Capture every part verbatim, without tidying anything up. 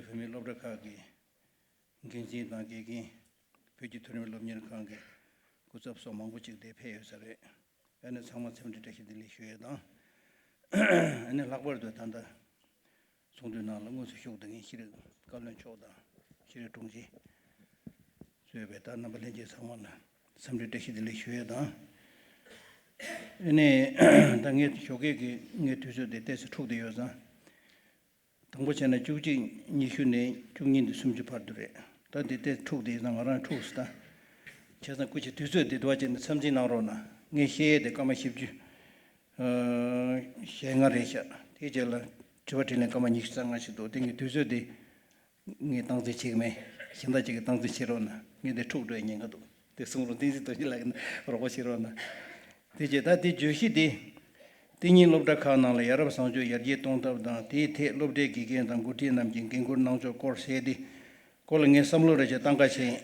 བོད་མིའི་སློབ་གྲྭ་ཁག་གི་འགན་འཛིན་དང་དགེ་རྒན། བོད་ཀྱི་མཐོ་རིམ་སློབ་གཉེར་ཁང་གི་སྐུ་ཚབ་སོགས་མང་པོ་ཅིག་འདིར་ཕེབས་ཡོད་ས་རེད། ཨ་ནི་ཚང་མ་འཚམས་འདྲི་བཀྲ་ཤིས་བདེ་ལེགས་ཞུ་ཡས་དང་། ཨ་ནི་ལྷག་པར་དུ་ད་ལྟ་ཚོགས་འདུའི་ནང་ལ་དངོས་སུ་ཞུགས་བསྡད་མཁན་ཤེས་རིག་བཀའ་བློན་མཆོག་དང་ཤེས་རིག་དྲུང་ཆེ་གཙོས་པའི་ད་རྣམ་པ་ལྷན་རྒྱས་ཚང་མ་ལ་འཚམས་འདྲི་བཀྲ་ཤིས་བདེ་ལེགས་ཞུ་ཡས་དང་། ཨ་ནི་ད་ངས་ཞོགས་ཀས་ཀྱི་ངའི་དུས་ཚོད་དེ་ཏོག་ཙམ་འཁྲུགས་བསྡད་ཡོད་ཙང་། དང་པོ་བྱས་ན་བཅུ་གཅིག་ཉི་ཤུ་ནས་བཅུ་གཉིས་འདི་སུམ་ཅུ་བར་དུ་རེད། ད་འདི་ལྟའི་འཁྲུག་འདི་ཡིན་ན་ང་རང་འཁྲུག་སོང་ད། བྱས་ཙང་སྐུ་མཁྱེན་དུས་ཚོད་འདི་འདུག་བ་བྱས་ནས་འཚམས་འཛིན་གནང་རོགས་གནང་། ངས་བཤད་ཡས་དེ་སྐར་མ་བཞི་བཅུ་ཞེ་ལྔ་རེད་ཤག་དེའི་རྗེས་ལ་དྲི་བ་དྲིས་ལན་སྐར་མ་ཉི་ཤུ་རྩ་ལྔ་ཞིག་འདུག་དེ་ངས་དུས་ཚོད་འདི་ངས་སྟངས་འཛིན་བྱེད་ཀྱི་མེད། གཞན་དག་ཅིག་གིས་སྟངས་འཛིན་བྱེད་རོགས་གནང་། ངས་འདི་འཁྲུག་འགྲོ་ཡ་ཉེན་ཁ་འདུག་དེ་གསུང་རོགས། བསྟན་འཛིན་རྡོ་རྗེ་ལགས་ཀྱིས་རོགས་པ་བྱེད་རོགས་གནང་། དེ་རྗེས་ད་དེ་བརྗོད་གཞི་དེ། དེ་ཉིད་སློབ་གྲྭ་ཁག་ནང་ལ་ཡ་རབས་བཟང་སྤྱོད་ཡར་རྒྱས་གཏོང་ཐབས་དང་། དེའི་ཐད་སློབ་གྲྭའི་དགེ་རྒན་དང་འགོ་ཁྲིད་རྣམས་ཀྱིས་འགན་འཁུར་གནང་ཕྱོགས་སྐོར་ཟེར་དེ་སྐོར་ལ་ངས་བསམ་བློ་རེ་ཞིག་བཏང་ག་བྱས་ཡིན།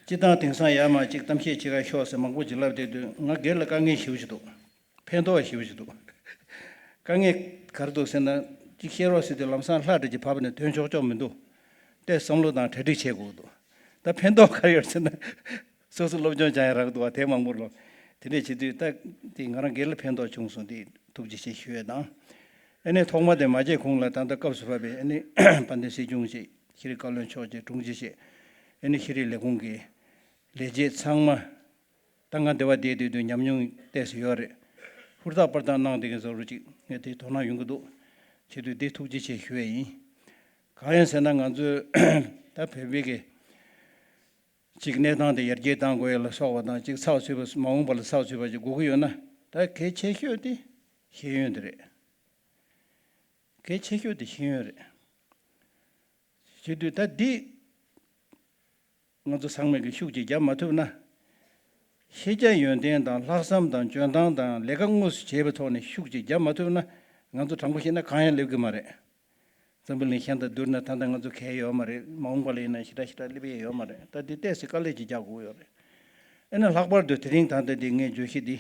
སྤྱིར་བཏང་དེང་སང་ཡར་མར་ཅིག་གཏམ་བཤད་བྱེད་ག་ཤོག་ཟེར་མང་པོ་ཅིག་ལབ་བསྡད་དུས་ང་སྒེར་ལ་དཀའ་ངལ་ཞེ་པོ་ཅིག་འདུག་ཕན་ཐོགས་ཞེ་པོ་ཅིག་འདུག་དཀའ་ངལ་ག་རེ་འདུག་ཟེར་ན། ཅིག་བཤད་རོགས་ཟེར་དུས་ལམ་སང་ལྷ་འདྲེ་ཅིག་བབས་ནས་དོན་ཆོག་ཆོག་མི་འདུག་དེ་བསམ་བློ་དང་གྲ་སྒྲིག་བྱེད་དགོས་འདུག་ད་ཕན་ཐོགས་ག་རེ་ཡོད་ཟེར་ན། སོ་སོ་སློབ་སྦྱོང་སྦྱང་ཡ་རག་འདུག་བ། དེ་མང་པོ་ལོ། དེ་འདྲས་བྱེད་དུས་ད་དེ་ང་རང་སྒེར་ལ་ཕན་ཐོགས་བྱུང་སོང་། དེ་ཐུགས་རྗེ་ཆེ་ཞུ་ཡས་དང་། ཨ་ནི་ཐོག་མ་དེ་མ་བྱས་གོང་ལ་ད་ལྟ་སྐབས་སུ་བབས་པའི་ཨ་ནི་དཔལ་ལྡན་སྲིད་སྐྱོང་བཅས། ཤེས་རིག་བཀའ་བློན་མཆོག་བཅས། དྲུང་ཆེ་བཅས། ཨ་ནི་ཤེས་རིག་ལས་ཁུངས་ཀྱི་ལས་བྱེད་ཚང་མ། ད་ང་འདི་བ་བསྡད་བསྡད་དུས་ཉམས་མྱོང་ཏོག་ཙམ་ཡོད་རེད། ཧུར་ཐག་པར་ཐག་གནང་བསྡད་མཁན་བཟོ་འདྲ་ཅིག་ངས་དེ་དོ་སྣང་ཡོང་གི་འདུག་བྱེད་དུས་དེ་ཐུགས་རྗེ་ཆེ་ཞུ་ཡས་ཡིན། གང་ཡིན་ཟེར་ན་ང་ཚོས་ད་བོད་པའི་གི་ཅིག་གནས་སྟངས་དེ་ཡར་རྒྱས་གཏང་དགོས་ཡ་ལ་སོགས་པ་དང་། ཅིག་ཚགས་ཚུད་པ། མ་འོངས་པ་ལ་ཚགས་ཚུད་པ་ཅིག་དགོས་ཀྱི་ཡོད་ན། ད་གལ་ཆེ་ཤོས་དེ་ཤེས་ཡོན་དེ་རེད། གལ་ཆེ་ཤོས་དེ་ཤེས་ཡོན་རེད། བྱེད་དུས་ད་འདི་ང་ཚོ་ཚང་མས་ཀྱི་ཤུགས་ཀྱིས་རྒྱབ་མ་ཐུབ་ན། ཤེས་བྱ་ཡོན་ཏན་དང་ལྷག་བསམ་དང་འཇོན་ཐང་དང་ལས་ཀ་དངོས་སུ་བྱེད་པའི་ཐོག་ནས་ཤུགས་ཀྱིས་རྒྱབ་མ་ཐུབ་ན། ང་ཚོ་དྲང་པོ་བཤད་ན་གང་ཡང་སླེབས་ཀྱི་མ་རེད། འཛམ་བུ་གླིང་གཞན་དང་བསྡུར་ན་ད་ལྟ་ང་ཚོ་གལ་ཡོད་མ་རེད། མ་འོངས་པ་ལ་ཡིན་ན་ཞེ་དྲག་ཞེ་དྲག་སླེབས་ཡས་ཡོད་མ་རེད། ད་འདི་ཏོག་ཙམ་དཀའ་ལས་ཅིག་རྒྱག་དགོས་ཡོད་རེད། ཨ་ནི་ལྷག་པར་དུ་དེ་རིང་ད་ལྟ་འདི་ངའི་བརྗོད་གཞི་འདི་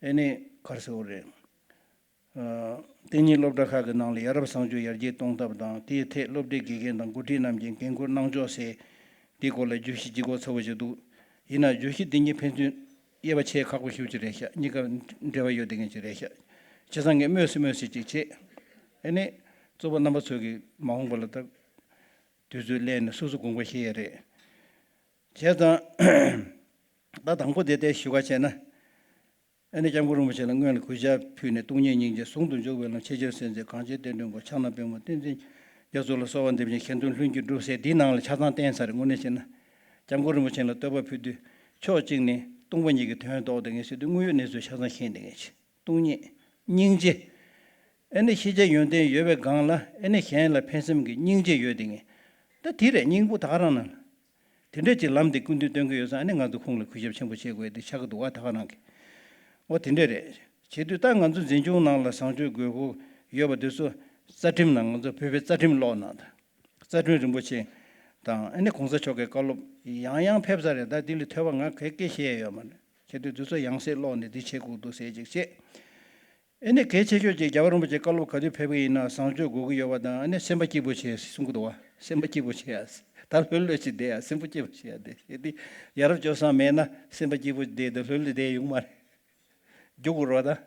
ཨ་ནི་ག་རེ་ཟེར་དགོས་རེད། ཨ། དེ་ཉིད་སློབ་གྲྭ་ཁག་གི་ནང་ལ་ཡ་རབས་བཟང་སྤྱོད་ཡར་རྒྱས་གཏོང་ཐབས་དང་། དེའི་ཐད་སློབ་གྲྭའི་དགེ་རྒན་དང་འགོ་ཁྲིད་རྣམས་ཀྱིས་འགན་འཁུར་གནང་ཕྱོགས་ཟེར། དེའི་སྐོར་ལ་བརྗོད་གཞི་ལྗིད་ཁོག་ཚ་པོ་ཞིག་འདུག་ཡིན་ནའང་བརྗོད་གཞི་འདི་གཉིས་ཕན་ཚུན་དབྱེ་བ་ཕྱེ་ཁག་པོ་ཞེ་པོ་ཅིག་རེད་ཤག་གཉིས་ཀ་འབྲེལ་བ་ཡོད་བསྡད་མཁན་ཅིག་རེད་ཤག་བྱས་ཙང་ངས་སྨོས་སུ་སྨོས་སུ་ཅིག་བྱས། ཨ་ནི་གཙོ་བོ་རྣམ་པ་ཚོ་གིས་མ་འོངས་པ་ལ་ད་དུས་ཚོད་ལེན་ནས་སོ་སོ་དགོངས་པ་བཞེས་ཡ་རེད། བྱས་ཙང་ད་དང་པོ་དེ་ལྟར་ཞུ་ག་བྱས་ན། ཨ་ནི་སྐྱབས་མགོན་རིན་པོ་ཆེ་ལ་སྔོན་ལ་གུས་ཕྱག་ཕུལ་ནས། སྟོང་ཉིད་སྙིང་རྗེ་ཟུང་དུ་འཇུག་པའི་ལམ། ཆེ་ཆེར་གསལ་མཛད་གངས་ཅན་བསྟན་འགྲོའི་མགོན། ཕྱག་ན་པདྨོ་བསྟན་འཛིན་རྒྱ་མཚོ་ལ་གསོལ་བ་འདེབས་ཤིང་། གཞན་དོན་ལྷུན་གྱིས་གྲུབ་ཟེར་འདིའི་ནང་ལ་ཆ་ཚང་བསྟན་ཚར་རེད། དངོས་གནས་བྱས་ན་སྐྱབས་མགོན་རིན་པོ་ཆེ་ལ་བསྟོད་པ་ཕུལ་དུས་ཕྱོགས་གཅིག་ནས་སྟོང་པ་ཉིད་ཀྱི་དོན་རྟོགས་བསྡད་མཁན་ཟེར་དུས་དངོས་ཡོད་གནས་ཚུལ་ཆ་ཚང་ཤེས་བསྡད་མཁན་ཅིག་སྟོང་ཉིད་སྙིང་རྗེ། ཨ་ནི་ཤེས་བྱ་ཡོན་ཏན་ཡོད་པའི་སྒང་ལ་ཨ་ནི་གཞན་ལ་ཕན་སེམས་ཀྱི་སྙིང་རྗེ་ཡོད་བསྡད་མཁན། ད་དེ་རེད་སྙིང་པོ་ད་ག་རང་ནང་ལ། དེ་འདྲ་ཅིག་ལམ་དེ་སྐུ་མདུན་སྟོན་གྱི་ཡོད་ཙང་། ཨ་ནི་ང་ཚོ་ཁོང་ལ་གུས་ཞབས་ཆེན་པོ་བྱེད་དགོས་དེ་ཆགས་ཀྱི་འདུག་བ། ད་ག་རང་གི། འོ་དེ་འདྲ་རེད། བྱེད་དུས་ད་ང་ཚོ་འཛིན་སྐྱོང་ནང་ལ་བཟང་སྤྱོད་དགོས་མཁོ་ཡོད་པ་དེ་ཚོ་རྩ་ཁྲིམས་ནང་། ང་ཚོ་བོད་པའི་རྩ་ཁྲིམས་ཀློག་ནང་དང་། རྩ་ཁྲིམས་རིན་པོ་ཆེ་དང་། ཨ་ནི་གོང་ས་མཆོག་གི་བཀའ་སློབ་ཡང་ཡང་ཕེབས་ས་རེད། ད་འདི་ལས་ཐོས་པ་ང་ག་གེ་བཤད་ཡ་ཡོད་མ་རེད། བྱེད་དུས་དེ་ཚོ་ཡང་སེ་ཀློག་ནས་འདི་བྱེད་དགོས་འདུག་ཟེར་ཅིག་བྱེད། ཨ་ནི་གལ་ཆེ་ཤོས་ཅིག་རྒྱལ་བ་རིན་པོ་ཆེ་བཀའ་སློབ་ག་དུས་ཕེབས་ཀྱི་ཡིན་ན་བཟང་སྤྱོད་དགོས་ཀྱི་ཡོད་པ་དང་། ཨ་ནི་སེམས་པ་སྐྱིད་པོ་བྱེད་གསུང་གི་འདུག་བ། སེམས་པ་སྐྱིད་པོ་བྱེད་ཡ། ད་ལྷོད་ལྷོད་ཅིག་བསྡད་ཡ། སེམས་པ་སྐྱིད་པོ་བྱེད་ཡ་དེ་བྱེད་དུས་ཡ་རབས་སྤྱོད་བཟང་མེད་ན་སེམས་པ་སྐྱིད་པོ་བསྡད་དེ་ལྷོད་ལྷོད་བསྡད་ཡོང་མ་རེད། རྒྱུག་དགོས་རེད་བ། ད་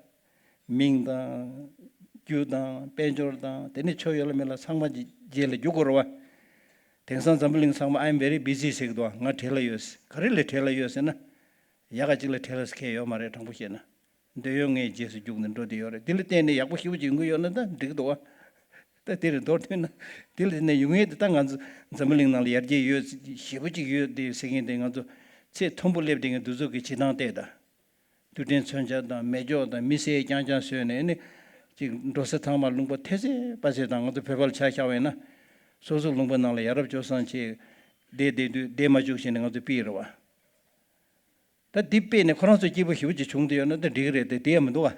མིང་དང་རྒྱུ་དང་དཔལ་འབྱོར་དང་དེ་ནི་ཆོས་ཡོད་ལ་མེད་ལ་ཚང་མ་རྗེས་ལ་རྒྱུག་དགོས་རེད་བ། དེང་སང་འཛམ་བུ་གླིང་ཚང་མ་I'm very busy ཟེར་གི་འདུག་བ། ང་བྲེལ་ལ་ཡོད་ཟེར། ག་རེ་ལས་བྲེལ་ལ་ཡོད་ཟེར་ན། ཡག་ག་ཅིག་ལ་བྲེལ་ལ་ཟེར་མཁན་ཡོད་མ་རེད། དྲང་པོ་བཤད་ན། འདོད་ཡོན་ལྔའི་རྗེས་སུ་རྒྱུག་ནས་འགྲོ་བསྡད་ཡོད་རེད། དེ་ལ་བརྟེན་ནས་ཡག་པོ་ཞེ་པོ་ཅིག་ཡོང་གི་ཡོད་ན་ད་འགྲིག་གི་འདུག་བ། ད་དེ་རེད། མདོར་བསྡུས་ན་དེ་ལ་བརྟེན་ནས་ཡོང་ཡས་དེ། ད་ང་ཚོ་འཛམ་བུ་གླིང་ནང་ལ་ཡར་རྒྱས་ཡོད་ཞེ་པོ་ཅིག་ཡོད་དེ་ཟེར་མཁན་དེ། ང་ཚོ་ཚད་མཐོན་པོ་སླེབས་བསྡད་མཁན་དེ་ཚོ་གི་བྱེད་སྟངས་བལྟས་ད། རྡུལ་ཕྲན་མཚོན་ཆ་དང་མེ་སྒྱོགས་དང་མི་སེར་རྐྱང་རྐྱང་བཟོས་ནས་ནི། ཅིག་འགྲོ་ས་ཚང་མ་ལུང་པ་ཐེ་ཚེ་པ་ཚེ་དང་། ང་ཚོ་བོད་པ་ལ་ཆ་བཞག་པ་ཡིན་ན། སོ་སོ་ལུང་པ་ནང་ལ་ཡ་རབས་སྤྱོད་བཟང་བྱས་བསྡད་བསྡད་དུས་བསྡད་མ་བཅུག་བྱས་ནས་ང་ཚོ་ཕུད་རེད་བ། ད་འདི་དཔེ་ནས་ཁོ་རང་ཚོ་སྐྱིད་པོ་ཞེ་པོ་ཅིག་བྱུང་བསྡད་ཡོད་ན་ད་འགྲིག་གི་རེད་དེ། དེ་ཡང་མི་འདུག་བ།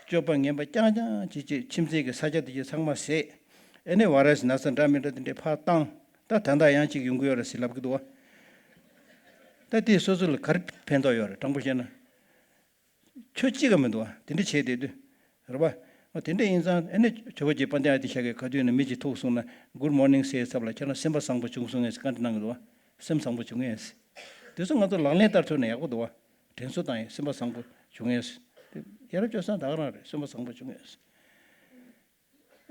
སྤྱོད་པ་ངན་པ་རྐྱང་རྐྱང་བྱེད་བྱེད། ཁྱིམ་མཚེས་ཀྱི་ས་ཆ་དེ་ཚོ་ཚང་མ་ཟས། ཨ་ནི་བ་ར་སི་ན་ཚ་འདྲ་མི་འདྲ་དེ་འདྲས་ཕར་བཏང་། ད་ད་ལྟ་ཡང་ཅིག་ཡོང་གི་ཡོད་རེད་ཟེར་ལབ་ཀྱི་འདུག་བ། ད་དེས་སོ་སོ་ལ་ག་རེ་ཕན་ཐོགས་ཡོད་རེད། དྲང་པོ་བཤད་ན། ཁྱོད་གཅིག་ག་མི་འདུག་བ། དེ་འདྲ་བྱས་བསྡད་དུས། རེད་པ། ཨོ་དེ་འདྲ་ཡིན་ཙང་ཨ་ནི་ཇོ་བོ་རྗེ་དཔལ་ལྡན་ཨ་ཏི་ཤ་གིས་ག་དུས་ནས་མི་གཅིག་ཐུག་སོང་ན་Good morning ཟེར་ཚབ་ལ་ཁྱེད་རང་སེམས་པ་བཟང་པོ་བྱུང་སོང་ངས་བཀའ་འདྲི་གནང་གི་འདུག་བ། སེམས་བཟང་པོ་བྱུང་ངས། དེ་ཚོ་ང་ཚོ་ལག་ལེན་བསྟར་ཐུབ་ན་ཡག་པོ་འདུག་བ། དྲན་གསོ་བཏང་ཡས་སེམས་པ་བཟང་པོ་བྱུང་ངས། དེ་ཡ་རབས་སྤྱོད་བཟང་ད་ག་རང་རེད། སེམས་པ་བཟང་པོ་བྱུང་ངས།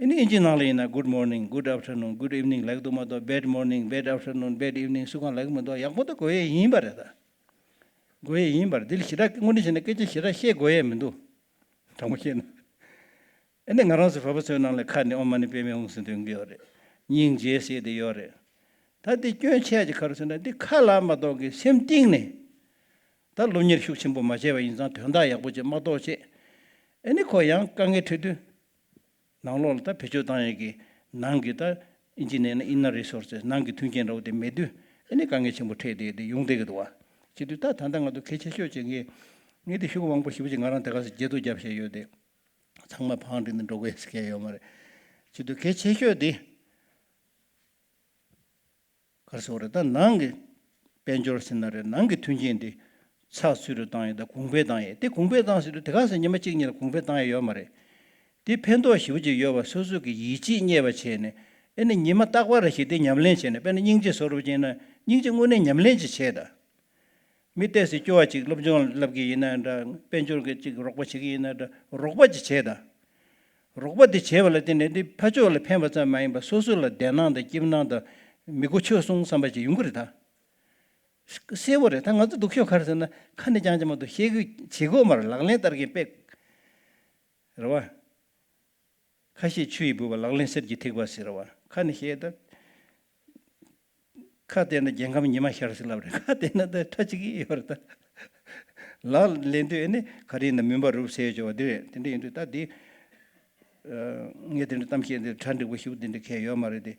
ཨ་ནི་ཨིན་ཇི་ནང་ལ་ཡིན་ན་Good morning, good afternoon, good evening ལབ་ཀྱི་འདུག་མ་གཏོགས་bad morning, bad afternoon, bad evening སུ་གང་ལབ་ཀྱི་མི་འདུག་ཡག་པོ་ད་གོ་ཡས་ཡིན་པ་རེད་ད། གོ་ཡས་ཡིན་པ་རེད། འདི་ལ་ཞེ་དྲག་དངོས་གནས་བྱས་ན་སྐད་ཆ་ཞེ་དྲག་བཤད་དགོས་ཡས་མི་འདུག་དྲང་པོ་བཤད་ན། ཨ་ནི་ང་རང་ཚོ་བོད་པ་ཚོའི་ནང་ལ་ཁ་ནས་ཨོཾ་མ་ཎི་པདྨེ་ཧཱུྃ་ཟེར་འདོན་གྱི་ཡོད་རེད། སྙིང་རྗེ་ཟེར་དེ་ཡོད་རེད། ད་འདི་སྐྱོན་ཆེ་ཅིག་ག་རེ་ཟེར་ན་འདི་ཁ་ལ་མ་གཏོགས་ཀྱི་སེམས་གཏིང་ནས་ད་སློབ་གཉེར་ཤུགས་ཆེན་པོ་མ་བྱས་པ་ཡིན་ཙང་དོན་དག་ཡག་པོ་ཅིག་མ་རྟོགས་བྱས། ཨ་ནི་ཁོ་ཡང་དཀའ་ངལ་འཕྲད་དུས་ནང་ལོགས་ལ་ད་བེད་སྤྱོད་བཏང་ཡས་ཀྱི་ནང་གི་ད་ཨིན་ཇི་ནས་ན་inner resources ནང་གི་མཐུན་རྐྱེན་འདྲ་བོ་དེ་མེད་དུས་ཨ་ནི་དཀའ་ངལ་ཆེན་པོ་འཕྲད་དེ་དེ་ཡོང་བསྡད་ཀྱི་འདུག་བ། བྱེད་དུས་ད་ད་ལྟ་ང་ཚོ་གལ་ཆེ་ཤོས་ཅིག་ངས་ངས་དེ་ཤུགས་མང་པོ་ཞེ་པོ་ཅིག་ང་རང་དེ་ག་ཚོད་བརྗེད་ཐོ་བརྒྱབ་བཞག་ཡོད་དེ། ཚང་མ་བང་བསྒྲིགས་ནས་འགྲོ་དགོས་ཟེར་མཁན་ཡོད་མ་རེད། བྱེད་དུས་གལ་ཆེ་ཤོས་དེ་ག་རེ་ཟེར་དགོས་རེད། ད་ནང་གི་དཔལ་འབྱོར་ཟེར་ན་རེད། ནང་གི་མཐུན་རྐྱེན་དེ་ཚགས་ཚུད་དུ་བཏང་ཡས་དང་གོང་འཕེལ་བཏང་ཡས་དེ། གོང་འཕེལ་བཏང་ཟེར་དུས་དེ་ག་ཚོད་ཉི་མ་གཅིག་གཉིས་ལ་གོང་འཕེལ་བཏང་ཡས་ཡོད་མ་རེད། དེ་ཕན་ཐོགས་ཞེ་པོ་ཅིག་ཡོད་པ་སོ་སོ་གི་ཡིད་ཆེས་རྙེད་པ་བྱས་ནས་ཨེ་ནི་ཉི་མ་རྟག་པར་ཞིག་དེ་ཉམས་ལེན་བྱས་ནས། དཔེར་ན་སྙིང་རྗེ་བཟོ་འདྲ་བྱས་ན་སྙིང་རྗེ་དངོས་གནས་ཉམས་ལེན་ཅིག་བྱས་དང་། མི་ཏོག་ཙམ་སྐྱོ་བ་ཅིག་སློབ་སྦྱོང་བསླབ་ཀྱི་ཡིན་ན་འདྲ། དཔལ་འབྱོར་གྱི་ཅིག་རོགས་པ་བྱེད་ཀྱི་ཡིན་ན་འདྲ། རོགས་པ་ཅིག་བྱས་དང་། རོགས་པ་དེ་བྱས་པ་ལ་བརྟེན་ནས་དེ་ཕར་ཕྱོགས་ལ་ཕན་པ་ཙམ་མ་ཡིན་པར་སོ་སོ་ལ་བདེ་སྣང་དང་སྐྱིད་སྣང་དང་མི་མགོ་ཆོད་སོང་བསམ་པ་ཅིག་ཡོང་གི་རེད་ད། གསལ་པོ་རེད། ད་ང་ཚོ་སྡུག་ཤོས་ག་རེ་ཟེར་ན་ཁ་ནས་རྐྱང་རྐྱང་མ་གཏོགས་བཤད་ཀྱི་བྱེད་དགོས་མ་རེད། ལག་ལེན་བསྟར་མཁན་དཔེ། རེད་བ། ཁ་བཤད་ཆུ་ཡིས་འབུད་པ་ལག་ལེན་གསེར་གྱི་ཐིགས་པ་ཟེར་བ། ཁ་ནས་བཤད་ད། ཁ་བལྟས་ན་རྒྱལ་ཁམས་ཉི་མ་ཤར་ཟེར་ལབ་རེད། ཁ་བལྟས་ན་ད་ཁྲ་ཅིག་ཡོད་རེད་ད། ལག་ལེན་དུས་ཨེ་ནི་ག་རེ་ཡིན་ན་མུན་པ་རུབ་ཟེར་ཡོད་ཅོག་འདི་རེད། དེ་འདྲ་ཡིན་དུས་ད་འདི། ངས་དེ་འདྲ་གཏམ་བཤད་འདི་གྲ་འགྲིག་པོ་ཞིག་འདི་འདྲ་གས་ཡོད་མ་རེད་དེ།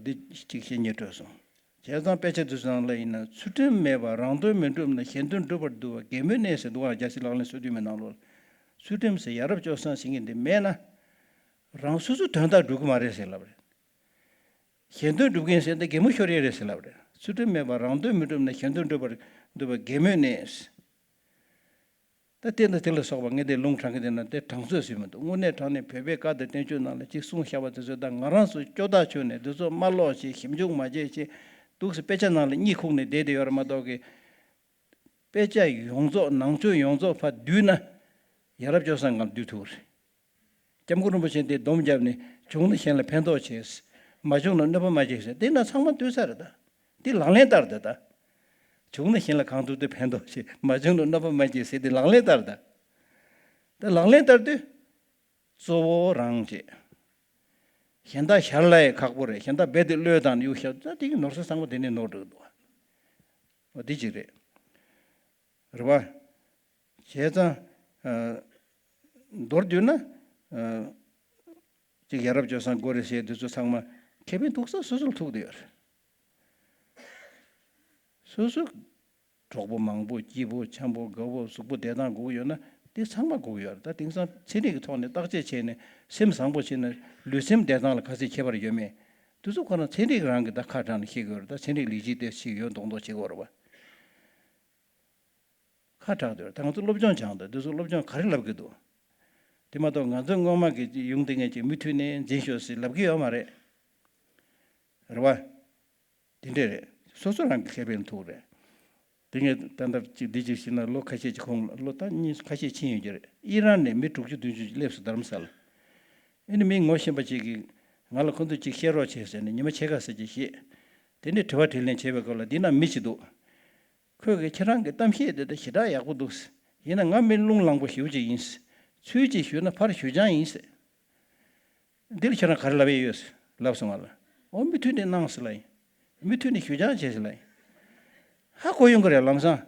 འདི་གཅིག་བཤད་སྙིང་འདོད་སོང་། བྱས་ཙང་དཔེ་ཆ་འདི་ཚོ་ནང་ལ་ཡིན་ན་ཚུལ་ཁྲིམས་མེད་པར་རང་དོན་མི་འགྲུབ་ན་གཞན་དོན་སྒྲུབ་པར་འདུ་བ་གད་མོའི་གནས་ཟེར་འདུག་ཨ། རྒྱལ་སྲས་ལག་ལེན་སོ་བདུན་མའི་ནང་ལོགས་ལ། ཚུལ་ཁྲིམས་ཟེར་ཡ་རབས་སྤྱོད་བཟང་ཟེར་མཁན་འདི་མེད་ན། རང་སོ་སོའི་དོན་དག་སྒྲུབ་ཀྱི་མ་རེད་ཟེར་ལབ་རེད། གཞན་དོན་སྒྲུབ་མཁན་ཟེར་འདི་གད་མོ་ཤོར་ཡས་རེད་ཟེར་ལབ་རེད། ཚུལ་ཁྲིམས་མེད་པར་རང་དོན་མི་འགྲུབ་ན་གཞན་དོན་སྒྲུབ་པར་འདུ་བ་གད་མོའི་གནས། ད་དེ་དང་དེ་ལ་སོགས་པ་ངས་དེ་ལུང་དྲངས་ཀྱི་དེ་ན་དེ་དྲང་ཚོད་ཟིན་མི་འདུག་དངོས་གནས་དྲང་གནས་བོད་པའི་བཀའ་དང་བསྟན་བཅོས་ནང་ལ་ཅིག་གསུངས་བཞག་པ་དེ་ཚོ་ད་ང་རང་ཚོ་སྐྱོ་ཐག་ཆོད་ནས་འདི་ཚོ་མ་ཀློག་བྱས་ཞིབ་འཇུག་མ་བྱས་བྱས་འདུག་སེ་དཔེ་ཆ་ནང་ལ་གཉིད་ཁུག་ནས་བསྡད་དེ་ཡོད་རེད་མ་གཏོགས་ཀྱི། དཔེ་ཆ་ཡོངས་རྫོགས་ནང་ཆོས་ཡོངས་རྫོགས་ཕར་བསྡུས་ན་ཡ་རབས་སྤྱོད་བཟང་སྒང་བསྡུས་ཐུབ་རེད། སྐྱབས་མགོན་རིན་པོ་ཆེ་འདི་སྡོམ་བརྒྱབ་ནས་བྱུང་ན་གཞན་ལ་ཕན་ཐོགས་བྱེད། མ་བྱུང་ན་གནོད་པ་མ་བྱེད་ཟེར་དེ་ན་ཚང་མ་བསྡུས་ཚར་རེད་ད། འདི་ལག་ལེན་བསྟར་ད་ད། བྱུང་ན་གཞན་ལ་གང་ཐུབ་ཐུབ་ཕན་ཐོགས་བྱེད། མ་བྱུང་ན་གནོད་པ་མ་བྱེད་ཟེར་དེ་ལག་ལེན་བསྟར་ད། ད་ལག་ལེན་བསྟར་དུས། གཙོ་བོ་རང་བྱེད། གཞན་དག་ཞར་ལ་ཡང་ཁག་པོ་རེད། གཞན་དག་རྦད་དེ་བློས་བཏང་ནས་གཡུག་བཞག་ད་དེ་གི་ནོར་ས་ཚང་མ་དེ་ནས་ནོར་འགྲོ་གི་འདུག་འོ་དེ་གཅིག་རེད། རེད་བ། བྱས་ཙང་། མདོར་བསྡུས་ན། གཅིག་ཡ་རབས་སྤྱོད་བཟང་དགོས་རེད་ཟེར་དེ་ཚོ་ཚང་མ་ཁེ་ཕན་ཐོགས་ས་སོ་སོར་ཐུག་བསྡད་ཡོད་རེད། སོ་སོ། གྲོགས་པོ་མང་པོ་སྐྱིད་པོ་འཆམ་པོ་དགའ་པོ་ཟུག་པོ་བསྡད་སྟངས་དགོས་ཀྱི་ཡོད་ན་དེ་ཚང་མ་དགོས་ཀྱི་ཡོད་རེད། ད་དེང་སང་ཚན་རིག་གི་ཐོག་ནས་བརྟག་དཔྱད་བྱས་ནས་སེམས་བཟང་པོ་བྱས་ན་ལུས་སེམས་བདེ་ཐང་ལ་ག་ཚད་ཁྱད་པར་ཡོད་མེད་དེ་ཚོ་ཁོ་རང་ཚན་རིག་རང་གིས་ད་ཁ་གྲགས་ནས་ཤེས་དགོས་རེད། ད་ཚན་རིག་ལས་གཞི་དེ་ཞིག་ཡོད་མདོག་མདོག་བྱེད་དགོས་རེད་བ། ཁ་གྲགས་འདུག་ད་ང་ཚོ་སློབ་སྦྱོང་སྦྱངས་འདུག་འདི་ཚོ་སློབ་སྦྱོང་ག་རེ་ལབ་ཀྱི་འདུག་དེ་མ་གཏོགས་ང་ཚོའི་སྔོན་མ་གི་ཡོང་དེ་ངས་ཅིག་མུ་མཐུད་ནས་འཛིན་ཤོག་ཟེར་ལབ་ཀྱི་ཡོད་མ་རེད། རེད་བ། དེ་འདྲས་རེད། སོ་སོ་རང་གི་ཁེ་ཕན་ཐོགས་རེད། དེ་ངས་ད་ལྟ་ཅིག་འདི་ཅིག་བྱས་ན་ལོ་ཁ་ཤས་ཀྱི་གོང་ལ་ལོ་ད་གཉིས་ཁ་ཤས་ཕྱིན་ཡོད་ཀྱི་རེད། ཨི་རན་ནས་མི་དྲུག་ཅུ་བདུན་ཅུ་ཅིག་སླེབས་སོང་རྡ་རམ་ས་ལ། ཨ་ནི་མི་ངོ་ཤེས་པ་ཅིག་གིས་ང་ལ་ཁོ་ཚོས་ཅིག་བཤད་རོགས་བྱེད་ཟེར་ནས་ཉི་མ་ཕྱེད་ཀ་ཙམ་ཅིག་བཤད། དེ་ནས་དྲི་བ་དྲིས་ལན་བྱེད་པའི་སྐབས་ལ་འདི་ན་མི་ཅིག་འདུག་ཁོས་གིས་ཁྱེད་རང་གི་གཏམ་བཤད་དེ་ད་ཞེ་དྲག་ཡག་པོ་འདུག་ཡིན་ན་ང་མི་རླུང་ལངས་པོ་ཞེ་པོ་ཅིག་ཡིན། ཚུལ་ཅིག་ཞུས་ན་ཕར་ཞུ་སྦྱང་ཡིན་ཟེར། འདིར་ཁྱེད་རང་ག་རེ་ལབ་ཡས་ཡོད་ལབ་སོང་ང་ལ། ཨོ་མུ་མཐུད་ནས་གནང་ཟེར་ལབ་ཡིན། མུ་མཐུད་ནས་ཞུ་སྦྱང་བྱེད་ཟེར་ལབ་ཡིན། ཧ་གོ་ཡོང་གི་རེད་ལམ་སང་།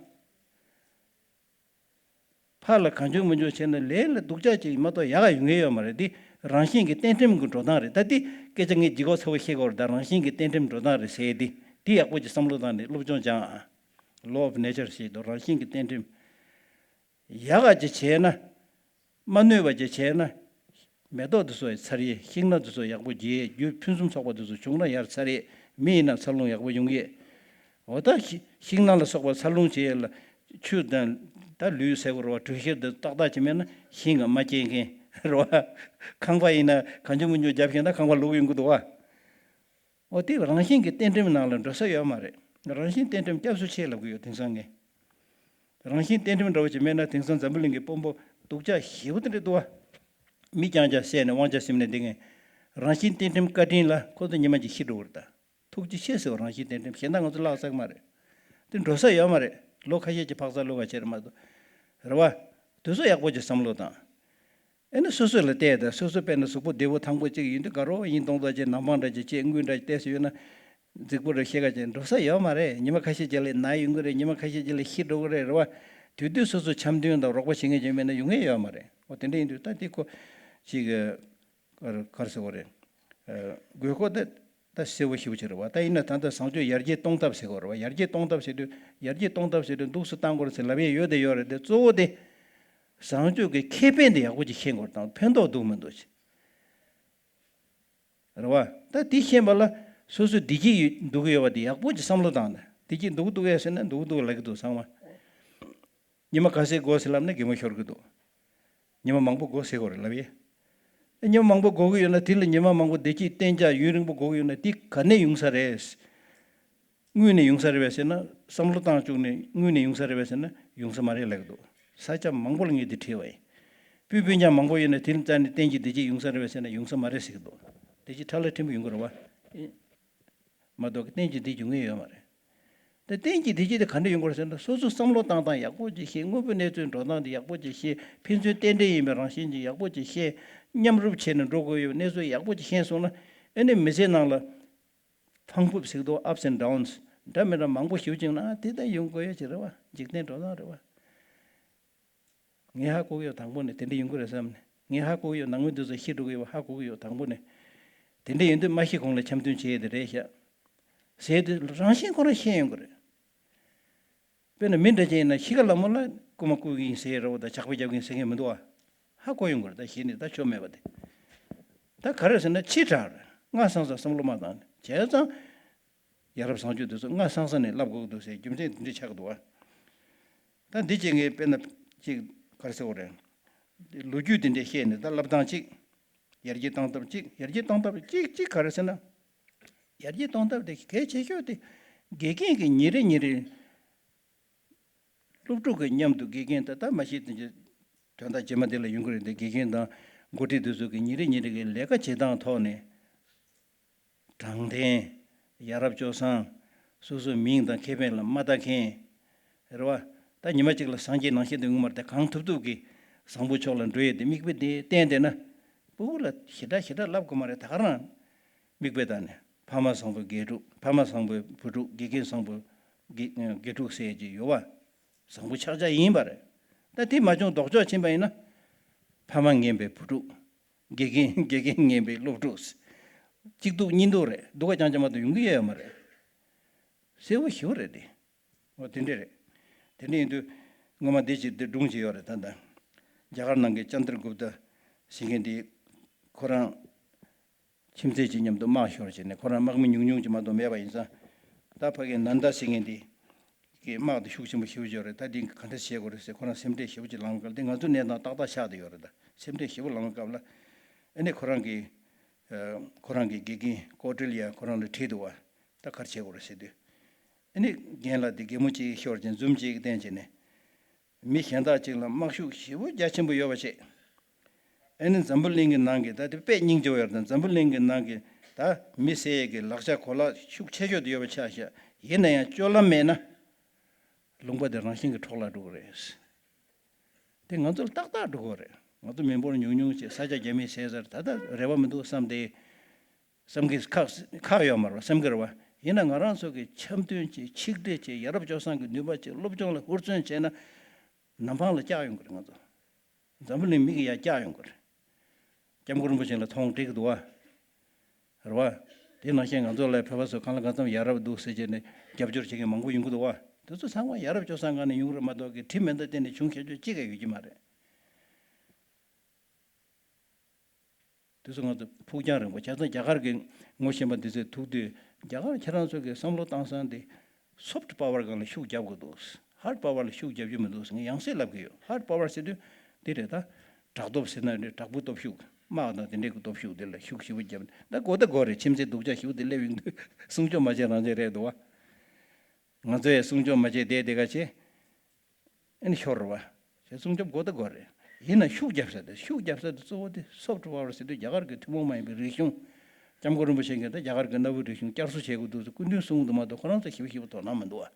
ཕར་ལ་གང་བྱུང་མང་བྱུང་བྱས་ན་ལས་ལ་སྡུག་ཅག་ཅིག་མ་གཏོགས་ཡག་ག་ཡོང་གི་ཡོད་མ་རེད། འདི་རང་བཞིན་གྱི་གཏན་ཁྲིམས་ཀྱི་འགྲོ་སྟངས་རེད། ད་འདི་སྐད་ཆ་ངས་ལྗིད་ཁོག་ཚ་པོ་བཤད་དགོས་རེད། ད་རང་བཞིན་གྱི་གཏན་ཁྲིམས་འགྲོ་སྟངས་རེད་ཟེར་ཡས་འདི་འདི་ཡག་པོ་ཅིག་བསམ་བློ་བཏང་ནས་སློབ་སྦྱོང་སྦྱང་ཨ། Law of nature ཞེས་དང་རང་བཞིན་གྱི་གཏན་ཁྲིམས། ཡག་ག་ཅིག་བྱས་ན། མ་གནོད་པ་ཅིག་བྱས་ན། མེ་ཏོག་དེ་ཚོ་ཡང་ཚར་ཡས། ཤིང་སྣ་དེ་ཚོ་ཡག་པོ་རྒྱས། རྒྱུ་ཕུན་སུམ་ཚོགས་པ་དེ་ཚོ་བྱུང་ན་ཡར་ཚར་ཡས། མི་ཡིན་ན་འཚར་ལོངས་ཡག་པོ་ཡོང་ཡས། འོ་ད་ཤི་ཤིང་སྣ་ལ་སོགས་པ་འཚར་ལོངས་བྱེད་ཡས་ལ་ཆུ་དང་ད་ལུད་ཟེར་དགོས་རེད་བ། དྲོད་གཤེར་དེ་ཏག་ཏག་ཅིག་མེད་ན་ཤིང་ག་མ་སྐྱེ་མཁན། རེད་བ། ཁང་པ་ཡིན་ན་གང་བྱུང་མང་བྱུང་བརྒྱབ་ཤེས་ན་ཁང་པ་ལོག་ཡོང་གི་འདུག་བ། འོ་དེ་རང་བཞིན་གྱི་རྟེན་ཁྲིམས་ནང་ལ་འགྲོ་ས་ཡོད་མ་རེད། རང་བཞིན་རྟེན་ཁྲིམས་སྐྱབས་སུ་མཆི་ལབ་གི་ཡོད་དེང་སང་ངས། རང་བཞིན་རྟེན་ཁྲིམས་འདྲ་བོ་ཅིག་མེད་ན་དེང་སང་འཛམ་བུ་གླིང་གི་དཔོན་པོ་སྡུག་ཅག་ཞེ་པོ་དེ་འདྲ་འདུག་བ། མི་རྐྱང་རྐྱང་བསད་ནས་དབང་ཆ་ཟིན་ནས་འདི་ངས། རང་བཞིན་རྟེན་ཁྲིམས་བཀའ་དྲིན་ལ་ཁོ་ཚོ་ཉི་མ་གཅིག་ཤི་འགྲོ་གི་རེད་ད། ཐུགས་རྗེ་ཆེ་ཟེར་བ་རང་བཞིན་རྟེན་ཁྲིམས་གཞན་དག་ང་ཚོ་བརླག་ཚར་གི་མ་རེད། དེ་འགྲོ་ས་ཡོད་མ་རེད། ལོ་ཁ་ཤས་ཀྱི་འཕག་འཚག་ལོ་ཁ་ཤས་རེད་མ་གཏོགས། རེད་བ། དུས་ཚོད་ཡག་པོ་ཅིག་བསམ་བློ་བཏང་། ཨེ་ནི་སོ་སོ་ལ་བལྟས་ད་སོ་སོ་དཔེར་ན་གཟུགས་པོ་བདེ་པོ་ཐང་པོ་ཅིག་ཡིན་དུས་དགའ་རོགས་ཡིན་གཏོང་ད་ཅིག་ནམ་འཕང་འདྲ་ཅིག་ཅིག་དངུལ་འདྲ་ཅིག་བལྟས་སུ་ཡོད་ན། རྫིག་པོ་རེ་བཤད་ཁ་ཅིག་འགྲོ་ས་ཡོད་མ་རེད། ཉི་མ་ཁ་ཤས་ཅིག་ལ་ན་ཡོང་གི་རེད། ཉི་མ་ཁ་ཤས་ཅིག་ལ་ཤི་འགྲོ་གི་རེད་རེད་བ། དུས་དུས་སོ་སོ་འཆམ་མཐུན་དང་རོགས་པ་བྱེད་མཁན་ཅིག་མེད་ན་ཡོང་ངེས་ཡོད་མ་རེད། འོ་དེ་འདྲ་ཡིན་དུས་ད་དེ་ཁོ་ཅིག་ག་རེ་ཟེར་བ་རེད། དགོས་མཁོ་ད་ད་གསལ་པོ་ཞེ་པོ་ཅིག་རེད་བ། ད་ཡིན་ན་ད་ལྟ་བཟང་སྤྱོད་ཡར་རྒྱས་གཏོང་ཐབས་ཟེར་གོ་རེད་བ། ཡར་རྒྱས་གཏོང་ཐབས་ཟེར་དུས་ཡར་རྒྱས་གཏོང་ཐབས་ཟེར་དུས་འདུག་སེ་བཏང་དགོས་རེད་ཟེར་ལབ་ཡས་ཡོད་དེ་ཡོད་རེད་དེ་གཙོ་བོ་དེ། བཟང་སྤྱོད་ཀྱི་ཁེ་ཕན་དེ་ཡག་པོ་ཅིག་ཤེས་དགོས་རེད་དང་ཕན་ཐོགས་འདུག་མི་འདུག་ཅིག་རེད་བ། ད་དེ་ཤེས་པ་ལ་སོ་སོ་བདེ་སྐྱིད་ཡོད་འདུག་གི་ཡོད་པ་དེ་ཡག་པོ་ཅིག་བསམ་བློ་བཏང་ནས་བདེ་སྐྱིད་འདུག་འདུག་ཡ་ཟེར་ན་འདུག་འདུག་ལབ་ཀྱི་འདུག་ཚང་མ། ཉི་མ་ག་ཚོད་དགོས་ཟེར་ལབ་ན་གད་མོ་ཤོར་གི་འདུག་ཉི་མ་མང་པོ་དགོས་ཟེར་དགོས་རེད་ལབ་ཡས། ཉི་མ་མང་པོ་དགོས་ཀྱི་ཡོད་ན་དེ་ལ་ཉི་མ་མང་པོ་བདེ་སྐྱིད་གཏན་འཇགས་ཡུན་རིང་པོ་དགོས་ཀྱི་ཡོད་ན་དེ་ག་ནས་ཡོང་ས་རེད། དངོས་ནས་ཡོང་ས་རེད་པས་ཟེར་ན་བསམ་བློ་བཏང་བཅུག་ནས་དངོས་ནས་ཡོང་ས་རེད་པས་ཟེར་ན་ཡོང་ས་མ་རེད་ལབ་ཀྱི་འདུག་ས་ཆ་མང་པོ་ལ་ངས་འདི་བྲིས་པ་ཡིན། སྤུས་སྤུས་ཀྱང་མང་པོ་ཡོད་ན་དེ་ལ་རྩ་ནས་གཏན་གྱི་བདེ་སྐྱིད་ཡོང་ས་རེད་པས་ཟེར་ན་ཡོང་ས་མ་རེད་ཟེར་གྱི་འདུག་བདེ་སྐྱིད་ཁྲ་ལ་ཕྲན་བུ་ཡོང་གི་རེད་བ། མ་གཏོགས་གཏན་གྱི་བདེ་སྐྱིད་ཡོང་ངེས་ཡོད་མ་རེད། ད་གཏན་གྱི་བདེ་སྐྱིད་དེ་ག་འདྲ་ཡོང་དགོས་རེད་ཟེར་ན་སོ་སོ་བསམ་བློ་བཏང་སྟངས་ཡག་པོ་ཅིག་ཤེས། དངོས་པོའི་གནས་ཚུལ་འགྲོ་སྟངས་དེ་ཡག་པོ་ཅིག་ཤེས། ཕན་ཚུན་རྟེན་འབྲེལ་ཡིན་པའི་རང་བཞིན་ཅིག་ཡག་པོ་ཅིག་ཤེས། མཉམ་རུབ་བྱས་ནས་འགྲོ་དགོས་ཡོད་གནས་ཚུལ་ཡག་པོ་ཅིག་ཤེས་སོང་ན་ཨེ་ནི་མི་ཚེ་ནང་ལ་ཕངས་ཕུབ་ཟེར་དུས་ups and downs འདྲ་མི་འདྲ་མང་པོ་ཞིག་བྱུང་ན་དེ་ལྟར་ཡོང་དགོས་ཡོད་ཅིག་རེད་བ། འཇིག་རྟེན་འགྲོ་སྟངས་རེད་བ། ངས་ཧ་གོ་གི་ཡོད་དང་པོ་ནས་དེ་འདྲ་ཡོང་གི་རེད་བསམ་ནས། ངས་ཧ་གོ་གི་ཡོད། ནང་མི་འདི་ཚོ་ཤི་འགྲོ་གི་ཡོད་པ་ཧ་གོ་གི་ཡོད་དང་པོ་ནས། དེ་འདྲ་ཡིན་དུས་མ་ཤི་གོང་ལ་འཆམ་མཐུན་བྱེད་ཡས་དེ་རེད་ཤག་ཟེར་དུས་རང་བཞིན་ཁོ་རང་ཤེས་ཡོང་གི་རེད། དཔེར་ན་མི་འདྲ་ཅན་ཡིན་ན་ཤི་ཁ་ལ་མོ་ལ་རྐུ་མ་རྐུ་གི་ཡིན་ཟེར་རོ་ད་ཇག་པ་རྒྱབ་གི་ཡིན་ཟེར་མཁན་མི་འདུག་ཨ། ཧ་གོ་ཡོང་གི་རེད། ད་གཞི་ནས་ད་ཆོ་མེད་པ་དེ། ད་ག་རེ་ཟེར་ན་ཕྱི་དྲགས་རེད། སྔ་སང་སང་བསམ་བློ་མ་བཏང་ནས་བྱས་ཙང་། ཡ་རབས་བཟང་སྤྱོད་དེ་ཚོ་སྔ་སང་སང་ནས་བསླབ་དགོས་ཀྱི་འདུག་ཟེར་རྒྱུ་མཚན་དེ་འདྲ་ཆགས་ཀྱི་འདུག་བ། ད་འདི་བྱེད་མཁན་དཔེར་ན་ཅིག་ག་རེ་ཟེར་དགོས་རེད། ལོ་རྒྱུས་དེ་འདྲ་བཤད་ནས་ད་བསླབ་སྟངས་གཅིག་ཡར་རྒྱས་གཏོང་ཐབས་གཅིག་ཡར་རྒྱས་གཏོང་ཐབས་གཅིག་གཅིག་ག་རེ་ཟེར་ན། ཡར་རྒྱས་གཏོང་ཐབས་དེ་གལ་ཆེ་ཤོས་དེ་དགེ་རྒན་གྱིས་ཉིན་རེ་ཉིན་རེ། སློབ་ཕྲུག་གི་མཉམ་དུ་དགེ་རྒན་ད་ལྟ་མ་གཞི་དེ་འདྲ་དོན་དག་རྗེས་མ་དེ་ལ་ཡོང་གི་རེད་དེ་དགེ་རྒན་དང་འགོ་ཁྲིད་དེ་ཚོ་གི་ཉིན་རེ་ཉིན་རེ་གི་ལས་ཀ་བྱེད་སྟངས་ཐོག་ནས། དྲང་བདེན། ཡ་རབས་སྤྱོད་བཟང་། སོ་སོའི་མིང་དང་ཁེ་ཕན་ལ་མ་ལྟ་མཁན། རེད་བ། ད་ཉི་མ་གཅིག་ལ་སངས་རྒྱས་ནང་བཞིན་དུ་ཡོང་མ་རེད་དེ་གང་ཐུབ་ཐུབ་ཀྱིས་བཟང་པོ་ཕྱོགས་ལ་འགྲོ་ཡས་དེ་མིག་དཔེ་དེ་བསྟན་བསྡད་ན། སྤུ་གུ་ལ་ཞེ་དྲག་ཞེ་དྲག་བསླབ་དགོས་མ་རེད་ད་ག་རང་། མིག་དཔེ་བལྟས་ནས་ཕ་མ་བཟང་པོའི་དགེ་ཕྲུག་ཕ་མ་བཟང་པོའི་བུ་ཕྲུག་དགེ་རྒན་བཟང་པོའི་དགེ་དགེ་ཕྲུག་ཟེར་གྱི་ཡོད་བ། བཟང་པོ་ཆགས་ཆགས་ཡིན་པ་རེད། ད་དེ་མ་བྱུང་ལྡོག་ཕྱོགས་ཕྱིན་པ་ཡིན་ན། ཕ་མ་ངན་པའི་བུ་ཕྲུག་དགེ་རྒན་དགེ་རྒན་ངན་པའི་སློབ་ཕྲུག་གཅིག་སྡུག་གཉིས་སྡུག་རེད། སྡུག་ག་རྐྱང་རྐྱང་མ་གཏོགས་ཡོང་གི་ཡོད་མ་རེད། གསལ་པོ་ཞེ་པོ་རེད་དེ། འོ་དེ་འདྲ་རེད། དེ་འདྲ་ཡིན་དུས་སྔོན་མ་འདི་ཅིག་འདི་སྒྲུང་ཅིག་ཡོད་རེད་ད་ལྟ། རྒྱ་གར་ནང་གི་ཅན་དྲ་གུབ་ཏ་ཟེར་མཁན་འདི་ཁོ་རང་ཁྱིམ་མཚེས་ཅིག་མཉམ་དུ་དམག་ཤོར་བྱས་ནས་ཁོ་རང་དམག་མི་ཉུང་ཉུང་ཅིག་མ་གཏོགས་མེད་པ་ཡིན་ཙང་། ད་ཕ་གི་ནན་ད་ཟེར་མཁན་འདི་གི་དམག་དེ་ཤུགས་ཆེན་པོ་ཞེ་པོ་ཅིག་ཡོད་རེད། ད་འདི་ག་འདྲ་བྱེད་དགོས་རེད་ཟེར་ཁོ་རང་སེམས་ཁྲལ་ཞེ་པོ་ཅིག་ལངས་སྐབས་དེ་ང་ཚོ་གནས་སྟངས་ཏག་ཏག་ཆགས་བསྡད་ཡོད་རེད། ད་སེམས་ཁྲལ་ཞེ་པོ་ལངས་སྐབས་ལ་ཨ་ནི་ཁོ་རང་གི་ཨ་ཁོ་རང་གི་དགེ་རྒན་ཀོ་ཏྲི་ལི་ཡ་ཁོ་རང་ལ་དྲིས་འདུག་བ། ད་ག་རེ་བྱེད་དགོས་རེད་ཟེར་དུས། ཨ་ནི་རྒན་ལགས་དེ་གད་མོ་གཅིག་ཤོར་བྱས་འཛུམ་གཅིག་བསྟན་བྱས་ནས། མི་གཞན་དག་ཅིག་ལ་དམག་ཤུགས་ཞེ་པོ་རྒྱ་ཆེན་པོ་ཡོད་པ་བྱས། ཨ་ནི་འཛམ་བུ་གླིང་གི་ནང་གི་ད་དེ་དཔེ་སྙིང་རྗེ་བོ་ཡོད་རེད། འཛམ་བུ་གླིང་གི་ནང་གི་ད་མི་བསད་ཡས་ཀྱི་ལག་ཆ་གོ་ལག་ཤུགས་ཆེ་ཤོས་དེ་ཡོད་པ་ཆགས་ཤག་ཡིན་ན་ཡང་སྤྱོད་ལམ་མེད་ན། ལུང་པ་དེ་རང་བཞིན་གྱིས་འཕྲོ་བརླག་འགྲོ་གི་རེད། དེ་ང་ཚོ་ལ་ཏག་ཏག་འགྲོ་གི་རེད། ང་ཚོ་མི་འབོར་ཉུང་ཉུང་ཅིག་ས་ཆ་རྒྱ་མིས་བཟས་ཚར། ད་ལྟ་རེ་བ་མི་འདུག་བསམ་སྟེ། བསམ་གྱི་ཁག་ཁག་ཡོད་མ་རེད་བསམ་གྱི་རེད་བ། ཡིན་ན་ང་རང་ཚོ་གི་འཆམ་མཐུན་གྱི་ཆིག་སྒྲིལ་གྱི་ཡ་རབས་སྤྱོད་བཟང་གི་ནུས་པ་གྱི་སློབ་སྦྱོང་ལ་ཧུར་བརྩོན་བྱས་ན། ནམ་འཕང་ལ་བཀྱག་ཡོང་གི་རེད་ང་ཚོ། འཛམ་བུ་གླིང་མིག་གིས་ཡར་བཀྱག་ཡོང་གི་རེད། སྐྱབས་མགོན་རིན་པོ་ཆེ་ལ་མཐོང་འགྲིག་གི་འདུག་བ། རེད་བ། དེ་ནང་བཞིན་ང་ཚོ་ལ་བོད་པ་ཚོ་གང་ལ་གང་འཚམ་ཡ་རབས་འདུག་ཟེར་བྱས་ནས་རྒྱབ་སྐྱོར་བྱེད་མཁན་མང་པོ་ཡོང་གི་འདུག་བ། དེ་ཚོ་ཚང་མ་ཡ་རབས་སྤྱོད་བཟང་སྒང་ནས་ཡོང་གི་རེད་མ་གཏོགས་ཀྱི་དྲི་མེད་ད་གཏན་ནས་བྱུང་ཁྱད་ཆོས་གཅིག་ཀྱང་ཡོད་ཀྱི་མ་རེད། དེ་ཚོ་ང་ཚོ་ཕུགས་རྒྱང་རིང་པོ་བྱས་ཙང་རྒྱ་གར་གྱི་ངོ་ཤེས་པ་འདི་ཚོས་ཐུག་དུས་རྒྱ་གར་ཁྱེད་རང་ཚོ་གི་བསམ་བློ་བཏང་སྟངས་དེ་སོཕ་ཊི་པ་ཝར་སྒང་ལ་ཤུགས་རྒྱབ་དགོས་འདུག་ཧར་ཌི་པ་ཝར་ལ་ཤུགས་རྒྱབ་རྒྱུ་མི་འདུག་ངས་ཡང་སེ་ལབ་གི་ཡོད། ཧར་ཌི་པ་ཝར་ཟེར་དུས་འདི་རེད་ད། དྲག་སྟོབས་ཟེར་ན་རེད། དྲག་པོའི་སྟོབས་ཤུགས། དམག་དང་དེ་འདྲའི་གི་སྟོབས་ཤུགས་དེ་ལ་ཤུགས་ཞེ་པོ་བརྒྱབ་ནས། ད་གོ་ད་གོ་རེད། ཁྱིམ་མཚེས་སྡུག་ཅག་ཞེ་པོ་དེ་སླེབས་ཡོང་དུས་སྲུང་སྐྱོབ་མ་བྱས་རང་བྱས་རེད་འདུག་བ། ང་ཚོ་ཡང་སྲུང་སྐྱོབ་མ་བྱས་བསྡད་དེ་ག་བྱས། ཨ་ནི་ཤོར་བ། ཞེས་སྲུང་སྐྱོབ་དགོས་ད་དགོས་རེད། ཡིན་ན་ཤུགས་རྒྱབ་ས་དེ། ཤུགས་རྒྱབ་ས་དེ་གཙོ་བོ་དེ་སོབ་ཊི་པ་ཝར་ཟེར་དུས། རྒྱ་གར་གྱི་ཐུན་མོང་མ་ཡིན་པའི་རིག་གཞུང་། སྐྱབས་མགོན་རིན་པོ་ཆེ་གིས་ད་རྒྱ་གར་གྱི་གནའ་བོའི་རིག་གཞུང་བསྐྱར་གསོ་བྱེད་དགོས་འདུག་ཟེར་སྐུ་མདུན་གསུང་གི་འདུག་མ་གཏོགས། ཁོ་རང་ཚོ་ཞེ་པོ་ཞེ་པོ་དོ་སྣང་མི་འདུག་བ།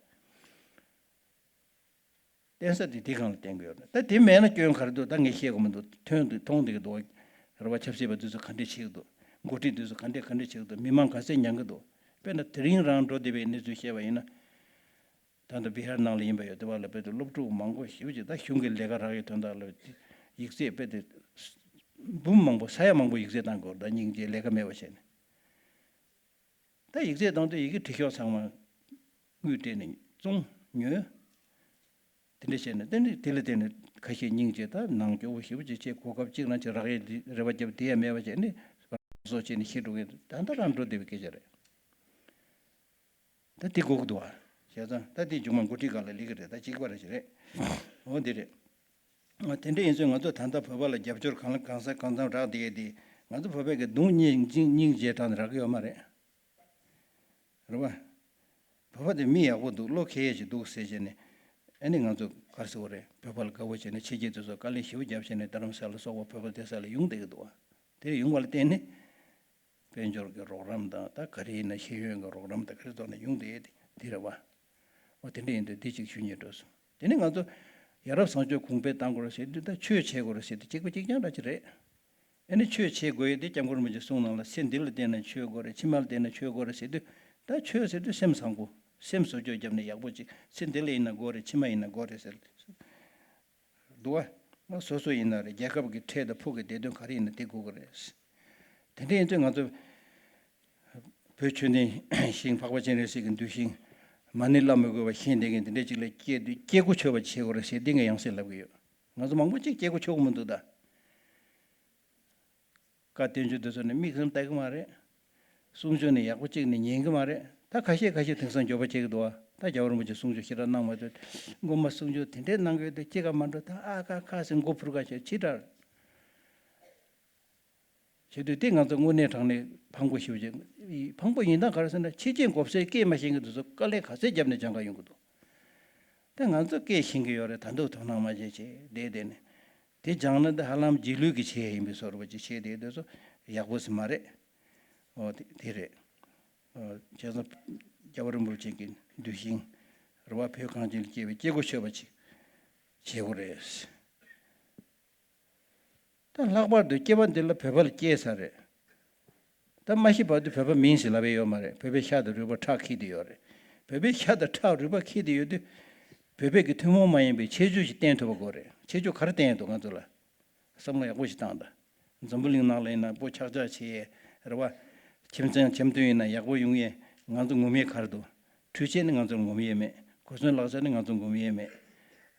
བསྟན་ས་དེ་དེ་སྒང་ལ་བསྟན་གྱི་ཡོད་རེད། ད་དེ་མེད་ན་སྐྱོན་ག་རེ་འདུག་ད་ངས་བཤད་དགོས་མི་འདུག་ཐོན་འདུག་མཐོང་བསྡད་ཀྱི་འདུག་རེད་བ། ཆབ་སྲིད་པ་དེ་ཚོ་ག་འདྲས་བྱེད་ཀྱི་འདུག་འགོ་ཁྲིད་དེ་ཚོ་ག་འདྲས་ག་འདྲས་བྱེད་ཀྱི་འདུག་མི་མང་ག་ཚད་མྱངས་ཀྱི་འདུག་དཔེར་ན་དེ་རིང་རང་འགྲོ་བསྡད་པའི་གནས་ཚུལ་བཤད་པ་ཡིན་ན། ད་ལྟ་བི་ཧར་ནང་ལ་ཡིན་པ་ཡོད། དེ་བ་ལ་དཔེ་དེ་སློབ་ཕྲུག་མང་པོ་ཞེ་པོ་ཅིག་ད་གཞུང་གི་ལས་ཀ་རག་ཡའི་དོན་དག་ལ་ཡིག་ཚད་དཔེ་དེ་འབུམ་མང་པོ། ས་ཡ་མང་པོ་ཡིག་ཚད་བཏང་དགོས་རེད། ད་སྙིང་རྗེ་ལས་ཀ་མེད་པ་བྱས་ནས། ད་ཡིག་ཚད་བཏང་དུས་ཡི་གེ་བྲིས་ཤོག་ཚང་མ་དངུལ་སྤྲད་ནས་བཙོང་ཉོས། དེ་འདྲ་བྱས་ནས། དེ་ནི་དེ་ལ་བརྟེན་ནས་ཁ་ཤས་སྙིང་རྗེ། ད་ནང་སྐྱོ་བོ་ཞེ་པོ་ཅིག་བྱས། གོ་སྐབས་གཅིག་རང་ཅིག་རག་ཡས་དེ་རེ་བ་བརྒྱབ། དེ་ཡང་མེད་པ་བྱས་ནས་རང་སྲོག་བཅད་ནས་ཤི་འགྲོ་མཁན། ད་ལྟ་རང་འགྲོ་བསྡད་པའི་སྐད་ཆ་རེད། ད་དེ་དགོས་ཀྱི་འདུག་བ། བྱས་ཙང་ད་དེ་མཇུག་མ་འགོ་ཁྲིད་སྒང་ལ་སླེབས་ཀྱི་རེད། ད་གཅིག་པ་རེ་ཞིག་རེད། འོ་དེ་རེད། འོ་དེ་འདྲ་ཡིན་ཚེ་ང་ཚོ་ད་ལྟ་བོད་པ་ལ་རྒྱབ་སྐྱོར་གང་ལ་གང་ས་གང་འཚམ་རག་བསྡད་ཡས་དེ། ང་ཚོ་བོད་པའི་གི་གདུང་སྙིང་སྙིང་རྗེ་དྲག་ནས་རག་གི་ཡོད་མ་རེད། རེད་བ། བོད་པ་དེ་མི་ཡག་པོ་འདུག་བློ་འཁེལ་ཡས་ཅིག་འདུག་ཟེར་བྱས་ནས། ཨ་ནི་ང་ཚོ་ག་རེ་ཟེར་དགོས་རེད། བོད་པ་ལ་དགའ་བོ་བྱས་ནས་ཕྱི་རྒྱལ་དེ་ཚོ་དཀའ་ལས་ཞེ་པོ་བརྒྱབ་བྱས་ནས་རྡ་རམ་ས་ལ་སོགས་པ་བོད་པ་བསྡད་ས་ལ་ཡོང་བསྡད་ཀྱི་འདུག་བ། དེ་ཡོང་བ་ལ་བརྟེན་ནས་དཔལ་འབྱོར་གྱི་རོགས་རམ་དང་། ད་ག་རེ་ཡིན་ན་ཤེས་ཡོན་གྱི་རོགས་རམ་དང་། ག་རེ་ཐོག་ནས་ཡོང་བསྡད་དེ་དེ་རེད་བ། འོ་དེ་འདྲ་ཡིན་དུས་འདི་གཅིག་ཞུ་སྙིང་འདོད་སོང་། དེ་ནས་ང་ཚོ་ཡ་རབས་བཟང་སྤྱོད་གོང་འཕེལ་གཏང་དགོས་རེད་ཟེར་དུས། ད་ཆོས་བྱེད་དགོས་རེད་ཟེར་དུས་གཅིག་པ་གཅིག་རྐྱང་འདྲ་ཅིག་རེད། ཨ་ནི་ཆོས་བྱེད་དགོས་ཡས་དེ་སྐྱབས་མགོན་རིན་པོ་ཆེ་གསུང་ནང་ལ། ཚེ་འདི་ལ་བརྟེན་ནས་ཆོས་དགོས་རེད། ཕྱི་མ་ལ་བརྟེན་ནས་ཆོས་དགོས་རེད་ཟེར་དུས། ད་ཆོས་ཟེར་དུས་སེམས་བཟང་པོ། སེམས་བཟོ་བཅོས་བརྒྱབ་ནས་ཡག་པོ་ཅིག་ཚེ་འདི་ལ་ཡིན་ན་དགོས་རེད། ཕྱི་མ་ཡིན་ན་དགོས་རེད་ཟེར་འདུག་བ། སོ་སོ་ཡིན་ན་རེད། རྒྱལ་ཁབ་ཀྱི་འཕྲལ་དང་ཕུགས་ཀྱི་བདེ་དོན་ག་རེ་ཡིན་ན་དེ་དགོས་ཀྱི་རེད། དེ་འདྲ་ཡིན་དུས་ང་ཚོ་བོད་ཆོས་ལྡན་ཞིང་འཕགས་པ་སྤྱན་རས་གཟིགས་ཀྱི་གདུལ་ཞིང་། མ་ཎི་བླ་མི་དགོས་པ་བཞེངས་བསྡད་མཁན་དེ་འདྲ་ཅིག་ལ་སྐྱེ་དུས་སྐྱེ་སྒོ་ཆོད་པ་བྱེད་དགོས་རེད་ཟེར། འདི་ངས་ཡང་སེ་ལབ་ཀྱི་ཡོད། ང་ཚོ་མང་པོ་ཅིག་སྐྱེ་སྒོ་ཆོད་ཀྱི་མི་འདུག་ད། བཀའ་བསྟན་བཅོས་དེ་ཚོ་ནས་མིག་ཙམ་ལྟ་གི་མ་རེད། གསུང་ཆོས་ནས་ཡག་པོ་གཅིག་ནས་ཉན་གི་མ་རེད། ད་ཁ་ཤས་ཁ་ཤས་དེང་སང་འགྱོད་པ་བྱེད་ཀྱི་འདུག་བ། ད་རྒྱལ་བ་རིན་པོ་ཆེ་གསུང་ཆོས་ཞེ་དྲག་གནང་མ་ཐུབ། སྔོན་མ་གསུང་ཆོས་དེ་འདྲས་གནང་གི་ཡོད་དུས་ཅི་ག་མ་འགྲོ། ད་ཨ་ཁ་ཁ་ཟེར་མགོ་འཕུར་ག་བྱས། ཕྱི་དྲགས་བྱེད་དུས། དེ་ང་ཚོ་དངོས་གནས་དྲང་གནས་ཕངས་པོ་ཞེ་པོ་ཅིག་ཕངས་པོ་ཡིན་སྟངས་ག་རེ་ཟེར་ན། ཕྱི་རྐྱེན་གོ་སའི་སྐད་མ་ཤེས་མཁན་དེ་ཚོ་དཀའ་ལས་ག་ཚད་བརྒྱབ་ནས་སྦྱང་ག་ཡོང་གི་འདུག་ད་ང་ཚོ་སྐད་ཤེས་ཀྱི་ཡོད་རེད། ད་དུང་དོ་སྣང་མ་བྱེད་བྱས་བསྡད་བསྡད་ནས། དེ་སྦྱངས་ན་ད་ཧ་ལམ་རྗེས་ལུས་ཀྱི་ཆེད་ཡིན་པའི་བཟོ་འདྲ་ཅིག་བྱས་བསྡད་དུས་ཚོ་ཡག་པོ་ཞིག་མ་རེད། འོ་དེ་དེ་རེད། འོ་བྱས་ཙང་རྒྱལ་བ་རིན་པོ་ཆེ་གི་གདུལ་ཞིང་རེད་བ། བོད་གངས་ཅན་ལ་སྐྱེས་པའི་སྐྱེ་སྒོ་ཆོད་པ་ཅིག་བྱེད་དགོས་རེད། ད་ལྷག་པར་དུ་སྐྱེ་བ་འདི་ལ་བོད་པ་ལ་སྐྱེས་ས་རེད། ད་མ་ཤི་བར་དུ་བོད་པ་མིན་ཟེར་ལབ་ཡས་ཡོད་མ་རེད། བོད་པའི་ཤ་དང་རུས་པ་ཁྲག་འཁྱེར་བསྡད་ཡོད་རེད། བོད་པའི་ཤ་དང་ཁྲག་རུས་པ་འཁྱེར་བསྡད་ཡོད་དུས། བོད་པའི་གི་ཐུན་མོང་མ་ཡིན་པའི་ཁྱད་ཆོས་ཤིག་བསྟན་ཐུབ་པ་དགོས་རེད། ཁྱད་ཆོས་ག་རེ་བསྟན་ཡས་འདུག་ང་ཚོ་ལ། བསམ་བློ་ཡག་པོ་ཞིག་བཏང་དང་། འཛམ་བུ་གླིང་ནང་ལ་ཡིན་ན་སྤོ་ཆག་ཆག་བྱེད་ཡས་རེད་བ། ཁྱིམ་ཚང་འཆམ་མཐུན་ཡིན་ན་ཡག་པོ་ཡོང་ཡས། ང་ཚོ་ངོམ་ཡས་ག་རེ་འདུག་འཕྲུལ་ཆས་ནི་ང་ཚོར་ངོམ་ཡས་མེད། གོ་མཚོན་ལག་ཆ་ནི་ང་ཚོར་ངོམ་ཡས་མེད།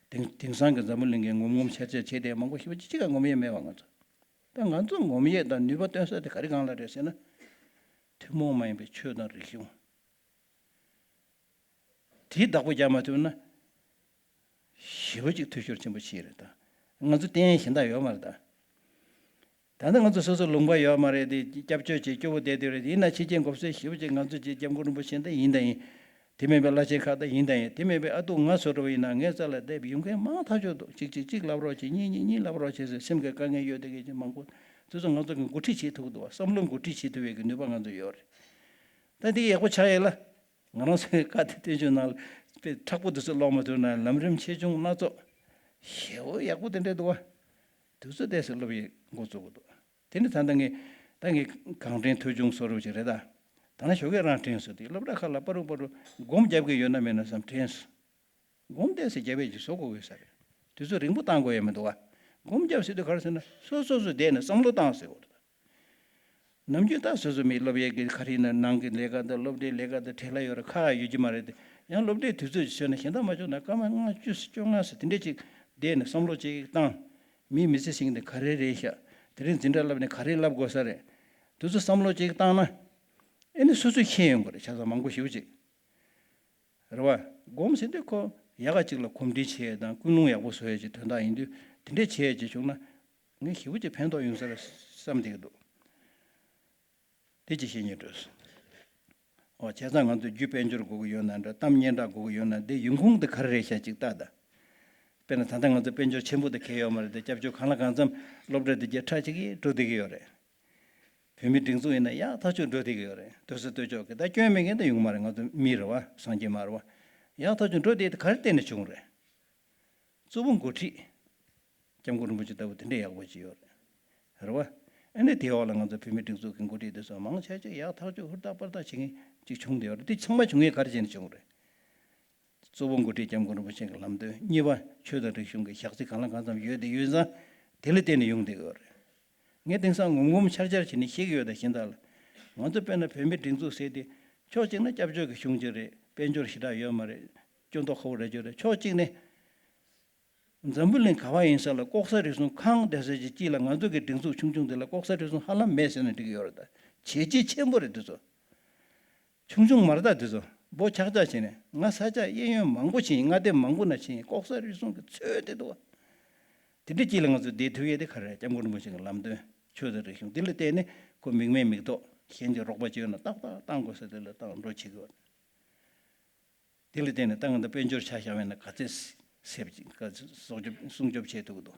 དེང་དེང་སང་གི་འཛམ་བུ་གླིང་གི་ངོམ་ངོམ་འཆར་འཆར་བྱེད་བསྡད་མང་པོ་ཞེ་པོ་ཅིག་གཅིག་ཀ་ངོམ་ཡས་མེད་པ། ང་ཚོ་ད་ང་ཚོ་ངོམ་ཡས་དང་ནུས་པ་བཏོན་ས་དེ་ག་རེ་སྒང་ལ་རེད་ཟེར་ན། ཐུན་མོང་མ་ཡིན་པའི་ཆོས་དང་རིག་གཞུང་དེ་བདག་པོ་རྒྱག་མ་ཐུབ་ན། ཞེ་པོ་ཅིག་འཐུས་ཤོར་ཆེན་པོ་ཕྱིན་རེད་ད། ང་ཚོ་བསྟན་ཡས་གཞན་དག་ཡོད་མ་རེད་ད། ད་ནི་ང་ཚོ་སོ་སོ་ལུང་པ་ཡོད་མ་རེད་དེ། སྐྱབས་བཅོལ་བྱས་སྐྱོ་བོ་བསྡད་དེ་རེད། ཡིན་ན་ཕྱི་རྐྱེན་གོ་སའི་ཞེ་པོ་ཅིག་ང་ཚོ་ཅིག་སྐྱབས་མགོན་རིན་པོ་ཆེ་འདི་ཡིན་ད་ཡིན། དེ་མིན་པའི་བླ་ཆེན་ཁག་འདི་ཡིན་ད་ཡིན། དེ་མིན་པའི་ཨ་ཏུ་ང་ཚོ་འདྲ་བོ་ཡིན་ན་ངའི་རྩ་ལ་བསྡད་པའི་ཡོང་མཁན་མང་ཐག་ཆོད་འདུག་གཅིག་གཅིག་གཅིག་ལབ་རོགས་བྱེད། གཉིས་གཉིས་གཉིས་ལབ་རོགས་བྱེད་ཟེར། སེམས་ཀྱི་དཀའ་ངལ་ཡོད་དེ་གས་ཅིག་མང་པོ་དེ་ཚོ་ང་ཚོ་གིས་འགོ་ཁྲིད་བྱེད་ཐུབ་འདུག་བ། བསམ་བློ་འགོ་ཁྲིད་བྱེད་ཐུབ་པའི་གི་ནུས་པ་ང་ཚོ་ཡོད་རེད། ད་འདི་ཡག་པོ་ཆགས་ཡས་ལ། ང་རང་ཚོའི་བཀའ་དེ་བསྟན་བཅོས་ནང་ལ་དཔེ་མཁྲེགས་པོ་དེ་ཚོ་ཀློག་མ་ཐུབ་ན་ལམ་རིམ་ཆེ་ཆུང་སྣ་ཚོགས། ཞེ་པོ་ཡག་པོ་དེ་འདྲས་འདུག་བ། དེ་ཚོ་ཏོག་ཙམ་སློབ་ཡས་འགོ་བཙུགས་དགོས་འདུག་དེ་ནི་ད་ལྟ་ངས་ད་ངས་གང་དྲན་ཐོས་བྱུང་བཟོ་འདྲ་ཅིག་རེད་ད། ད་ནི་ཞོགས་ཀས་རང་དྲན་སོང་དུས། སློབ་གྲྭ་ཁག་ལ་པ་རུ་པ་རུ་སྒོམ་རྒྱབ་ཀྱི་ཡོད་ན་མེད་ན་བསམ་དྲན་སོང་། སྒོམ་ཏོག་ཙམ་རྒྱབ་ཡས་ཅིག་བཟོ་དགོས་ཀྱི་ཡོད་ས་རེད། དུས་ཚོད་རིང་པོ་བཏང་དགོས་ཡས་མི་འདུག་བ། སྒོམ་རྒྱབ་ཟེར་དུས་ག་རེ་ཟེར་ན། སོ་སོ་སོས་བསྡད་ནས་བསམ་བློ་བཏང་ཟེར་བ་རེད། ནམ་རྒྱུན་ད་སོ་སོ་མི་སློབ་ཡས་ཀྱི་ག་རེ་ཡིན་ན། ནང་གི་ལས་ཀ་དང་སློབ་གྲྭའི་ལས་ཀ་དང་བྲེལ་བ་ཡོད་རེད། ཁག་ཡོད་ཀྱི་མ་རེད་དེ། ཡང་སློབ་གྲྭའི་དུས་ཚོད་ཅིག་བཟོས་ན་གཞན་དག་མ་བྱུང་ན་སྐར་མ་ལྔ་བཅུ་བཅོ་ལྔ་ཙམ་དེ་འདྲས་ཅིག་བསྡད་ནས་བསམ་བློ་ཅིག་བཏང་། མིའི་མི་ཚེ་ཟེར་མཁན་དེ་ག་རེ་རེད་ཤག་དེ་རིང་འཛིན་གྲྭ་བསླབ་ནས་ག་རེ་བསླབ་དགོས་ས་རེད། དེ་ཚོ་བསམ་བློ་ཅིག་བཏང་ན། ཨེ་ནི་སོ་སོས་ཤེས་ཡོང་གི་རེད། ཆ་ཚང་མང་པོ་ཞེ་པོ་ཅིག་རེད་བ། སྒོམ་ཟེར་དུས་ཁོ་ཡག་ག་ཅིག་ལ་གོམས་འདྲིས་བྱེད་ཡས་དང་ཀུན་སློང་ཡག་པོ་བཟོ་ཡས་ཀྱི་དོན་དག་ཡིན་དུས། དེ་འདྲས་བྱེད་ཡས་ཅིག་བྱུང་ན། ངས་ཞེ་པོ་ཅིག་ཕན་ཐོགས་ཡོང་ས་རེད་བསམ་བསྡད་ཀྱི་འདུག་དེ་ཅིག་བཤད་སྙིང་འདོད་སོང་། འོ་བྱས་ཙང་ང་ཚོ་རྒྱུ་དཔལ་འབྱོར་དགོས་ཀྱི་ཡོད་ན་འདྲ། གཏམ་སྙན་གྲགས་དགོས་ཀྱི་ཡོད་ན་འདི་ཡོང་ཁུངས་དེ་ག་རེ་རེད་ཤག་ཅིག་ལྟ་ད། དཔེར་ན་ད་ལྟ་ང་ཚོ་དཔལ་འབྱོར་ཆེན་པོ་དེ་གས་ཡོད་མ་རེད་དེ། སྐྱབས་བཅོལ་གང་ལ་གང་འཚམ་སློབ་གྲྭ་དེ་རྒྱ་ཁྲ་ཅིག་གིས་འགྲོ་བསྡད་ཀྱི་ཡོད་རེད། བོད་མི་སྒྲིག་འཛུགས་ཡིན་ན་ཡག་ཐག་ཆོད་འགྲོ་བསྡད་ཀྱི་ཡོད་རེད། སྡོད་ས་སྡོད་ཕྱོགས་ཀྱི་ད་སྐྱོན་མེད་མཁན་ད་ཡོང་མ་རེད། ང་ཚོ་མི་རེད་བ། སངས་རྒྱས་མ་རེད་བ། ཡག་ཐག་ཆོད་འགྲོ་བསྡད་དེ་ག་རེ་བརྟེན་ནས་བྱུང་རེད། གཙོ་བོ་འགོ་ཁྲིད། སྐྱབས་མགོན་རིན་པོ་ཆེ་ལྟ་བུ་དེ་འདྲས་ཡག་པོ་ཅིག་ཡོད་རེད། རེད་བ། ཨ་ནི་དེའི་འོག་ལ་ང་ཚོ་བོད་མིའི་སྒྲིག་འཛུགས་ཀྱི་འགོ་ཁྲིད་དེ་ཚོ་མང་ཆེ་ཆེ་ཡག་ཐག་ཆོད་ཧུར་ཐག་པར་ཐག་བྱེད་མཁན་ཅིག་བྱུང་བསྡད་ཡོད་རེད། དེ་ཚང་མ་བྱུང་ཡས་ག་རེ་བྱས་ནས་བྱུང་རེད། གཙོ་བོ་འགོ་ཁྲིད་སྐྱབས་མགོན་རིན་པོ་ཆེ་གི་ལམ་སྟོན། གཉིས་པ་ཆོས་དང་རིག་གཞུང་གི་ཞག་ཚི་གང་ལ་གང་འཚམ་ཡོད་དེ་ཡོད་ཙང་དེ་ལ་བརྟེན་ནས་ཡོང་བསྡད་ཡོད་རེད། ངས་དེང་སང་ངོམ་ངོམ་འཆར་འཆར་བྱས་ནས་བཤད་ཀྱི་ཡོད། ད་གཞན་དག་ལ་ང་ཚོ་དཔེར་ན་བོད་མིའི་སྒྲིག་འཛུགས་ཟེར་དེ་ཕྱོགས་གཅིག་ན་སྐྱབས་བཅོལ་གྱི་གཞུང་ཅིག་རེད། དཔལ་འབྱོར་ཞེ་དྲག་ཡོད་མ་རེད། སྐྱོན་ཏོག་ཁ་པོ་རེད་ཅོ་རེད། ཕྱོགས་གཅིག་ནས་འཛམ་བུ་གླིང་ག་བ་ཡིན་ས་ལ་ལྐོག་ཟ་རུལ་སུངས་གང་བསྡད་ས་ཅིག་ཅིག་ལ་ང་ཚོ་གི་སྒྲིག་འཛུགས་ཆུང་ཆུང་དེ་ལ་ལྐོག་ཟ་རུལ་སུངས་ཧ་ལམ་མེད་ཟེར་ན་འགྲིག་གི་ཡོད་རེད། ད་བྱས་རྗེས་ཆེན་པོ་རེད་དེ་ཚོ། ཆུང་ཆུང་མ་རེད། ད་དེ་ཚོ་འབོ་ཆག་ཆག་བྱས་ནས་ང་ས་ཆ་གཡས་གཡོན་མང་པོ་ཕྱིན། མངའ་སྡེ་མང་པོ་ན་ཕྱིན། ལྐོག་ཟ་རུལ་སུངས་ཀྱི་ཚོད་དེ་འདུག་བ། དེ་འདྲ་ཅིག་ལ་ང་ཚོ་བསྡད་ཐུབ་ཡས་དེ་ག་རེ་རེད། སྐྱབས་མགོན་རིན་པོ་ཆེ་གི་ལམ་སྟོན་ཆོས་དང་རིག་གཞུང་དེ་ལ་བརྟེན་ནས་ཁོ་མིག་སྨན་མིག་ཏོག་གཞན་གྱི་རོགས་པ་བྱས་ཡོད་ན་ཏག་ཏག་བཏང་དགོས་ས་དེ་ལ་བཏང་འགྲོ་བྱེད་དགོས། དེ་ལ་བརྟེན་ནས་ད་ང་ཚོ་དཔལ་འབྱོར་ཆ་བཞག་པ་ཡིན་ན་ག་ཚད་སེབ་ཀྱི་ག་ཚད་སྲུང་སྐྱོབ་སྲུང་སྐྱོབ་བྱེད་ཐུབ་ཀྱི་འདུག་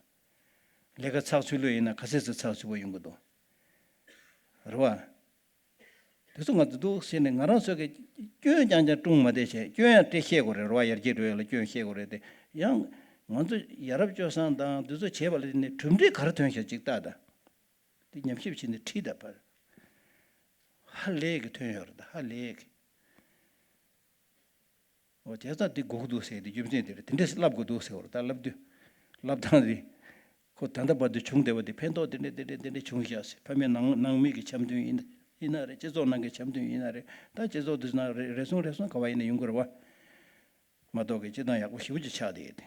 ལས་ཀ་ཚགས་ཚུད་ལོས་ཡིན་ན་ག་ཚད་ཚོད་ཚགས་ཚུད་པོ་ཡོང་གི་འདུག་རེད་བ། དེ་ཚོ་ང་ཚོ་འདུག་ཟེར་ནས་ང་རང་ཚོ་གི་སྐྱོན་རྐྱང་རྐྱང་སྲུང་མ་བསྡད་བྱས། སྐྱོན་ཡང་སྤྲད་ཤེས་དགོས་རེད། རེད་བ། ཡར་རྒྱས་འགྲོ་ཡ་ལ་སྐྱོན་ཤེས་དགོས་རེད་དེ། ཡང་ང་ཚོ་ཡ་རབས་སྤྱོད་བཟང་དང་འདི་ཚོ་བྱས་པ་ལ་བརྟེན་ནས་གྲུབ་འབྲས་ག་རེ་ཐོན་ཤག་ཅིག་ལྟ་ད། དེ་ཉམས་ཞིབ་བྱས་ནས་ཁྲིད་ད་བར། ཧ་ལས་ཀྱི་ཐོན་ཡོད་རེད། ད་ཧ་ལས་ཀྱི། འོ་བྱས་ཙང་དེ་དགོས་ཀྱི་འདུག་ཟེར་དེ་རྒྱུ་མཚན་དེ་རེད། དེ་འདྲས་ལབ་དགོས་འདུག་ཟེར་བ་རེད། ད་ལབ་དུས་ལབ་སྟངས་དེ་ཁོ་ད་ལྟ་བར་དུ་བྱུང་བསྡད་པ་དེ་ཕན་ཐོགས་དེ་འདྲས་དེ་འདྲས་དེ་འདྲས་བྱུང་ཤག་ཟེར། ཕ་མའི་ནང་ནང་མི་གི་འཆམ་མཐུན་ཡིན་ཡིན་ན་རེད། སྤྱི་ཚོགས་ནང་གི་འཆམ་མཐུན་ཡིན་ན་རེད། ད་སྤྱི་ཚོགས་དེ་ནང་རེ་རེ་ཟུང་རེ་ཟུང་ག་བ་ཡིན་ན་ཡོང་གི་རེད་བ། མ་གཏོགས་ཀྱི་སྤྱི་བཏང་ཡག་པོ་ཞེ་པོ་ཅིག་ཆགས་བསྡད་ཡོད་དེ།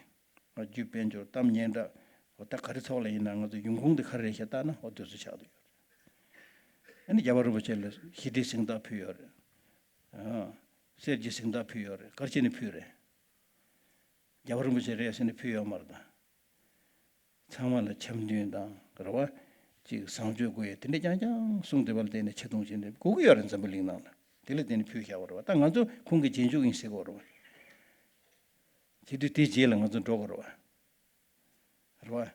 རྒྱུ་དཔལ་འབྱོར་གཏམ་སྙན་གྲགས་འོ་ད་ག་རེ་ཚོགས་ལ་ཡིན་ན་ང་ཚོ་ཡོང་ཁུངས་དེ་ག་རེ་རེད་ཤག་ལྟ་ན་འོ་དེ་ཚོ་ཆགས་བསྡད་ཡོད་རེད། ཨ་ནི་རྒྱལ་བ་རིན་པོ་ཆེ་ལ་ཞི་བདེའི་གཟེངས་རྟགས་ཕུལ་ཡོད་རེད། ཨ། གསེར་གྱི་གཟེངས་རྟགས་ཕུལ་ཡོད་རེད། ག་རེ་བྱས་ནས་ཕུལ་རེད། རྒྱལ་བ་རིན་པོ་ཆེ་རེད་ཟེར་ནས་ཕུལ་ཡོད་མ་རེད་ད། ཚང་མ་ལ་འཆམ་མཐུན་དང་རེད་བ། ཅིག་བཟང་སྤྱོད་དགོས་ཡ་དེ་འདྲ་རྐྱང་རྐྱང་གསུངས་བསྡད་པ་ལ་བརྟེན་ནས་ཆེ་མཐོང་བྱས་ནས་དགོས་ཀྱི་ཡོད་རེད། འཛམ་བུ་གླིང་ནང་ལ་དེ་ལ་བརྟེན་ནས་ཕུལ་བཞག་པ་རེད་བ། ད་ང་ཚོ་ཁོང་གི་རྗེས་འཇུག་ཡིན་ཟེར་གྱི་ཡོད་རེད་བ། བྱེད་དུས་དེའི་རྗེས་ལ་ང་ཚོ་འགྲོ་དགོས་རེད་བ། རེད་བ།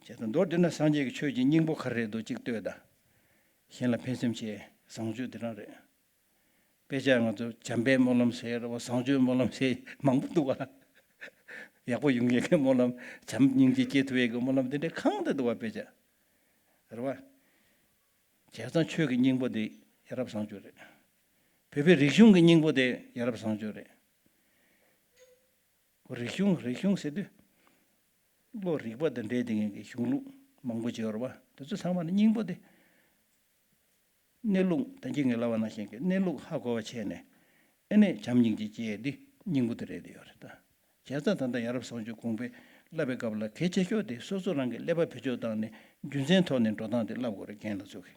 བྱས་ཙང་མདོར་བསྡུས་ན་སངས་རྒྱས་ཀྱི་ཆོས་ཀྱི་སྙིང་པོ་ག་རེ་རེད་འདུག་ཅིག་ལྟོས་དང་། གཞན་ལ་ཕན་སེམས་བྱེད། བཟང་སྤྱོད་དེ་རང་རེད། དཔེ་ཆ་ང་ཚོ་བྱམས་པའི་སྨོན་ལམ་ཟེར་རེད་བ། བཟང་སྤྱོད་སྨོན་ལམ་ཟེར་མང་པོ་འདུག་བ། ཡག་པོ་ཡོང་ཡས་ཀྱི་སྨོན་ལམ། བྱམས་སྙིང་རྗེ་སྐྱེ་ཐུབ་ཡས་ཀྱི་སྨོན་ལམ་དེ་འདྲའི་གང་དུ་འདུག་བ། དཔེ་ཆ། རེད་བ། བྱས་ཙང་ཆོས་ཀྱི་སྙིང་པོ་དེ་ཡ་རབས་བཟང་སྤྱོད་རེད། བོད་པའི་རིག་གཞུང་གི་སྙིང་པོ་དེ་ཡ་རབས་བཟང་སྤྱོད་རེད། རིག་གཞུང་རིག་གཞུང་ཟེར་དུས་བློ་རིག་པ་དང་འབྲེལ་བསྡད་མཁན་གྱི་གཞུང་ལུགས་མང་པོ་ཅིག་ཡོད་རེད་བ། དེ་ཚོ་ཚང་མ་ནི་སྙིང་པོ་དེ། གནས་ལུགས་ད་གིན་ངས་ལབ་པ་ནང་བཞིན་གྱི་གནས་ལུགས་ཧ་གོ་བ་བྱས་ནས་ཨེ་ནས་བྱམས་སྙིང་རྗེ་སྐྱེ་ཡས་འདི་སྙིང་པོ་དེ་རེད་དེ་ཡོད་རེད་ད། བྱས་ཙང་ད་ལྟ་ཡ་རབས་བཟང་སྤྱོད་གོང་འཕེལ་བསླབ་པའི་སྐབས་ལ་གལ་ཆེ་ཤོས་དེ་སོ་སོ་རང་གི་ཀླད་པ་བེད་སྤྱོད་བཏང་ནས་རྒྱུ་མཚན་ཐོག་ནས་འགྲོ་སྟངས་དེ་བསླབ་དགོས་རེད། རྒན་ལགས་ཚོ་གིས།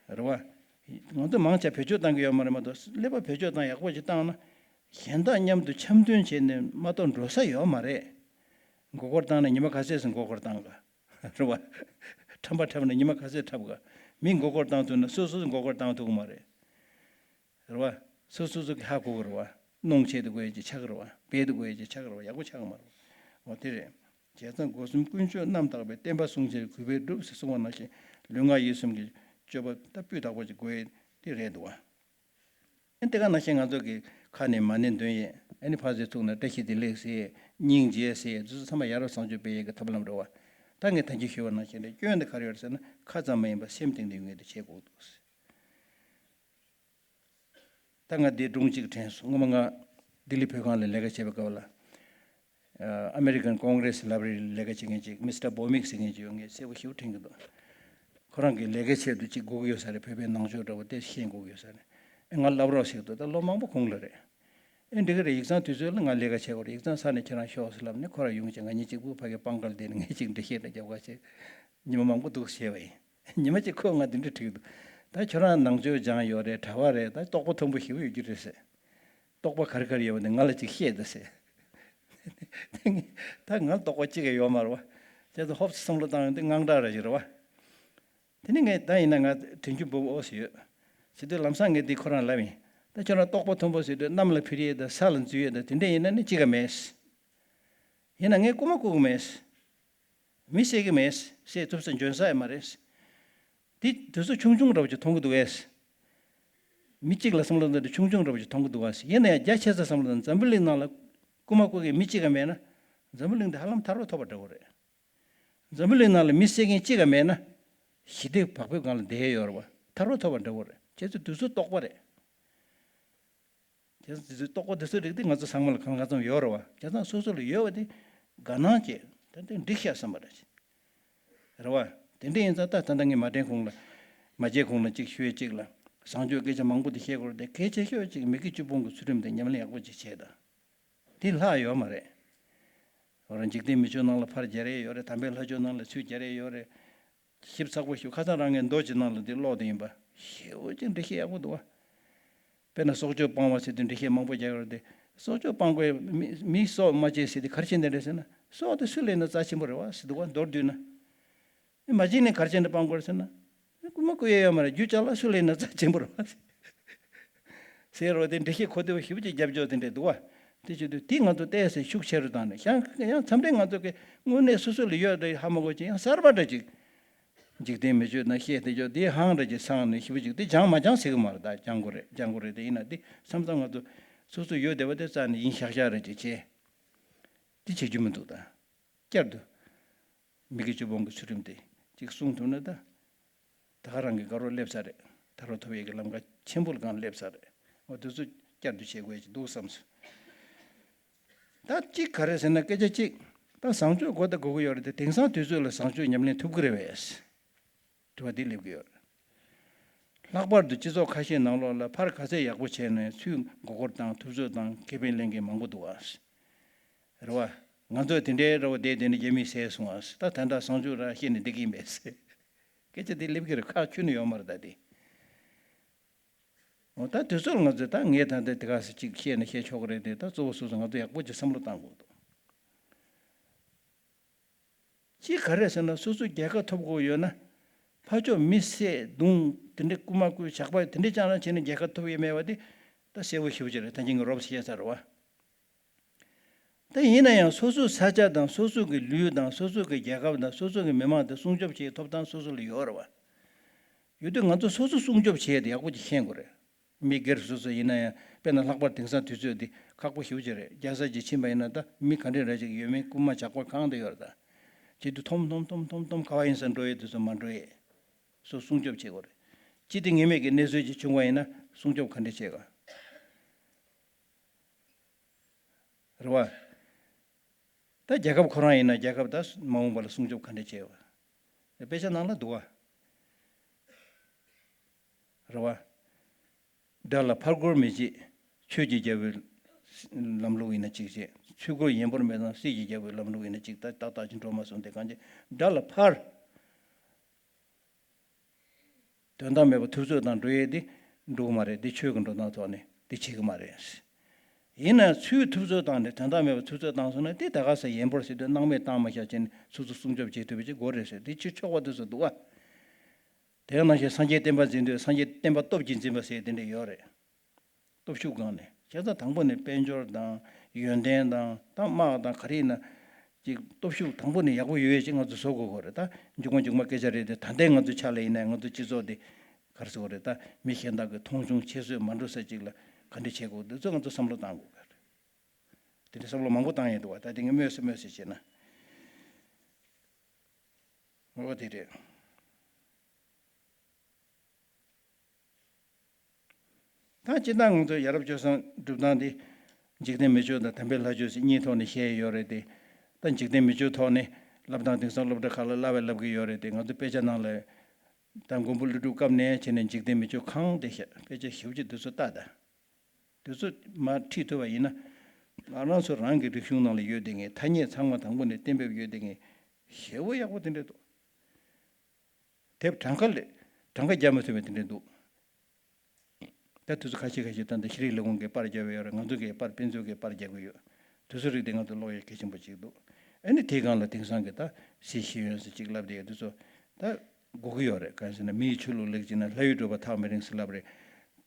རེད་བ། ང་ཚོ་མང་ཆེ་བེད་སྤྱོད་བཏང་གི་ཡོད་མ་རེད་མ་གཏོགས་ཀླད་པ་བེད་སྤྱོད་བཏང་ཡག་པོ་ཞིག་བཏང་ན་གཞན་དག་མཉམ་དུ་འཆམ་མཐུན་བྱས་ནས་མ་གཏོགས་འགྲོ་ས་ཡོད་མ་རེད། མགོ་སྐོར་བཏང་ན་ཉི་མ་ག་ཚོད་ཙམ་མགོ་སྐོར་བཏང་ག་རེད་བ། ཁྲམ་པ་འཁྲབ་ན་ཉི་མ་ག་ཚོད་འཁྲབ་ག་མི་མགོ་སྐོར་བཏང་ཐུབ་ན་སོ་སོ་སོ་མགོ་སྐོར་བཏང་ཐུབ་ཀྱི་མ་རེད། རེད་བ། སོ་སོ་སོ་གི་ཧ་གོ་གི་རེད་བ། གནོང་བྱེད་དུ་དགོས་ཀྱི་ཆགས་ཀྱི་རེད་བ། སྦས་དུ་དགོས་ཀྱི་ཆགས་ཀྱི་རེད་བ། ཡག་པོ་ཆགས་ཀྱི་མ་རེད་བ། འོ་དེ་རེད། བྱས་ཙང་སྒོ་གསུམ་ཀུན་སྤྱོད་རྣམ་དག་པའི། བསྟན་པ་སྲུང་ཕྱིར་གུས་པས་བསྒྲུབ་ཟེར་གསུངས་པ་ནང་བཞིན་ལུས་ངག་ཡིད་གསུམ་གྱི་སྤྱོད་པ་ད་སྤུས་དག་པོ་ཅིག་དགོས་ཡས་དེ་རེད་འདུག་བ། ཨ་དེ་ག་ནང་བཞིན་ང་ཚོ་གི་ཁ་ནས་མ་ཎི་འདོན་ཡས། ཨ་ནི་ཕར་ཚུར་ཐུག་ནས་བཀྲ་ཤིས་བདེ་ལེགས་ཟེར་ཡས། སྙིང་རྗེ་ཟེར་ཡས། འདི་ཚོ་ཚང་མ་ཡ་རབས་བཟང་སྤྱོད་སྤེལ་ཡས་ཀྱི་ཐབས་ལམ་རེད་བ། ད་ངས་ད་གིན་ཞུས་པ་ནང་བཞིན་རེད། སྐྱོན་དེ་ག་རེ་ཡོད་རེད་ཟེར་ན་ཁ་ཙམ་མ་ཡིན་པར་སེམས་སྟེང་དུ་ཡོང་ཡས་དེ་བྱེད་དགོས་འདུག་ཟེར། ད་ང་འདི་སྒྲུང་གཅིག་དྲན་སོང་། སྔོན་མ་ང་ལྡི་ལི་བོད་ཁང་ལ་ལས་ཀ་བྱེད་པའི་སྐབས་ལ། ཨ་ཨ་མེ་རི་ཀན་ཀོང་གྷི་རེ་སི་ལའེ་བྷ་རི་ལ་ལས་ཀ་བྱེད་མཁན་ཅིག་མི་སི་ཊར་བྷོ་མིག་ཟེར་མཁན་ཅིག་ཡོད། ངས་གསལ་པོ་ཞེ་པོ་དྲན་གྱི་འདུག་ཁོ་རང་གི་ལས་ཀའི་ཆེད་དུ་ཅིག་དགོས་ཀྱི་ཡོད་ས་རེད། བོད་པའི་ནང་ཆོས་འདྲ་བོ་དེ་ཤེས་དགོས་ཀྱི་ཡོད་ས་རེད། ཨེ་ང་བསླབ་རོགས་ཞིག་འདུག་ད་ལོ་མང་པོ་གོང་ལ་རེད། ཨེ་འགྲིག་གི་རེད། ཡིག་ཚང་དུས་ཚོད་ལ་ང་ལས་ཀ་བྱེད་དགོས་རེད། ཡིག་ཚང་ཚར་ནས་ཁྱེད་རང་ཤོག་ཟེར་ལབ་ནས་ཁོ་རང་ཡོང་བྱས་ང་གཉིས་གཅིག་པུ་ཕ་གི་པང་ཁར་བསྡད་ནས་ངས་ཅིག་འགྲེལ་བཤད་འདྲ་རྒྱབ་ག་བྱས། ཉི་མ་མང་པོ་འདུག་བྱས་པ་ཡིན། ཉི་མ་གཅིག་ཁོས་ང་འདི་འདྲ་དྲིས་འདུག་ད་ཁྱོད་རང་ནང་ཆོས་སྦྱངས་ཡོད་རེད། གྲྭ་པ་རེད། ད་རྟོགས་པ་མཐོན་པོ་ཞེ་པོ་ཡོད་རྒྱུ་རེད་ཟེར། རྟོགས་པ་ག་རེ་ག་རེ་ཡོད་པ་འདི་ང་ལ་ཅིག་བཤད་དང་ཟེར། ད་ང་རྟོགས་པ་གཅིག་ཀྱང་ཡོད་མ་རེད་བ། བྱས་ཙང་ཧོབ་ཙེ་བསམ་བློ་བཏང་ཡོང་དུས་དངངས་སྐྲག་རེ་ཞིག་རེད་བ། དེ་ནས་ངས་ད་ཡིན་ན་ང་དྲན་རྒྱུ་འབུ་འོ་ཟེར་ཡོད། ཟེར་དུས་ལམ་སང་ངས་འདི་ཁོ་རང་ལབ་ཡིན། ད་ཁྱོད་རང་རྟོགས་པ་མཐོན་པོ་ཟེར་དུས་གནམ་ལ་འཕུར་ཡས་དང་ས་ལ་འཛུལ་ཡས་དང་དེ་འདྲས་ཡིན་ན་ནི་གཅིག་ཀྱང་མེད། ཡིན་ན་ངས་རྐུ་མ་རྐུ་གི་མེད། མི་བསད་ཀྱི་མེད། བསད་ཐུབ་ས་འཇོན་ས་ཡང་མ་རེད། དེ་དུས་ཚོད་ཆུང་ཆུང་འདྲ་པོ་ཅིག་མཐོང་གི་འདུག་གས། མི་གཅིག་ལ་བསམ་བློ་བཏང་དུས་ཆུང་ཆུང་འདྲ་པོ་ཅིག་མཐོང་གི་འདུག་གས། ཡིན་ན་ཡང་རྒྱ་ཆེ་ས་བསམ་བློ་བཏང་འཛམ་བུ་གླིང་ནང་ལ་རྐུ་མ་རྐུ་མཁན་མི་གཅིག་ཀྱང་མེད་ན། འཛམ་བུ་གླིང་འདི་ཧ་ལམ་ཐར་པ་ཐོབ་པ་འདྲ་བོ་རེད། འཛམ་བུ་གླིང་ནང་ལ་མི་བསད་མཁན་གཅིག་ཀྱང་མེད་ན། ཞི་བདེ་བག་ཕེབས་སྒང་ལ་བསྡད་ཡོད་རེད་བ། ཐར་པ་ཐོབ་པ་འདྲ་བོ་རེད། ཁྱེད་ཚོ་དུས་ཚོད་རྟོགས་པ་རེད། དེ་ཚོ་རྟོགས་པ་དེ་ཚོའི་རིགས་དེ་ང་ཚོ་ཚང་མ་ལ་གང་ག་ཙམ་ཡོད་རེད་བ། བྱས་ཙང་སོ་སོ་ལ་ཡོད་པ་དེ་དགའ་སྣང་བྱེད། ད་དེ་འགྲིག་ཤག་བསམ་པ་རེད། རེད་བ། དེ་འདྲ་ཡིན་ཙང་ད་ད་ལྟ་ངས་མ་དྲན་གོང་ལ། མ་བརྗེད་གོང་ལ་གཅིག་ཞུ་ཡས་གཅིག་ལ། བཟང་སྤྱོད་སྐད་ཆ་མང་པོ་དེ་བཤད་དགོས་རེད་དེ། གལ་ཆེ་ཤོས་གཅིག་མི་དགེ་བཅུ་སྤོང་གི་ཚུལ་ཁྲིམས་དེ་ཉམས་ལེན་ཡག་པོ་ཅིག་བྱེད་དང་། དེ་ལྷག་ཡོད་མ་རེད། འོ་ར་འཇིག་རྟེན་མི་ཆོས་ནང་ལ་ཕར་སྦྱར་ཡས་ཡོད་རེད། དམ་པའི་ལྷ་ཆོས་ནང་ལ་ཚུར་སྦྱར་ཡས་ཡོད་རེད། ཞིབ་ཚགས་པོ་ཞིབ། ཁ་སང་རང་ངས་མདོ་ཅིག་ནང་ལ་འདི་ཀློག་བསྡད་ཡིན་པ། ཞེ་པོ་ཅིག་འགྲེལ་བཤད་ཡག་པོ་འདུག་བ། དཔེར་ན་སྲོག་གཅོད་སྤང་བ་ཟེར་དུས་འགྲེལ་བཤད་མང་པོ་རྒྱག་ཡོད་རེད་དེ། སྲོག་གཅོད་སྤང་དགོས། མི་མི་སྲོག་མ་བཅད་ཟེར་དུས་ག་རེ་བྱས་ནས་རེད་ཟེར་ན། སྲོག་དེ་སུ་ལེན་ན་རྩ་ཆེན་པོ་རེད་བ་ཟེར་འདུག་བ། མདོར་བསྡུས་ན། མི་མ་བྱིན་ནས་ག་རེ་བྱས་ནས་སྤང་དགོས་རེད་ཟེར་ན། རྐུ་མ་རྐུ་ཡས་ཡོད་མ་རེད། རྒྱུ་ཅ་ལག་སུ་ལེན་ན་རྩ་ཆེན་པོ་རེད་བ། ཟེར་རོ་དེ་འགྲེལ་བཤད་གོ་བདེ་བོ་ཞེ་པོ་ཅིག་རྒྱབ་ཕྱོགས་དེ་འདྲས་འདུག་བ། དེ་བྱེད་དུས་དེ་ང་ཚོ་ཏོག་ཙམ་ཤུགས་ཆེ་རུ་བཏང་ནས། ཡང་ཡང་མཚམས་རེ་ང་ཚོ་གི་དངོས་གནས་སོ་སོ་ལ་ཡོད་རེད་ཧ་མ་གོ་ཅིག་ཡང་གསར་པ་འདྲ་ཅིག་འཇིག་རྟེན་མི་ཆོས་ནང་བཤད་དེ་ཆོག་དེ་ཧང་འདྲ་ཅིག་སངས་ནས་ཞེ་པོ་ཅིག་དེ་སྦྱང་མ་སྦྱང་ཟེར་གི་མ་རེད། ད་སྦྱང་དགོས་རེད། སྦྱང་དགོས་རེད། དེ་ཡིན་ན་དེ་མཚམས་མཚམས་ང་ཚོ་སོ་སོ་ཡོད་བདེ་བ་དེ་རྩ་ནས་ཡིན་ཤག་ཤག་རེད་ཅིག་བྱས། དེ་བྱེད་རྒྱུ་མི་འདུག་ད་བསྐྱར་དུ། མི་དགེ་བཅུ་སྤོང་གི་ཚུལ་ཁྲིམས་དེ་གཅིག་སྲུང་ཐུབ་ན་ད། ད་ག་རང་གི་དགའ་རོགས་སླེབས་ཚར་རེད། ཐར་པ་ཐོབ་ཡས་ཀྱི་ལམ་ཁ་ཆེན་པོ་ལ་གང་སླེབས་ཚར་རེད། འོ་དེ་ཚོ་བསྐྱར་དུ་བྱེད་དགོས་ཀྱི་འདུག་བསམ་སོང་། ད་གཅིག་ག་རེ་ཟེར་ན་སྐད་ཆ་གཅིག་ད་བཟང་སྤྱོད་དགོས་ད་དགོས་ཀྱི་ཡོད་རེད་དེ། དེང་སང་དུས་ཚོད་ལ་བཟང་སྤྱོད་ཉམས་ལེན་ཐུབ་ཀྱི་རེད་པས། དྲི་བ་འདི་སླེབས་ཀྱི་ཡོད་རེད། ལྷག་པར་དུ་སྤྱི་ཚོགས་ཁ་ཤས་ནང་ལོགས་ལ་ཕར་ག་ཚད་ཡག་པོ་བྱས་ནས་ཚུར་མགོ་སྐོར་བཏང་ཐུབ་ཚོད་བཏང་ཁེ་ཕན་ལེན་མཁན་མང་པོ་འདུག་ཨ། རེད་བ། ང་ཚོས་དེ་འདྲའི་རེ་བ་བསྡད་དེ་ནི་རྒྱ་མིས་བཟས་སོང་ཨ། ད་ད་ལྟ་བཟང་སྤྱོད་ར་བཤད་ནས་བསྡད་ཀྱི་ཡིན་པས། སྐད་ཆ་དེ་སླེབས་ཀྱི་རེད། ཁག་ཁྱོན་ནས་ཡོད་མ་རེད་ད་དེ། འོ་ད་དུས་ཚོད་ལ་ང་ཚོས་ད་ངས་ད་ལྟ་དེ་ག་ས་ཅིག་བཤད་ན་བཤད་ཆོག་གི་རེད་དེ། ད་གཙོ་བོ་སོ་སོ་ང་ཚོ་ཡག་པོ་ཅིག་བསམ་བློ་བཏང་དགོས་འདུག་གཅིག་ག་རེ་ཟེར་ན་སོ་སོ་རྒྱལ་ཁ་ཐོབ་དགོས་ཡོད་ན། ཕར་ཕྱོགས་མི་བསད་རྡུང་དེ་འདྲའི་རྐུ་མ་རྐུ་ཇག་པ་དེ་འདྲའི་ཅང་རང་བྱས་ནས་རྒྱལ་ཁ་ཐོབ་ཡས་མེད་པ་དེ་ད་གསལ་པོ་ཞེ་པོ་ཅིག་རེད། ད་ཅིང་གི་རོབ་བཤད་ཚར་བ། ད་ཡིན་ན་ཡང་སོ་སོའི་ས་ཆ་དང་སོ་སོ་གི་ལུས་དང་སོ་སོ་གི་རྒྱལ་ཁབ་དང་སོ་སོ་གི་མི་མང་དེ་སྲུང་སྐྱོབ་བྱེད་ཐོབ་ཐང་སོ་སོ་ལ་ཡོད་རེད་བ། ཡོད་དུས་ང་ཚོ་སོ་སོ་སྲུང་སྐྱོབ་བྱེད་ཡས་དེ་ཡག་པོ་ཅིག་ཤེས་དགོས་རེད། མི་སྒེར་སོ་སོ་ཡིན་ན་ཡང་དཔེར་ན་ལྷག་པར་དེང་སང་དུས་ཚོད་འདི་ཁག་པོ་ཞེ་པོ་ཅིག་རེད། རྒྱལ་ས་ཅིག་ཕྱིན་པ་ཡིན་ན་ད་མི་ག་འདྲ་རེ་ཅིག་ཡོད་མེད་རྐུན་མ་ཇག་པ་གང་དུ་ཡོད་རེད། ད་བྱེད་དུས་ཐོམ་ཐོམ་ཐོམ་ཐོམ་ཐོམ་ག་བ་ཡིན་ས་འགྲོ་ཡས་དུས་ཚོད་མ་འགྲོ་ཡས། སོ་སྲུང་སྐྱོབ་བྱེད་དགོས་རེད། ཅི་སྟེ་ངེས་མེད་ཀྱི་གནས་ཚུལ་ཅིག་བྱུང་བ་ཡིན་ན་སྲུང་སྐྱོབ་ག་འདྲ་བྱེད་ག་རེད་བ། ད་རྒྱལ་ཁབ་ཁོ་རང་ཡིན་ན་རྒྱལ་ཁབ་ད་མ་འོངས་པ་ལ་སྲུང་སྐྱོབ་ག་འདྲ་བྱེད་བ། དཔེ་ཆ་ནང་ལ་འདུག་བ། རེད་བ། དགྲ་ལ་ཕར་རྒོལ་མི་བྱེད། ཆོས་ཀྱི་རྒྱལ་པོའི་ལམ་ལུགས་ཡིན་ན་གཅིག་བྱེད། ཚུར་རྒོལ་ཡན་པོར་མེད་ཙང་སྲིད་ཀྱི་རྒྱལ་པོའི་ལམ་ལུགས་ཡིན་ན་གཅིག་ད་ཏག་ཏག་ཅིག་འགྲོ་མ་སོང་། དེ་གང་ཅི་དགྲ་ལ་ཕར། དོན་དག་མེད་པ་ཐུབ་ཚོད་དང་འགྲོ་ཡས་དེ་འགྲོ་གི་མ་རེད། དེ་ཆོས་ཀྱི་འགྲོ་སྟངས་ཐོག་ནས་དེ་བྱེད་ཀྱི་མ་རེད། ཡིན་ན་ཚུར་ཐུབ་ཚོད་བཏང་ནས་དོན་དག་མེད་པ་ཐུབ་ཚོད་བཏང་སོང་ན་དེ་ད་ག་ས་ཡན་པོར་ཟེར་དུས་སྣང་མེད་བཏང་མ་བཞག་བྱས་ནས་སོ་སོ་སྲུང་སྐྱོབ་བྱེད་ཐུབ་པ་ཅིག་དགོས་རེད་ཟེར། དེ་ཕྱིར་ཆོག་པ་དེ་ཚོ་འདུག་བ། དེ་ནང་བཞིན་སངས་རྒྱས་བསྟན་པ་འཛིན་དུས་སངས་རྒྱས་བསྟན་པ་སྟོབས་ཀྱིས་འཛིན་པ་ཟེར་དེ་འདྲ་ཡོད་རེད། སྟོབས་ཤུགས་སྒང་ནས་བྱས་ཙང་དང་པོ་ནས་དཔལ་འབྱོར་དང་ཡོན་ཏན་དང་ད་དམག་དང་ག་རེ་ཡིན་ན་ཅིག་སྟོབས་ཤུགས་དང་པོ་ནས་ཡག་པོ་ཡོད་ཡོད་ཅིག་ང་ཚོ་བཟོ་དགོས་ཀྱི་རེད། ད་མཇུག་མ་མཇུག་མ་སྐད་ཆ་རེད་དེ། ད་ལྟའི་ང་ཚོ་ཆ་ལ་ཡིན་ན་ང་ཚོ་སྤྱི་ཚོགས་འདི་ག་རེ་ཟེར་དགོས་རེད། ད་མི་གཞན་དག་གི་མཐོང་ཆུང་ཁྱད་གསོད་མ་འགྲོ་ས་ཅིག་ལ་ག་འདྲ་བྱེད་དགོས་འདི་ཚོ་ང་ཚོ་བསམ་བློ་བཏང་དགོས་ཀྱི་རེད། དེ་འདྲ་བསམ་བློ་མང་པོ་བཏང་ཡས་འདུག་བ། ད་དེ་ངས་སྨོས་སུ་སྨོས་སུ་བྱས་ན། འོ་དེ་རེད། ད་སྤྱིར་བཏང་ང་ཚོ་ཡ་རབས་སྤྱོད་བཟང་སྒྲུབ་སྟངས་འདི་འཇིག་རྟེན་མི་ཆོས་དང་དམ་པའི་ལྷ་ཆོས་ཟེར་གཉིས་ཐོག་ནས་བཤད་ཡོད་རེད་དེ། ད་འཇིག་རྟེན་མི་ཆོས་ཐོག་ནས་བསླབ་སྟངས་དེང་སང་སློབ་གྲྭ་ཁག་ལ་བསླབ་པའི་བསླབ་ཀྱི་ཡོད་རེད་དེ། ང་ཚོ་དཔེ་ཆ་ནང་ལ་ད་མགོན་པོ་ཀླུ་སྒྲུབ་སྐབས་ནས་བྱས་ནས་འཇིག་རྟེན་མི་ཆོས་གང་དེ་བཤད། དཔེ་ཆ་ཞེ་པོ་ཅིག་དེ་ཚོ་ལྟ་ད། དེ་ཚོ་མར་ཁྲིད་ཐུབ་པ་ཡིན་ན། ང་རང་ཚོ་རང་གི་རིག་གཞུང་ནང་ལ་ཡོད་དེ་ངས་ཐ་སྙད་ཚང་མ་དང་པོ་ནས་གཏན་འབེབས་ཡོད་དེ་ངས་ཞེ་པོ་ཡག་པོ་དེ་འདྲས་འདུག་དེབ་གྲངས་ཀ་ལས་གྲངས་ཀ་རྒྱག་མི་ཐུབ་པའི་དེ་འདྲས་འདུག་ད་དུས་ཚོད་ཁ་ཤས་ཁ་ཤས་ད་ལྟ་ཤེས་རིག་ལས་ཁུངས་ཀྱིས་པར་རྒྱབ་ཡོད་རེད། ང་ཚོ་གིས་པར་དཔེ་མཛོད་ཀྱིས་པར་རྒྱག་གི་ཡོད། དེ་ཚོ་རིགས་དེ་ང་ཚོ་ཀློག་ཡ་གལ་ཆེན་པོ་ཅིག་འདུག་ཨ་ནི་དེའི་སྒང་ལ་དེང་སང་གི་ད་སྲིད་ཤེས་ཡོན་ཟེར་ཅིག་ལབ་བསྡད་ཡ་དེ་ཚོ་ད་དགོས་ཀྱི་ཡོད་རེད། གང་ཟེར་ན་མིའི་ཆོས་ལུགས་ལེགས་བྱས་ན་ལྷ་ཡུལ་བགྲོད་པ་ཐག་མི་རིང་ཟེར་ལབ་རེད།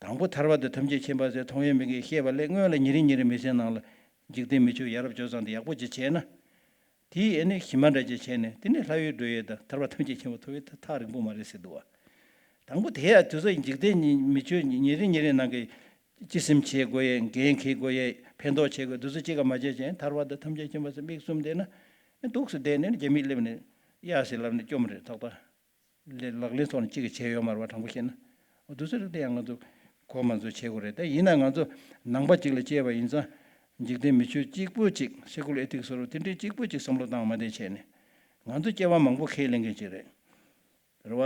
དང་པོ་ཐར་པ་དང་ཐམས་ཅད་མཁྱེན་པ་ཟེར་མཐོང་ཡས་མི་འགའི་བཤད་པ་ལས་སྔོན་ལ་ཉེ་རིང་ཉེ་རིང་མི་ཚེའི་ནང་ལ་འཇིག་རྟེན་མི་ཆོས་ཡ་རབས་སྤྱོད་བཟང་དེ་ཡག་པོ་ཅིག་བྱས་ན། དེའི་ཨ་ནི་གཞི་མ་འདྲ་ཅིག་བྱས་ནས་དེ་ནི་ལྷ་ཡུལ་འགྲོ་ཡས་དང་ཐར་པ་ཐམས་ཅད་མཁྱེན་པ་ཐོབ་ཡས་ད་ཐག་རིང་པོ་མ་རེད་ཟེར་འདུག་བ། དང་པོ་དེ་ཡ་དེ་ཚོ་འཇིག་རྟེན་མི་ཆོས་ཉེ་རིང་ཉེ་རིང་ནང་གི་སྤྱི་སེམས་བྱེད་དགོས་ཡས། འགན་འཁྱེར་དགོས་ཡས། ཕན་ཐོགས་བྱེད་དགོས། དེ་ཚོ་གཅིག་ག་མ་བྱས་བྱས་ཐར་པ་དང་ཐམས་ཅད་མཁྱེན་པ་ཟེར་མིག་བཙུམ་བསྡད་ན། ཨེ་འདུག་སེ་བསྡད་ནས་རྒྱ་མིས་སླེབས་ནས་གཡག་ཟེར་ལབ་ནས་བཅོམ་རེད་ཏག་ཏག་ལག་ལེན་ཐོག་ནས་གཅིག་གིས་བྱས་ཡོད་མ་རེད་བ། དྲང་པོ་བཤད་ན། འོ་དེ་ཚོ་རིགས་དེ་ཡང་ང་ཚོ་གོ་མ་ཚོ་བྱེད་དགོས་རེད། ད་ཡིན་ན་ང་ཚོ་ནང་པ་གཅིག་ལ་སྐྱེས་པ་ཡིན་ཙང་། འཇིག་རྟེན་མི་ཆོས་གཅིག་པུ་གཅིག་སེ་ཀུ་ལར་ཨེ་ཐིག་སི་ཟེར་བ་དེ་འདྲའི་གཅིག་པུ་གཅིག་བསམ་བློ་བཏང་མ་བསྡད་བྱས་ནས། ང་ཚོ་སྐྱེ་བ་མང་པོ་ཁས་ལེན་མཁན་ཅིག་རེད། རེད་བ།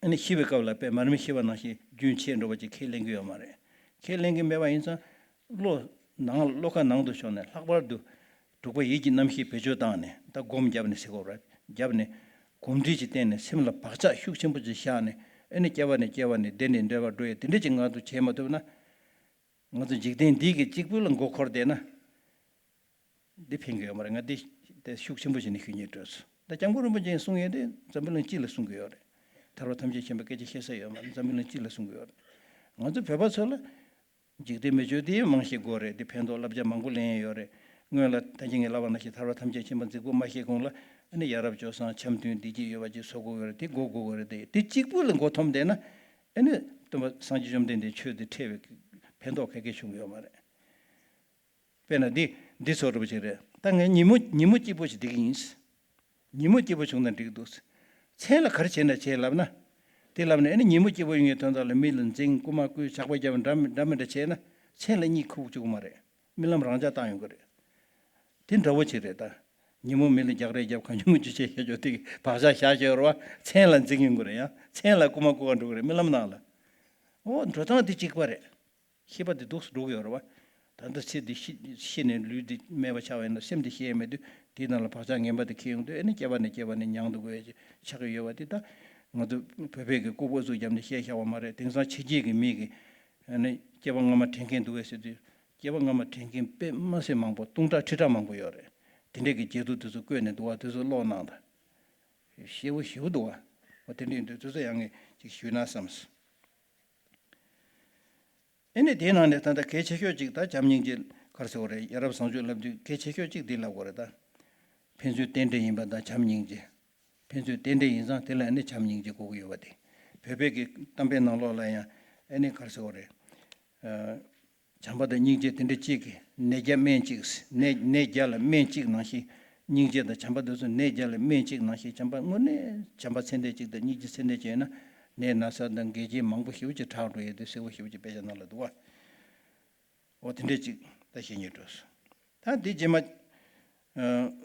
ཨ་ནི་ཤི་བའི་སྐབས་ལ་དཔེ་མར་མེ་ཤི་བ་ནང་བཞིན་རྒྱུན་ཆད་འགྲོ་བ་ཅིག་ཁས་ལེན་གྱི་ཡོད་མ་རེད། ཁས་ལེན་གྱི་མེད་པ་ཡིན་ཙང་། བློ་ནང་བློ་ཁ་ནང་དུ་ཤོར་ནས་ལྷག་པར་དུ་དྲུག་པ་ཡིད་ཀྱི་རྣམ་ཤེས་བེད་སྤྱོད་བཏང་ནས། ད་སྒོམ་བརྒྱབ་ནས་ཟེར་དགོས་རེད། བརྒྱབ་ནས་གོམས་འདྲིས་ཅིག་བསྟེན་ནས་སེམས་ལ་བག་ཆགས་ཤུགས་ཆེན་པོ་ཅིག་བཞག་ནས། ཨ་ནི་སྐྱེ་བ་ནས་སྐྱེ་བ་ནས་བདེ་ནས་འབྲེལ་བར་འགྲོ་ཡས་དེ་འདྲ་ཅིག་ང་ཚོ་བྱེད་མ་ཐུབ་ན། ང་ཚོ་འཇིག་རྟེན་འདི་གི་གཅིག་པུ་ལ་མགོ་འཁོར་བསྡད་ན། འདི་ཕན་གྱི་ཡོད་མ་རེད། ང་འདི་དེ་ཤུགས་ཆེན་པོ་བྱས་ནས་ཞུ་སྙིང་འདོད་སོང་། ད་སྐྱབས་མགོན་རིན་པོ་ཆེས་གསུང་ཡས་དེ་འཛམ་བུ་གླིང་སྤྱི་ལ་གསུང་གི་ཡོད་རེད། ཐར་པ་ཐམས་ཅད་མཁྱེན་པ་སྐད་ཆ་བཤད་ས་ཡོད་མ་རེད། འཛམ་བུ་གླིང་སྤྱི་ལ་གསུང་གི་ཡོད་རེད། ང་ཚོ་བོད་པ་ཚོ་ལ་འཇིག་རྟེན་མི་ཆོས་དེ་མང་ཞིག་དགོས་རེད། དེ་ཕན་ཐོགས་བསླབ་བྱ་མང་པོ་ལེན་ཡས་ཡོད་རེད། སྔོན་ལ་ད་གིན་ངས་ལབ་པ་ནང་བཞིན་ཐར་པ་ཐམས་ཅད་མཁྱེན་པ་རྫིག་པོ་མ་བཤད་གོང་ལ། ཨ་ནི་ཡ་རབས་སྤྱོད་བཟང་འཆམ་མཐུན་བདེ་སྐྱིད་ཡོད་པ་ཅིག་བཟོ་དགོས་ཀྱི་རེད། དེ་དགོས་དགོས་ཀྱི་རེད། དེ་དེ་གཅིག་པུ་ལ་མགོ་འཐོམ་བསྡད་ན། ཨ་ནི་སྟོན་པ་སངས་རྒྱས་བཅོམ་ལྡན་འདས་ཆོས་དེ་འཕྲད་པའི་ཕན་ཐོགས་ག་གེ་བྱུང་གི་ཡོད་མ་རེད། དཔེར་ན་འདི་འདི་ཚོ་འདྲ་པོ་ཅིག་རེད། ད་ངས་ཉིན་མོ་ཉིན་མོ་སྐྱིད་པོ་ཞིག་བསྡད་ཀྱི་ཡིན། ཉིན་མོ་སྐྱིད་པོ་བྱུང་ན་འགྲིག་འདུག་མཚན་ལ་ག་རེ་བྱས་ན་བྱས་ལབ་ན། དེ་ལབ་ནས་ཨ་ནི་ཉིན་མོ་སྐྱིད་པོ་ཡོང་ཡའི་དོན་དག་ལ་མི་ལ་འཛིང་། རྐུ་མ་རྐུ། ཇག་པ་རྒྱབ། འདྲ་མི་འདྲ་མི་འདྲ་བྱས་ན། མཚན་ལ་གཉིད་ཁུག་བཅུག་གི་མ་རེད། རྨི་ལམ་རང་འཇགས་བཏང་ཡོང་གི་རེད། དེ་འདྲ་པོ་ཅིག་རེད་ད། ཉིན་མོ་མི་ལ་རྒྱག་རེས་རྒྱབ། གང་བྱུང་མང་བྱུང་བྱས་བྱས་ཆོག་དེ་བག་ཆགས་བཞག་བྱས་རེད་བ། མཚན་ལ་འཛིང་ཡོང་གི་རེད་ཡ། མཚན་ལ་རྐུ་མ་རྐུ་ག་འགྲོ་གི་རེད། རྨི་ལམ་ནང་ལ། འོ་འགྲོ་སྟངས་དེ་གཅིག་པ་རེད། ཤེས་པ་དེ་འདུག་སེ་འགྲོ་གི་ཡོད་རེད་བ། ད་ལྟ་ཚེ་འདི་ཤི་ཤི་ནས་ལུས་འདི་མེད་པ་ཆགས་པ་ཡིན་ན། སེམས་འདི་ཤེས་ཡ་མེད་དུས་དེའི་ནང་ལ་བག་ཆགས་ངན་པ་དེ་འཁྱེར་ཡོང་དུས། ཨ་ནི་སྐྱེ་བ་ནས་སྐྱེ་བ་ནས་མྱང་དུ་དགོས་ཡ་ཅིག་ཆགས་ཀྱི་ཡོད་པ་དེ། ད་ང་ཚོ་བོད་པའི་གི་ལྐུགས་པ་ཚུར་བརྒྱབ་ནས་བཤད་བཞག་པ་མ་རེད། དེང་སང་ཕྱི་རྒྱལ་གི་མི་གི་ཨ་ནི་སྐྱེ་བ་སྔ་མ་དྲན་མཁན་འདུག་གས་ཟེར་དུས། སྐྱེ་བ་སྔ་མ་དྲན་མཁན་དཔེ་མ་སྲིད་མང་པོ། སྟོང་ཕྲག་ཁྲི་ཕྲག་མང་པོ་ཡོད་རེད། དེ་འདྲས་ཀྱི་རྗེས་ཐོ་དེ་ཚོ་བཀོད་ནས་འདུག་བ། དེ་ཚོ་ཀློག་གནང་དང་། ཞེ་པོ་ཞེ་པོ་འདུག་བ། འོ་དེ་འདྲས་ཡིན་དུས་དེ་ཚོ་ཡང་ངས་ཅིག་ཞུས་ན་བསམས། ཨེ་ནས་དེའི་ནང་ནས་ད་ལྟ་གལ་ཆེ་ཤོས་གཅིག་ད་བྱམས་སྙིང་རྗེ་ག་རེ་ཟེར་དགོས་རེད། ཡ་རབས་བཟང་སྤྱོད་ལབ་དུས་གལ་ཆེ་ཤོས་གཅིག་འདི་ལབ་དགོས་རེད་ད། ཕན་ཚུན་རྟེན་འབྲེལ་ཡིན་པ་དང་བྱམས་སྙིང་རྗེ། ཕན་ཚུན་རྟེན་འབྲེལ་ཡིན་ཙང་དེ་ལ་ཨེ་ནས་བྱམས་སྙིང་རྗེ་དགོས་ཀྱི་ཡོད་པ་དེ། བོད་པའི་གི་གཏམ་དཔེ་ནང་ལོགས་ལ་ཡང་ཨེ་ནས་ག་རེ་ཟེར་དགོས་རེད། བྱམས་པ་དང་སྙིང་རྗེ་དེ་འདྲ་གཅིག་གིས། ནད་བརྒྱ་སྨན་གཅིག། ནད་ནད་བརྒྱ་ལ་སྨན་གཅིག་ནང་བཞིན། སྙིང་རྗེ་དང་བྱམས་པ་འདི་ཚོ་ནད་བརྒྱ་ལ་སྨན་གཅིག་ནང་བཞིན། བྱམས་པ་དངོས་གནས་བྱམས་པ་ཚད་ལྡན་གཅིག་དང་སྙིང་རྗེ་ཚད་ལྡན་གཅིག་ཡོད་ན། ནད་ན་ཚ་དང་འགལ་རྐྱེན་མང་པོ་ཞེ་པོ་ཅིག་དྲག་འགྲོ་ཡས་དེ་གསལ་པོ་ཞེ་པོ་ཅིག་དཔེ་ཆ་ནང་ལ་འདུག་བ། འོ་དེ་འདྲས་ཅིག་ད་བཤད་སྙིང་འདོད་སོང་། ད་འདི་རྗེས་མ།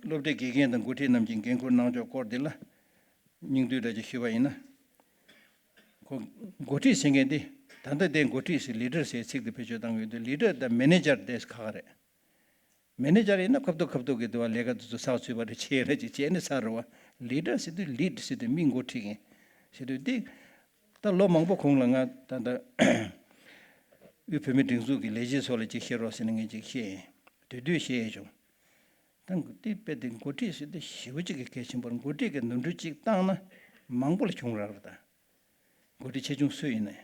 སློབ་གྲྭའི་དགེ་རྒན་དང་འགོ་ཁྲིད་རྣམས་ཀྱིས་འགན་འཁུར་གནང་ཕྱོགས་སྐོར་འདི་ལ་སྙིང་བསྡུས་འདྲ་ཅིག་ཞུས་པ་ཡིན་ན། ཁོ་འགོ་ཁྲིད་ཟེར་མཁན་འདི། ད་ལྟ་དེ་འགོ་ཁྲིད་ཟེར། ལི་ཌར་ཟེར་ཚིག་དེ་བེད་སྤྱོད་བཏང་གི་ཡོད་དུས། ལི་ཌར་དང་མེ་ནེ་ཇར་དེ་ཁག་ཁག་རེད། མེ་ནེ་ཇར་ཡིན་ན་ཁ་ཐུག་ཁ་ཐུག་གི་དུ་བ་ལས་ཀ་དེ་ཚོ་ཚགས་ཚུད་པ་རེ་བྱས་རེ་ཅིག་བྱས་ནས་ཚར་རེད་བ། ལི་ཌར་ཟེར་དུས། ལིཌ་ཟེར་དུས་མི་འགོ་ཁྲིད་མཁན་ཟེར་དུས་དེ། ད་ལོ་མང་པོ་གོང་ལ་ང་ད་ལྟ་དབུས་བོད་མིའི་སྒྲིག་འཛུགས་ཀྱི་ལས་བྱེད་ཚོ་ལ་ཅིག་བཤད་རོགས་ཟེར་ནས་ངས་ཅིག་བཤད་ཡིན། དུས་དུས་བཤད་ཡས་བྱུང་། ད་དེ་དཔེ་དེ་འགོ་ཁྲིད་ཟེར་དུས་ཞེ་པོ་ཅིག་གི་གལ་ཆེན་པོ་རེད། འགོ་ཁྲིད་ཀྱི་ནོར་འཁྲུལ་ཅིག་བཏང་ན་མང་པོ་ལ་བྱུང་རག་རེད་ད། འགོ་ཁྲིད་ཆེ་ཆུང་སུ་ཡིན་ནའི།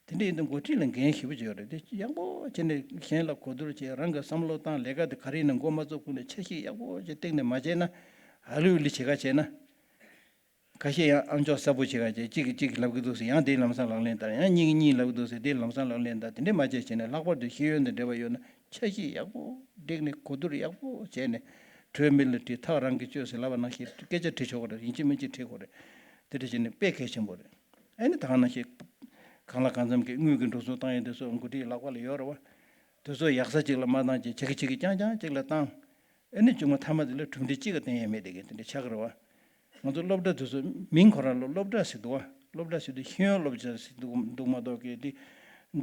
དེ་འདྲ་ཡིན་དུས་འགོ་ཁྲིད་ལ་འགན་ཞེ་པོ་ཅིག་ཡོད་རེད། དེ་ཡག་པོ་བྱས་ནས་གཞན་ལ་གོ་བསྡུར་བྱས། རང་གི་བསམ་བློ་བཏང་། ལས་ཀ་དེ་ག་རེ་ཡིན་ན་མགོ་མ་ཚོས་གོང་ནས་འཆར་གཞི་ཡག་པོ་ཅིག་བཏིང་ནས་མ་བྱས་ན། ཧ་ལུ་ལི་བྱེད་ཀ་བྱས་ན། ཁ་ཤས་ཡང་ཨ་མཆོག་གསལ་པོ་བྱེད་ཀ་བྱས། གཅིག་གིས་གཅིག་ལབ་ཀྱི་འདུག་ཟེར། ཡང་དེའི་ལམ་སང་ལག་ལེན་བསྟར། ཡང་གཉིས་ཀྱིས་གཉིས་ལབ་ཀྱི་འདུག་ཟེར། དེའི་ལམ་སང་ལག་ལེན་བསྟར། དེ་འདྲས་མ་བྱས་བྱས་ནས། ལྷག་པར་དུ་ཤེས་ཡོན་དང་འབྲེལ་བ་ཡོད་ན་འཆར་གཞི་ཡག་པོ་བསྒྲིགས་ནས་གོ་བསྡུར་ཡག་པོ་བྱས་ནས། གྲོས་མི་ལ་དྲིས། ཐག་རང་གིས་གཅོད་ཟེར་ལབ་པ་ནང་བཞིན་སྐད་ཆ་དྲིས་ཆོག་གི་རེད། ཡིན་གཅིག་མིན་གཅིག་དྲིས་དགོས་རེད། དེ་འདྲ་བྱས་ནས་དཔེ་གལ་ཆེན་པོ་རེད། ཨ་ནི་ད་ག་ནང་བཞིན་གང་ལ་གང་འཚམ་གྱི་དངུལ་གྱི་འགྲོ་སོང་བཏང་ཡས་དེ་ཚོ་འགོ་ཁྲིད་ལག་པ་ལ་ཡོད་རེད་བ། དེ་ཚོ་ཡག་ས་གཅིག་ལ་མ་བཏང་བྱས། ཆ་གི་ཆ་གི་རྐྱང་རྐྱང་གཅིག་ལ་བཏང་། ཨ་ནི་བཅོ་ལྔ་མཐའ་མ་དེ་ལ་གྲུབ་འབྲས་གཅིག་ག་བསྟན་ཡས་མེད་དེ་གི་དེ་འདྲ་ཆགས་ཀྱི་རེད་བ། ང་ཚོ་སློབ་གྲྭ་དེ་ཚོ་མིང་ཁོ་རང་ལ་སློབ་གྲྭ་ཟེར་འདུག་བ། སློབ་གྲྭ་ཟེར་དུས་ཤེས་ཡོན་སློབ་གྲྭ་ཟེར་འདུག་འདུག་མ་གཏོགས་གི་དེ་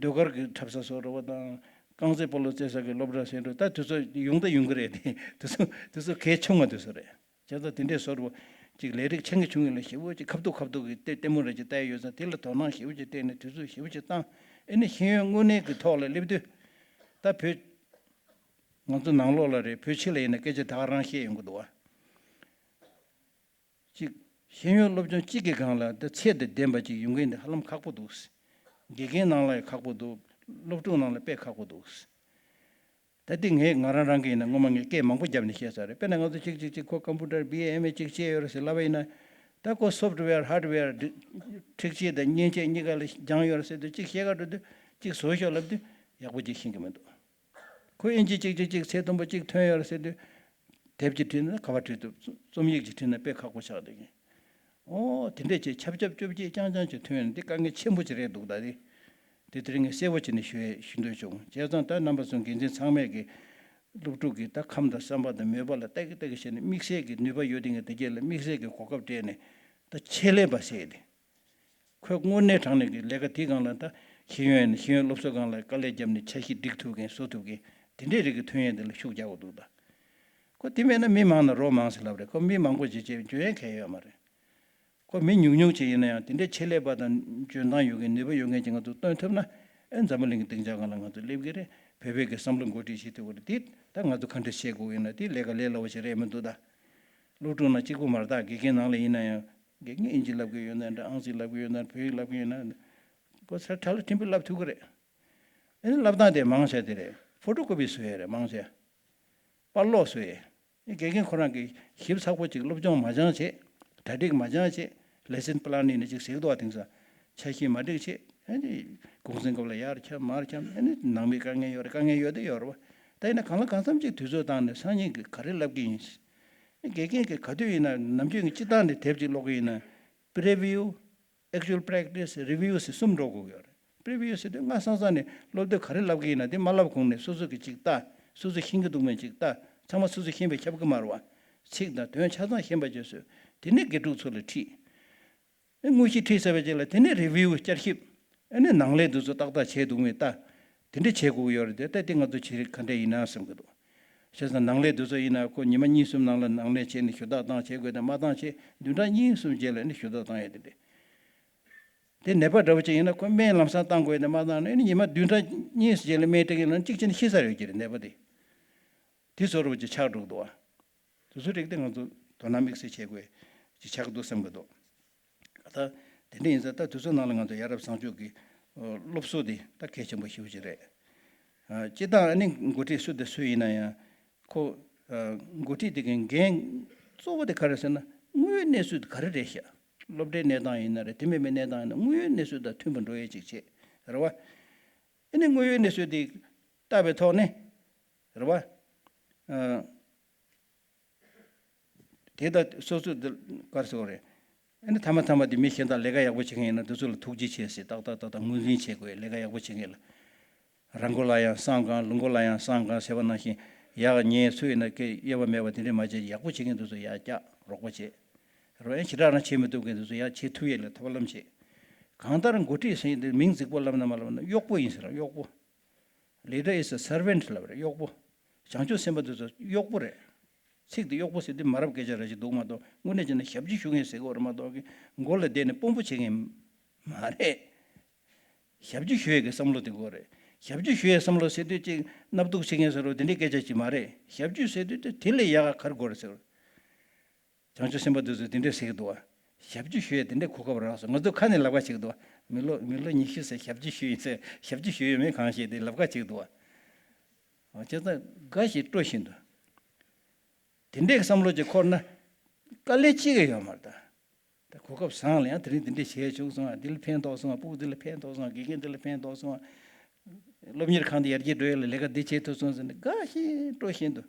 ཟློས་གར་གྱི་འཁྲབ་ས་བཟོ་འདྲ་བ་དང་། རྐང་རྩེད་སྤོ་ལོ་རྩེ་ས་གི་སློབ་གྲྭ་ཟེར་འདྲ། ད་དེ་ཚོ་ཡོང་ད་ཡོང་གི་རེད་དེ། དེ་ཚོ་དེ་ཚོ་གལ་ཆུང་བ་དེ་ཚོ་རེད། བྱས་ཙང་དེ་འདྲས་བཟོ་འདྲ་བ་ཅིག་ལས་རིགས་ཆེན་གྱི་ཆུང་གི་ལ་ཞེ་པོ་ཅིག་ཁ་ཐུག་ཁ་ཐུག་གི་ལྟད་ལྟད་མོ་རེ་ཅིག་ལྟ་ཡི་ཡོད་ཙང་། དེ་ལ་དོ་སྣང་ཞེ་པོ་ཅིག་སྤྲད་ནས་དུས་ཚོད་ཞེ་པོ་ཅིག་བཏང་། ཨ་ནི་ཤེས་ཡོན་དངོས་གནས་ཀྱི་ཐོག་ལ་སླེབས་དུས། ད་བོད་ ང་ཚོ་ནང་ལོགས་ལ་རེད། བོད་ཕྱི་ལ་ཡིན་ན་སྐད་ཆ་ད་ག་རང་བཤད་ཡོང་གི་འདུག་བ། གཅིག་ཤེས་ཡོན་སློབ་སྦྱོང་གཅིག་གི་སྒང་ལ་འདི་ཚད་དང་ལྡན་པ་ཅིག་ཡོང་མཁན་འདི་ཧ་ལམ་ཁག་པོ་འདུག་དགེ་རྒན་ནང་ལ་ཡང་ཁག་པོ་འདུག་སློབ་ཕྲུག་ནང་ལ་དཔེ་ཁག་པོ་འདུག་ད་འདི་ངས་ང་རང་རང་གི་ཡིན་ན་སྔོན་མ་ངས་སྐད་མང་པོ་བརྒྱབ་ནས་བཤད་ཚར་རེད། དཔེར་ན་ང་ཚོ་གཅིག་གཅིག་གཅིག་ཁོ་ཀམ་པུ་ཊར་བི་ཨེ་ཨེམ་ཨེ་གཅིག་བྱས་ཡོད་རེད་ཟེར་ལབ་པ་ཡིན་ན། ད་ཁོ་སོཕ་ཊི་ཝེར་ཧར་ཌི་ཝེར་འགྲིག་འཁྲིག་ཆས་དང་མཉེན་ཆས་གཉིས་ཀ་ལ་སྦྱངས་ཡོད་རེད་ཟེར་དུས། གཅིག་བཤད་ག་འགྲོ་དུས་གཅིག་བཟོ་ཤོག་ལབ་དུས་ཡག་པོ་ཅིག་ཤེས་ཀྱི་མི་འདུག་ཁོ་ཨིན་ཇི་གཅིག་གཅིག་གཅིག་ཚད་མཐོན་པོ་གཅིག་ཐོན་ཡོད་རེད་ཟེར་དུས། དེབ་ཅིག་བྲིས་ན་ག་པར་བྲིས་འདུག་རྩོམ་ཡིག་ཅིག་བྲིས་ན་དཔེ་ཁག་པོ་ཆགས་འདུག་གི། ཨོ་དེ་འདྲས་བྱས་ཆབ་ཆབ་ཅོབ་ཅིག་རྐྱང་རྐྱང་ཅིག་ཐོན་ཡོད་ན་འདི་དཀའ་ངལ་ཆེན་པོ་ཅིག་རེད་འདུག་ད་དེ་དེ་དེ་རིང་ངས་གསལ་པོ་བྱས་ནས་ཞུ་ཞུ་འདོད་བྱུང་། བྱས་ཙང་ད་རྣམ་པ་ཚོ་འགན་འཛིན་ཚང་མས་ཀྱི་སློབ་ཕྲུག་གི་ད་ཁམས་དང་བསམ་པ་དང་མོས་པ་ལ་ལྟ་གི་ལྟ་གི་བྱས་ནས་དམིགས་བསལ་གྱི་ནུས་པ་ཡོད་དེ་ངས་དེ་རྗེས་ལ་དམིགས་བསལ་གྱི་གོ་སྐབས་སྤྲད་ནས་ད་ཆེད་ལས་པ་ཟེར་ཏེ། ཁོས་དངོས་གནས་དྲང་གནས་ཀྱི་ལས་ཀ་དེའི་སྒང་ལ་ད་ཤེས་ཡོན་ཡིན་ན་ཤེས་ཡོན་སློབ་གསོ་སྒང་ལ་དཀའ་ལས་བརྒྱབ་ནས་འཆར་གཞི་སྒྲིག་ཐུབ་མཁན་བཟོ་ཐུབ་མཁན་དེ་འདྲའི་རིགས་ཀྱི་ཐོན་ཡས་དེ་ལ་ཤུགས་རྒྱག་དགོས་འདུག་ད་ཁོ་དེ་མེད་ན་མི་མང་ན་རོ་མང་ཟེར་ལབ་རེད། ཁོ་མི་མང་པོ་ཅིག་བྱས་འཇོན་ཡས་གང་ཡོད་མ་རེད། ཁོ་མི་ཉུང་ཉུང་ཅིག་ཡིན་ན་ཡང་དེ་འདྲའི་ཆེད་ལས་པ་དང་འཇོན་ཐང་ཡོད་མཁན་ནུས་པ་ཡོད་མཁན་ཅིག་ང་ཚོ་བཏོན་ཐུབ་ན། ཨེ་འཛམ་བུ་གླིང་གི་སྡིངས་ཆ་སྒང་ལ་ང་ཚོ་སླེབས་ཀྱི་རེད། བོད་པའི་གི་བསམ་བློ་འགོ་ཁྲིད་བྱེད་ཐུབ་ཀྱི་རེད། དེ་ད་ང་ཚོ་ག་འདྲ་བྱེད་དགོས་ཡིན་ན་དེ་ལས་ཀ་ལས་སླ་བོ་ཞིག་རེད་མི་འདུག་ད་སློབ་ཕྲུག་ནང་གཅིག་པུ་མ་རེད། ད་དགེ་རྒན་ནང་ལ་ཡིན་ན་ཡང་དགེ་རྒན་ཨིན་ཇི་ལབ་ཀྱི་ཡོད་ན་འདྲ། ཨང་རྩིས་ལབ་ཀྱི་ཡོད་ན་འདྲ། བོད་ཡིག་ལབ་ཀྱི་ཡོད་ན་འདྲ། ཁོ་ཚར་གྲྭ་ལ་ཕྲན་བུ་ལབ་ཐུབ་ཀྱི་རེད། ཨེ་ནི་ལབ་སྟངས་དེ་མང་ཆེ་དེ་རེད། ཕོ་ཊོ་ཀོ་པི་བཟོ་ཡས་རེད་མང་ཆེ། པར་ཀློག་བཟོ་ཡས། ཨེ་དགེ་རྒན་ཁོ་རང་གིས་ཞིབ་ཚགས་པོ་ཅིག་སློབ་སྦྱོང་མ་སྦྱངས་བྱས། གྲ་སྒྲིག་མ་སྦྱངས་བྱས། ལེ་སན་པི་ལན་ནི་ཅིག་ཟེར་གི་འདུག་བ། དེང་སང་འཆར་གཞི་མ་སྒྲིག་བྱས། ཨེ་ནི་གུང་སེང་སྐབས་ལ་ཡར་འཁྱམ་མར་འཁྱམ། ཨེ་ནི་ནང་མི་དཀའ་ངལ་ཡོད་རེད། དཀའ་ངལ་ཡོད་དེ་ཡོད་རེད་བ། ད་ཡིན་ན་གང་ལ་གང་འཚམ་ཅིག་དུས་ཚོད་བཏང་ནས་སང་ཉིན་གྱི་ག་རེ་ལབ་ཀྱི་ཡིན། ཨེ་དགེ་རྒན་གྱིས་ག་དུས་ཡིན་ན་ནམ་རྒྱུན་གྱི་སྤྱིར་བཏང་ནས་དེབ་ཅིག་ཀློག་གི་ཡིན་ན། པི་རི་བིའུ། Actual practice, review ཟེར་གསུམ་འགྲོ་དགོས་ཡོད་རེད། པི་རི་བིའུ་ཟེར་དུས་སྔ་སང་སང་ནས་སློབ་དེབ་ག་རེ་བསླབ་ཀྱི་ཡིན་ན་དེ་མ་བསླབ་གོང་ནས་སོ་སོ་གིས་ཅིག་ལྟ། སོ་སོ་ཤེས་ཀྱི་འདུག་མེད་ཅིག་ལྟ། ཚང་མ་སོ་སོ་ཤེས་པས་ཁྱབ་ཀྱི་མ་རེད་བ། ཚིག་དང་དོན་ཆ་ཚང་ཤེས་པ་བྱས་སོང་། དེ་ནས་དགེ་ཕྲུག་ཚོ་ལ་ཁྲིད། དངོས་གཞི་ཁྲིད་ཚར་བའི་རྗེས་ལ་དེ་ནས་རི་བིའུ་བསྐྱར་ཞིབ། ཨ་ནི་ནང་ལས་འདི་ཚོ་ཏག་ཏག་བྱས་འདུག་མེད་ལྟ། དེ་འདྲ་བྱེད་དགོས་ཀྱི་ཡོད་རེད་དེ། ད་དེ་ང་ཚོ་བྱེད་རིགས་ག་འདྲ་ཡིན་ན་བསམ་གྱི་འདུག་བྱས་ཙང་ནང་ལས་འདི་ཚོ་ཡིན་ན་ཁོ་ཉི་མ་གཉིས་གསུམ་ནང་ལ་ནང་ལས་བྱས་ནས་ཞུ་དག་བཏང་བྱེད་དགོས་དང་མ་བཏང་བྱས། བདུན་ཕྲག་གཉིས་གསུམ་རྗེས་ལ་ནི་ཞུ་དག་བཏང་ཡས་དེ་འདྲ། དེ་ནད་པ་འདྲ་བོ་ཅིག་ཡིན་ན་ཁོ་སྨན་ལམ་སང་བཏང་དགོས་ཡས་དེ་མ་བཏང་ན་ཨ་ནི་ཉི་མ་བདུན་ཕྲག་གཉིས་རྗེས་ལ་སྨན་སྤྲད་ཀྱི་ཡིན་ན་གཅིག་བྱས་ནས་ཤི་ས་རེད་ཀྱི་རེད་ནད་པ་དེ། དེ་བཟོ་འདྲ་བོ་ཅིག་ཆགས་འགྲོ་གི་འདུག་བ། དེ་ཚོའི་རིགས་དེ་ང་ཚོ་དོ་སྣང་དམིགས་བསལ་བྱེད་དགོས་ཅིག་ཆགས་ཀྱི་འདུག་བསམ་གྱི་འདུག་ད་དེ་འདྲ་ཡིན་ཙང་ད་དུས་ཚོད་ནང་ལ་ང་ཚོ་ཡ་རབས་བཟང་སྤྱོད་ཀྱི་ཨ་སློབ་གསོ་དེ་ད་གལ་ཆེན་པོ་ཞེ་པོ་ཅིག་རེད། ཨ་སྤྱིར་བཏང་ཨ་ནི་འགོ་ཁྲིད་སུ་དང་སུ་ཡིན་ན་ཡང་ཁོ་ཨ་འགོ་ཁྲིད་དེ་གི་འགན་གཙོ་བོ་དེ་ག་རེ་ཟེར་ན་དངོས་ཡོད་གནས་ཚུལ་དེ་ག་རེ་རེད་ཤག་སློབ་གྲྭའི་གནས་སྟངས་ཡིན་ན་རེད། དེ་མིན་པའི་གནས་སྟངས་ཡིན་ན་དངོས་ཡོད་གནས་ཚུལ་དང་མཐུན་པ་འགྲོ་ཡས་ཅིག་བྱེད་རེད་བ། ཨ་ནི་དངོས་ཡོད་གནས་ཚུལ་དེ་ལྟ་བའི་ཐོག་ནས་རེད་བ། ཨ། དེ་ལྟ་སོ་སོ་འདི་གར་སོགས་རེད། ཨ་ནི་ཐ་མ་ཐ་མ་དེ་མི་གཞན་དག་ལས་ཀ་ཡག་པོ་བྱེད་མཁན་ཡིན་ན་དེ་ཚོ་ལ་ཐུགས་རྗེ་ཆེ་ཟེར་ཏག་ཏག་ཏག་ཏག་ངོས་འཛིན་བྱེད་དགོས། ལས་ཀ་ཡག་པོ་བྱེད་མཁན་ལ། ར་མགོ་ལ་ཡང་བསམ་གང་། ལུག་མགོ་ལ་ཡང་བསམ་གང་ཟེར་བ་ནང་བཞིན་ཡག་ཉེས་སུ་ཡིན་ན་སྐད་གཡོ་བ་མེད་པ་དེ་འདྲས་མ་བྱེད། ཡག་པོ་བྱེད་མཁན་དེ་ཚོ་ཡར་བཀྱག་རོགས་པ་བྱེད། རོགས་ཡང་ཞེ་དྲག་རང་བྱེད་མི་ཐུབ་མཁན་དེ་ཚོ་ཡར་བྱེད་ཐུབ་ཡས་ལ་ཐབས་ལམ་བྱེད། གང་ལྟར་འགོ་ཁྲིད་ཟེར་མཁན་དེ་མིང་རྫིག་པོ་ལབ་ན་མ་ལབ་ན་གཡོག་པོ་ཡིན་ཟེར་ར་གཡོག་པོ། Leader is a servant ལབ་རེད། གཡོག་པོ། བྱང་ཆུབ་སེམས་དཔའ་དེ་ཚོ་གཡོག་པོ་རེད། ཚིག་དེ་གཡོག་པོ་ཟེར་དུས་མ་རབས་སྐད་ཆ་ར་ཞིག་འདུག་མ་གཏོགས་དངོས་གནས་བྱས་ན་ཞབས་ཕྱི་ཞུ་མཁན་ཟེར་གྱི་ཡོད་རེད་མ་གཏོགས་ཀྱི་མགོ་ལ་བསྡད་ནས་དཔོན་པོ་བྱེད་མཁན་མ་རེད། ཞབས་ཕྱི་ཞུ་ཡས་ཀྱི་བསམ་བློ་དེ་དགོས་རེད། ཞབས་ཕྱི་ཞུ་ཡས་བསམ་བློ་ཟེར་དུས་ཅིག་མནབ་སྡུག་བྱེད་མཁན་ཟེར་རོ་དེ་འདྲའི་སྐད་ཆ་ཅིག་མ་རེད། ཞབས་ཕྱི་ཟེར་དུས་དེ་དེ་ལས་ཡག་ག་ག་རེ་དགོས་རེད་ཟེར། བྱང་ཆུབ་སེམས་དཔའ་དེ་ཚོས་དེ་འདྲས་ཟེར་གྱི་འདུག་བ། ཞབས་ཕྱི་ཞུ་ཡས་དེ་འདྲས་གོ་སྐབས་རག་སོང་། ང་ཚོ་ཁ་ནས་ལབ་ཁ་བྱེད་ཀྱི་འདུག་བ། མི་ལོ་མི་ལོ་ཉི་ཤུ་ཟེར་ཞབས་ཕྱི་ཞུ་ཡིན་ཟེར་ཞབས་ཕྱི་ཞུ་ཡོད་མེད་གང་ཤེས་ཏེ་ལབ་ཁ་བྱེད་ཀྱི་འདུག་བ། བྱས་ཙང་དགའ་ཞིང་སྤྲོ་བཞིན་དུ། དེ་འདྲས་ཀྱི་བསམ་བློ་ཅིག་འཁོར་ན། དཀའ་ལས་ཅི་ག་ཡོད་མ་རེད་ད། ད་གོ་སྐབས་བཟང་ལ་ཡང་དེ་རིང་དེ་འདྲས་བྱས་བྱུང་སོང་ང་། འདི་ལ་ཕན་ཐོགས་སོང་ང་། ཕྲུ་གུ་འདི་ལ་ཕན་ཐོགས་སོང་ང་། དགེ་རྒན་འདི་ལ་ཕན་ཐོགས་སོང་ང་། སློབ་གཉེར་ཁང་འདི་ཡར་རྒྱས་འགྲོ་ཡས་ལ་ལས་ཀ་འདི་བྱེད་ཐུབ་སོང་ཟེར་ནས་དགའ་བཞིན་སྤྲོ་བཞིན་དུ།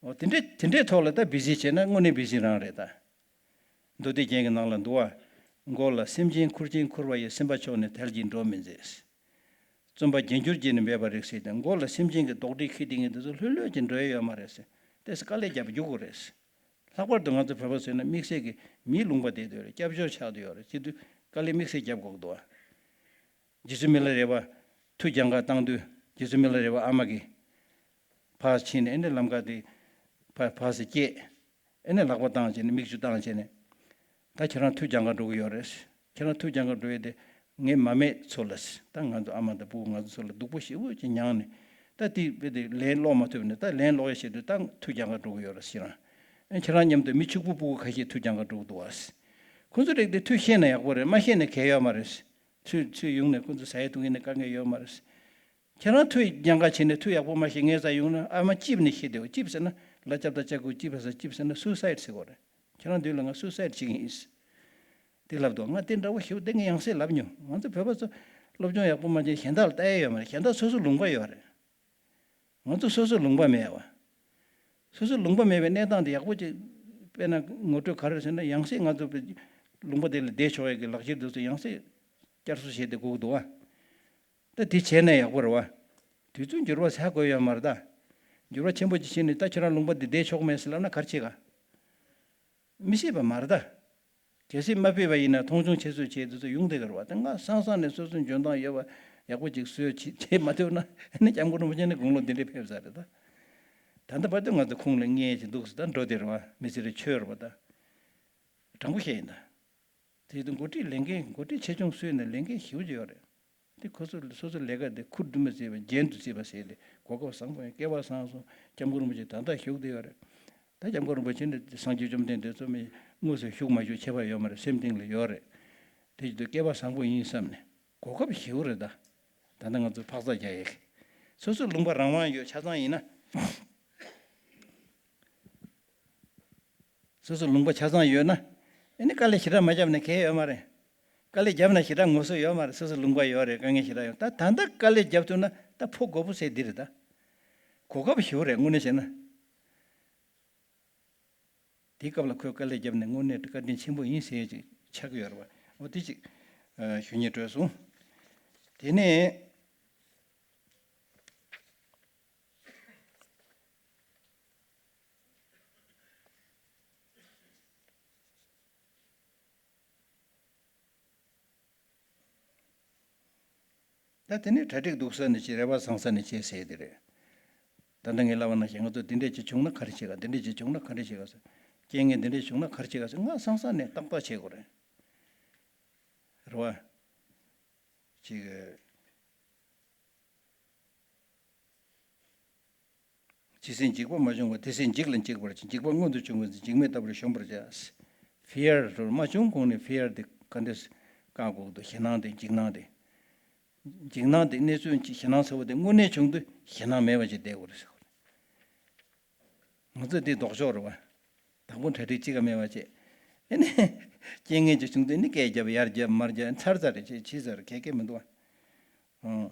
འོ་དེ་འདྲའི་དེ་འདྲའི་ཐོག་ལ་ད་བི་ཟི་བྱས་ན་དངོས་གནས་བི་ཟི་རང་རེད་ད། མདོ་སྡེ་རྒྱན་གྱི་ནང་ལ་འདུག་བ། མགོ་ལ་སེམས་ཅན་ཁུར་ཅིང་འཁུར་བ་ཡི། སེམས་པ་ཕྱོགས་ནས་ཐལ་གྱིས་འགྲོ་མི་མཛད། བརྩོན་པ་རྒྱན་གྱུར་བརྗིད་ནི་མེད་པར་རིགས་ཟེར་ཏེ། མགོ་ལ་སེམས་ཅན་གྱི་རྡོག་ཁྲེས་འཁྱེར་བསྡད་མཁན་དེ་ཚོ་ལྷོད་ལྷོད་ཀྱིས་འགྲོ་ཡ་ཡོད་མ་རེད་ཟེར། ཏོག་ཙམ་དཀའ་ལས་རྒྱབ་རྒྱུག་དགོས་རེད། ལྷག་པར་དུ་ང་ཚོ་བོད་པ་ཚོ་ཡིན་ན་དམིགས་བསལ་གྱི་མིའི་ལུང་པ་བསྡད་ཡོད་རེད། སྐྱབས་བཅོལ་ཆགས་བསྡད་ཡོད་རེད། བྱེད་དུས་དཀའ་ལས་དམིགས་བསལ་རྒྱབ་དགོས་ཀྱི་འདུག་བ། རྗེ་བཙུན་མི་ལ་རས་པ་མཐུ་རྒྱང་གར་བཏང་དུས་རྗེ་བཙུན་མི་ལ་རས་པ་ཨ་མ་གིས་ཕར་ཕྱིན་ནས་ཨེ་ནས་ལམ་ཁ་དེ་ཕར་ཕར་ཚུར་བསྐྱེད། ཨེ་ནས་ལག་པ་བཏང་བྱས་ནས་མིག་ཆུ་བཏང་བྱས་ནས། ད་ཁྱེད་རང་མཐུ་རྒྱང་གར་འགྲོ་གི་ཡོད་རེད། ཁྱེད་རང་མཐུ་རྒྱང་གར་འགྲོ་ཡས་དེ་ངའི་མ་སྨད་ཚོ་ལ། ད་ང་ཚོ་ཨ་མ་དང་ཕྲུ་གུ་ང་ཚོ་ཚོ་ལ་སྡུག་པོ་ཞེ་པོ་ཅིག་མྱངས་ནས། ད་དེ་བས་དེ་ལན་སློག་མ་ཐུབ་ནས་ད་ལན་སློག་ཡ་ཆེད་དུ་ད་མཐུ་རྒྱང་ག་འགྲོ་གི་ཡོད་རེད་ཟེར་ན། ཨེ་ཁྱེད་རང་མཉམ་དུ་མི་ཕྱུག་པོ་ཕྲུ་གུ་ཁ་ཤས་མཐུ་རྒྱང་ག་འགྲོ་གི་འདུག་བ། ཁོ་ཚོ་རིགས་དེ་མཐུ་ཤེས་ན་ཡག་པོ་རེད། མ་ཤེས་ན་གལ་ཡོད་མ་རེད། ཚུར་ཚུར་ཡོང་ནས་ཁོ་ཚོ་ཟ་ཡ་འཐུང་ཡ་ནས་དཀའ་ངལ་ཡོད་མ་རེད། ཁྱེད་རང་མཐུ་རྒྱང་ག་བྱས་ནས་མཐུ་ཡག་པོ་མ་ཤེས་ངའི་རྩར་ཡོང་ན། ཨ་མ་ཅིབ་ནས་ཤི་བསྡད་པ། ཅིབ་ཟེར་ན་ལ་ལྕགས་དང་ལྕགས་སྒོ་ཅིབ་ཟེར། ཅིབ་ཟེར་ན་སུའི་སའིཌ་ཟེར་གོ་རེད། ཁྱེད་རང་མདུན་ལ་ང་སུའི་སའིཌ་བྱེད་ཀྱི་ཡིན། དེ་ལབ་འདུག་ང་དེ་འདྲ་བོ་ཞིག་དེ་ངས་ཡང་སེ་ལབ་མྱོང་། ང་ཚོ་བོད་པ་ཚོ་སློབ་སྦྱོང་ཡག་པོ་མ་བྱས་གཞན་དག་ལ་ལྟ་ཡ་ཡོད་མ་རེད། གཞན་དག་སོ་སོ་ལུང་པ་ཡོད་རེད། ང་ཚོ་སོ་སོ་ལུང་པ་མེད་པ། སོ་སོ་ལུང་པ་མེད་པའི་གནས་སྟངས་དེ་ཡག་པོ་ཅིག་དཔེར་ན་ངོ་སྤྲོད་ག་རེ་ཟེར་ན། ཡང་སེ་ང་ཚོ་ལུང་པ་དེ་ལ་བསྡད་ཆོག་ཡ་གི་ལག་ཁྱེར་དེ་ཚོ་ཡང་སེ་བསྐྱར་གསོ་བྱས་ཏེ་དགོས་ཀྱི་འདུག་བ། ད་དེ་བྱས་ན་ཡག་པོ་རེད་བ། དུས་ཚོད་འགྱུར་བ་ཟ་དགོས་ཡོད་མ་རེད་ད། འགྱུར་བ་ཆེན་པོ་ཅིག་ཕྱིན་ནས་ད་ཁྱོད་རང་ལུང་པ་འདི་བསྡད་ཆོག་མེད་ཟེར་ལབ་ན་ག་རེ་བྱེད་ག་མི་ཤེས་པ་མ་རེད་ད། གལ་སྲིད་མ་ཕེབས་པ་ཡིན་ན་མཐོང་ཆུང་ཆེ་བཟོ་བྱས་དུས་ཚོད་ཡོང་བསྡད་ཀྱི་རེད་བ། ད་ང་སང་སང་ནས་སོ་སོའི་འཇོན་ཐང་ཡོད་པ་ཡག་པོ་ཅིག་བཟོས་བྱས་བྱས་མ་ཐུབ་ན་ཨ་ནི་སྐྱབས་མགོན་རིན་པོ་ཆེ་ནས་དགུང་ལོ་འདི་འདྲས་ཕེབས་ཚར་རེད་ད། ད་ལྟ་བར་དུ་ང་ཚོ་ཁོང་ལ་བརྙས་བྱས་འདུག་ཟེར། ད་འགྲོ་བསྡད་རེད་བ། མི་ཚེ་རེ་ཆོད་རེད་བ་ད། དྲང་པོ་བཤད་ཡིན་ད། དེ་དུས་འགོ་ཁྲིད་ལས་འགན་འགོ་ཁྲིད་ཆེ་ཆུང་སུས་ན་ལས་འགན་ཞེ་པོ་ཅིག་ཡོད་རེད། དེ་ཁོ་ཚོ་སོ་སོའི་ལས་ཀ་དེ་ཁུར་དུ་མི་བརྩི་བ་རྒྱན་དུ་བརྩི་བ་ཟེར་ཏེ་གོ་སྐབས་བཟང་པོ་ཡིན། སྐལ་བ་བཟང་སོང་། སྐྱབས་མགོན་རིན་པོ་ཆེ་ད་ལྟ་བཞུགས་བསྡད་ཡོད་རེད། ད་སྐྱབས་མགོན་རིན་པོ་ཆེ་འདི་སངས་རྒྱས་བཅོམ་ལྡན་འདས་ཚོ་མི་དངོས་སུ་བཞུགས་མ་བཞུགས་ཁྱད་པར་ཡོད་མ་རེད། སེམས་གཏིང་ལ་ཡོད་རེད། དེ་བཞིན་དུ་སྐལ་བ་བཟང་པོ་ཡིན་བསམ་ནས་གོ་སྐབས་ཞེ་པོ་རེད་ད། ད་ལྟ་ང་ཚོ་འཕག་འཚག་རྒྱག་ཡས་ཀྱི་སོ་སོ་ལུང་པ་རང་དབང་ཡོད་ཆ་ཚང་ཡིན་ན། སོ་སོ་ལུང་པ་ཆ་ཚང་ཡོད་ན། ཨ་ནི་དཀའ་ལས་ཞེ་དྲག་མ་བརྒྱབ་ན་གལ་ཡོད་མ་རེད། དཀའ་ལས་བརྒྱབ་ན་ཞེ་དྲག་ངོ་སོ་ཡོད་མ་རེད། སོ་སོ་ལུང་པ་ཡོད་རེད། དཀའ་ངལ་ཞེ་དྲག་ཡོད། ད་ད་ལྟ་དཀའ་ལས་བརྒྱབ་ཐུབ་ན་ད་ཕོ་དགོས་པོ་ཟེར་འདི་རེད་ད། གོ་སྐབས་ཞེ་པོ་རེད་དངོས་གནས་བྱས་ན། དེའི་སྐབས་ལ་ཁོས་དཀའ་ལས་བརྒྱབ་ནས་དངོས་གནས་བཀའ་དྲིན་ཆེན་པོ་ཡིན་ཟེར་ཡས་ཅིག་ཆགས་ཀྱི་ཡོད་རེད་བ། འོ་དེ་ཅིག་ཨ་ཞུ་སྙིང་བྲོས་སོང་། དེ་ནས། ད་དེ་ནས་གྲ་སྒྲིག་སྡུག་ས་ནས་བྱེད། རེ་བ་བཟང་ས་ནས་བྱེད་ཟེར་དེ་རེད། ད་ལྟ་ངས་ལབ་པ་ནང་བཞིན་ང་ཚོ་འདི་འདྲས་ཅིག་བྱུང་ན་ག་རེ་བྱེད་ག་འདི་འདྲས་ཅིག་བྱུང་ན་ག་རེ་བྱེད་ག་ཟེར། རྐྱེན་ངན་འདི་འདྲས་བྱུང་ན་ག་རེ་བྱེད་ག་ཟེར། ང་སང་སང་ནས་ཏག་ཏག་བྱེད་དགོས་རེད། རེད་བ། ཅིག་ཇི་སྲིད་འཇིགས་པ་མ་བྱུང་བར་དེ་སྲིད་འཇིགས་ལ་འཇིགས་པར་བྱ། འཇིགས་པ་མངོན་དུ་བྱུང་བ་ཚེ་འཇིགས་མེད་ལྟ་བུར་ཤོམ་པར་བྱ། ཕི་ཡར་མ་བྱུང་གོང་ནས་ཕི་ཡར་དེ་ག་འདྲས་བཀག་དགོས་འདུག་ཞེད་སྣང་དེ་འཇིགས་སྣང་དེ། འཇིགས་སྣང་དེ་གནས་ཚུལ་གྱི་ཞེད་སྣང་ཚ་བོ་དེ་དངོས་གནས་བྱུང་དུས་ཞེད་སྣང་མེད་པ་ཅིག་བསྡད་དགོས་རེད་ཟེར་གོ་རེད། ང་ཚོ་འདི་ལྡོག་ཕྱོགས་རེད་བ། དང་པོ་གྲ་སྒྲིག་གཅིག་ཀ་མེད་པ་བྱས། ཨེ་ནས་རྐྱེན་ངན་ཅིག་བྱུང་དུས་ནི་སྐད་རྒྱབ་ཡར་རྒྱབ་མར་རྒྱབ་ཚར་ཚར་རེ་བྱས་བྱས་ཚར་གལ་གལ་མི་འདུག་བ། ཨང་།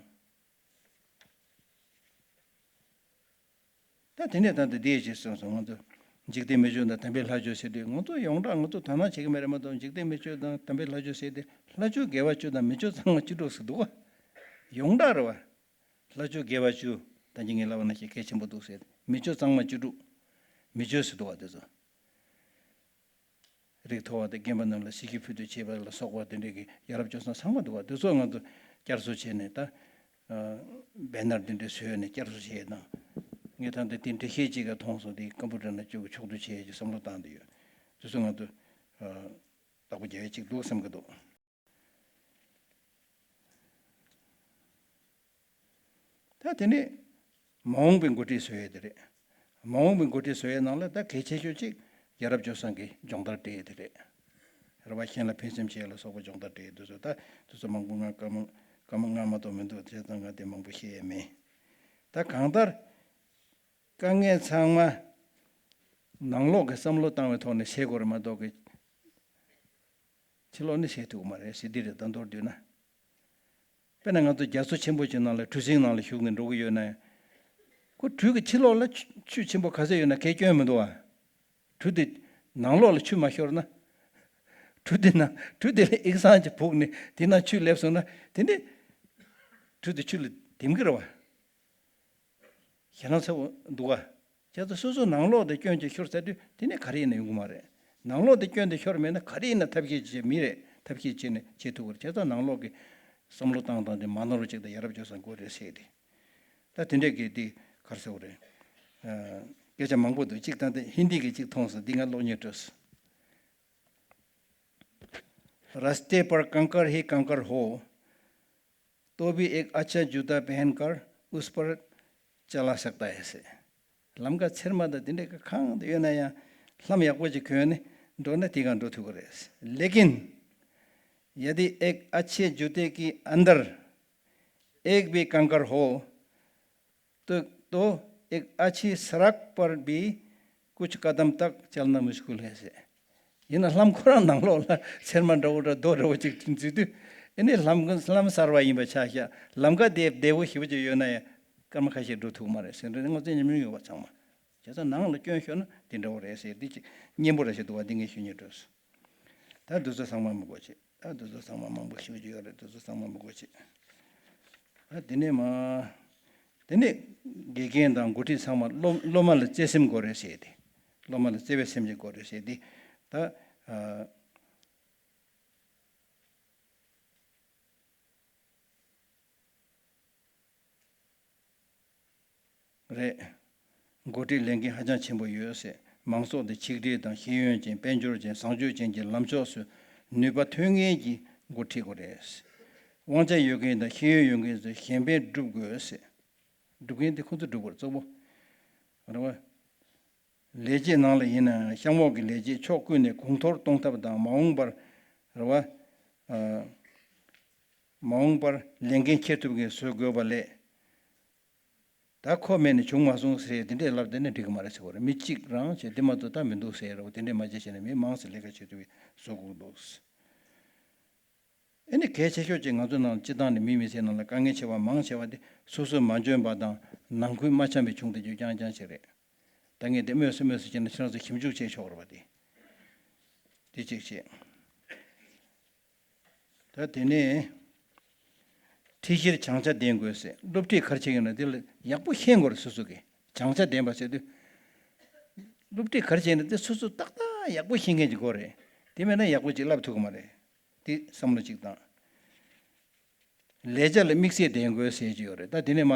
ད་དེ་ནས་ད་ལྟ་འདི་ཞེས་གསུངས་སོང་། ང་ཚོ་འཇིག་རྟེན་མི་ཆོས་དང་དམ་པའི་ལྷ་ཆོས་ཟེར་དུས་ང་ཚོ་ཡོངས་གྲགས་ང་ཚོ་དོ་སྣང་བྱེད་ཀྱི་མེད་རེད་མ་གཏོགས། འཇིག་རྟེན་མི་ཆོས་དང་དམ་པའི་ལྷ་ཆོས་ཟེར་ཏེ་ལྷ་ཆོས་དགེ་བ་བཅུ་དང་མི་ཆོས་གཙང་མ་བཅུ་དྲུག་ཟེར་འདུག་བ། ཡོངས་གྲགས་རེད་བ། ལྷ་ཆོས་དགེ་བ་བཅུ། ད་གིན་ངས་ལབ་པ་ནང་བཞིན་གལ་ཆེན་པོ་འདུག་ཟེར། མི་ཆོས་གཙང་མ་བཅུ་དྲུག་མི་ཆོས་ཟེར་འདུག་བ་དེ་ཚོ། རིགས་མཐོ་བ་དང་རྒན་པ་རྣམས་ལ་ཞལ་གྱིས་ཕུལ་དུ་བྱེད་པ་ལ་སོགས་པ་དེ་འདྲའི་གི་ཡ་རབས་སྤྱོད་བཟང་ཚང་མ་འདུག་བ། དེ་ཚོ་ང་ཚོ་བསྐྱར་གསོ་བྱས་ནས་ད་ཨ་བེ་ནར་དེ་འདྲ་བཟོས་ནས་བསྐྱར་གསོ་བྱས་དང་། ངས་ད་ལྟ་དེ་འགྲེལ་བཤད་ཅིག་ག་མཐོང་སོང་། དེ་ཀམ་པུ་ཊར་ནང་བཅུག་གི་ཕྱོགས་བསྡུ་བྱས་ཀྱི་བསམ་བློ་བཏང་བསྡད་ཡོད། དེ་ཚོ་ང་ཚོ་ཨ་བདག་པོ་རྒྱག་ཡ་ཅིག་འདུག་བསམ་གྱི་འདུག་ད་དེ་ནས་མ་འོངས་པའི་འགོ་ཁྲིད་བཟོ་ཡས་དེ་རེད། མ་འོངས་པའི་འགོ་ཁྲིད་བཟོ་ཡས་ནང་ལ་ད་གལ་ཆེ་ཤོས་གཅིག་ཡ་རབས་སྤྱོད་བཟང་གི་སྦྱོང་བརྡར་སྤྲད་ཡས་དེ་རེད། རེད་བ། གཞན་ལ་ཕན་སེམས་བྱེད་ཡས་ལ་སོགས་པ་སྦྱོང་བརྡར་སྤྲད་ཡས་དེ་ཚོ། ད་དེ་ཚོ་མང་པོ་ང་བཀའ་མོལ་བཀའ་མོལ་ང་མ་གཏོགས་མི་འདུག་བྱས་ཙང་ང་དེ་མང་པོ་བཤད་ཡས་མེད། ད་གང་ལྟར་དཀའ་ངལ་ཚང་མ་ནང་ལོགས་ཀྱི་བསམ་བློ་བཏང་བའི་ཐོག་ནས་སེལ་དགོས་རེད་མ་གཏོགས་ཀྱི། ཕྱི་ལོགས་ནས་བཤད་ཐུབ་ཀྱི་མ་རེད་ཟེར་འདི་རེད། ད་མདོར་བསྡུས་ན། དཔེར་ན་ང་ཚོ་རྒྱ་མཚོ་ཆེན་པོ་ཅིག་ནང་ལ་གྲུ་གཟིངས་ནང་ལ་ཞུགས་ནས་འགྲོ་གི་ཡོད་ན་ཡང་། ཁོ་གྲུ་གི་ཕྱི་ལོགས་ལ་ཆུ་ཆུ་ཆེན་པོ་ག་ཚོད་ཡོད་ན་གས་སྐྱོན་མི་འདུག་བ། གྲུ་དེ་ནང་ལོགས་ལ་ཆུ་མ་ཤོར་ན། གྲུ་དེ་ན་གྲུ་དེ་ལ་ཨིག་སང་ཅིག་བུག་ནས་དེ་ན་ཆུ་སླེབས་སོང་ན་དེ་ནས་གྲུ་དེ་ཆུ་ལ་ལྡིང་གི་རེད་བ། ཞེད་སྣང་ཚ་བོ་འདུག་ག་བྱས་ཙང་སོ་སོ་ནང་ལོགས་དེ་སྐྱོན་ཅིག་ཤོར་ཚར་དུས་དེ་ནས་ག་རེ་ཡིན་ན་ཡོང་གི་མ་རེད། ནང་ལོགས་དེ་སྐྱོན་དེ་ཤོར་མེད་ན་ག་རེ་ཡིན་ན་ཐབས་ཤེས་བྱེད། མི་རེད། ཐབས་ཤེས་བྱས་ནས་བྱེད་ཐུབ་ཀྱི་རེད། བྱས་ཙང་ནང་ལོགས་ཀྱི་བསམ་བློ་བཏང་སྟངས་དེ་མ་ནོར་བ་ཅིག་དང་ཡ་རབས་སྤྱོད་བཟང་དགོས་རེད་ཟེར་ཏེ། ད་དེ་འདྲས་ཀྱི་དེ་ག་རེ་ཟེར་དགོས་རེད། ཨ། སྐད་ཆ་མང་པོ་འདུག་གཅིག་ད་ལྟ་ཧིན་དི་གི་གཅིག་མཐོང་སོང་། འདི་ང་ཀློག་སྙིང་བྲོས་སོང་། रास्ते पर कंकर ही कंकर हो, तो भी एक अच्छा जूता पहनकर उस पर चला सकता है ཟེར། ལམ་ཁ་ཚེར་མ་དང་དེ་འདྲའི་གང་དུ་ཡོད་ན་ཡང་ལྷམ་ཡག་པོ་ཅིག་གྱོན་ནས་འགྲོ་ན་དེ་ག་འགྲོ་ཐུབ་ཀྱི་རེད། लेकिन यदि एक अच्छे जूते के अंदर एक भी कंकर हो तो, तो एक अच्छी सड़क पर भी कुछ कदम तक चलना मुश्किल है ཟེར། ཡིན་ན་ལྷམ་ཁོ་རང་ནང་ལོགས་ལ་ཚེར་མ་འདྲ་བོ་འདྲ་རྡོ་འདྲ་བོ་ཅིག་འཛུལ་དུས། ཨེ་ནི་ལྷམ་ལྷམ་གསར་བ་ཡིན་པ་ཆ་བཞག་ལམ་ཁ་བདེ་བདེ་བོ་ཞེ་པོ་ཅིག་ཡོད་ན་ཡང་སྐར་མ་ཁ་ཤས་འགྲོ་ཐུབ་མ་རེད་ཟེར་འདྲ་ང་ཚོའི་ཉམས་མྱོང་ཡོད་པ་ཚང་མ། བྱས་ཙང་ནང་ལ་སྐྱོན་ཤོར་ན་དེ་འདྲ་བོ་རེད་ཟེར། འདི་ཅིག་སྙན་པོ་ར་ཞིག་འདུག་བ། འདི་ངས་ཞུ་སྙིང་འདོད་སོང་། ད་འདི་ཚོ་ཚང་མ་མི་དགོས་ཆེ། ད་འདི་ཚོ་ཚང་མ་མང་པོ་ཞིག་ཡོད་རེད། འདི་ཚོ་ཚང་མ་མི་དགོས་ཆེ། ད་དེ་ནས་མ། དེ་ནས་དགེ་རྒན་དང་འགོ་ཁྲིད་ཚང་མ་སློབ་སློབ་མ་ལ་བརྩེ་སེམས་དགོས་རེད་ཟེར་ཏེ། སློབ་མ་ལ་བརྩེ་བའི་སེམས་ཅིག་དགོས་རེད་ཟེར་ཏེ། ད། ཨ། རེད། འགོ་ཁྲིད་ལས་འགན་ཧ་ཅང་ཆེན་པོ་ཡོད་ཟེར། མང་ཚོགས་དེ་ཆིག་སྒྲིལ་དང་ཤེས་ཡོན་ཅན་དཔལ་འབྱོར་ཅན་བཟང་སྤྱོད་ཅན་གྱི་ལམ་ཕྱོགས་སུ་ནུས་པ་ཐོན་མཁན་གྱི་འགོ་ཁྲིད་དགོས་རེད། དབང་ཆ་ཡོད་མཁན་དང་ཤེས་ཡོན་ཡོད་མཁན་ཚོས་གཞན་ཕན་སྒྲུབ་དགོས་ཟེར། སྒྲུབ་མཁན་དེ་ཁོ་ཚོས་སྒྲུབ་དགོས་རེད་གཙོ་བོ། རེད་བ། ལས་བྱེད་ནང་ལ་ཡིན་ན་གཤམ་འོག་གི་ལས་བྱེད་ཕྱོགས་ཀུན་ནས་གོང་མཐོར་གཏོང་ཐབས་དང་མ་འོངས་པར་རེད་བ། ཨ། མ་འོངས་པར་ལས་འགན་འཁྱེར་ཐུབ་མཁན་བཟོ་དགོས་པ་ལས། ད་ཁོ་མེད་ནས་བྱུང་མ་སོང་ཟེར་དེ་འདྲས་ལབ་དེ་ནས་འགྲིག་གི་མ་རེད་ཟེར་བ་རེད། མི་གཅིག་རང་བྱས་དེ་མ་གཏོགས་ད་མི་འདུག་ཟེར་རོ། དེ་འདྲས་མ་བྱས་བྱས་ནས་མི་མང་ཙམ་ལས་ཀ་བྱེད་ཐུབ་པའི་བཟོ་དགོས་འདུག། ཨེ་ནི་གལ་ཆེ་ཤོས་ཅིག་ང་ཚོ་ནང་སྤྱི་བཏང་ནས་མི་མི་ཚེ་ནང་ལ་དཀའ་ངལ་ཆེ་བ་མང་ཆེ་བ་དེ་སོ་སོས་མ་འཇོན་པ་དང་ནང་ཁུལ་མ་འཆམ་པའི་བྱུང་བསྡད་རྒྱུ་རྐྱང་རྐྱང་ཞིག་རེད། ད་ངས་དེ་དམོད་སོ་དམོད་སོ་བྱས་ན་ཁྱེད་རང་ཚོ་ཞིབ་འཇུག་བྱས་ཆོག་རེད་བ་དེ། དེ་གཅིག་བྱས། ད་དེ་ནས་ཁྲིད་གཞིར་བྱང་ཆ་ལྡན་དགོས་ཟེར། སློབ་ཁྲིད་ག་རེ་བྱེད་ཀྱི་ཡོད་ན་དེ་ལ་ཡག་པོ་ཤེས་དགོས་རེད་སོ་སོ་གིས། བྱང་ཆ་ལྡན་པ་ཟེར་དུས། སློབ་ཁྲིད་ག་རེ་བྱེད་ན་དེ་སོ་སོ་ཏག་ཏག་ཡག་པོ་ཤེས་མཁན་ཅིག་དགོས་རེད། དེ་མེད་ན་ཡག་པོ་ཅིག་བསླབ་ཐུབ་ཀྱི་མ་རེད། དེ་བསམ་བློ་ཅིག་བཏང་། ལས་བྱ་ལ་དམིགས་བསལ་ལྡན་དགོས་ཟེར་གྱི་ཡོད་རེད། ད་དེ་ནས་མ་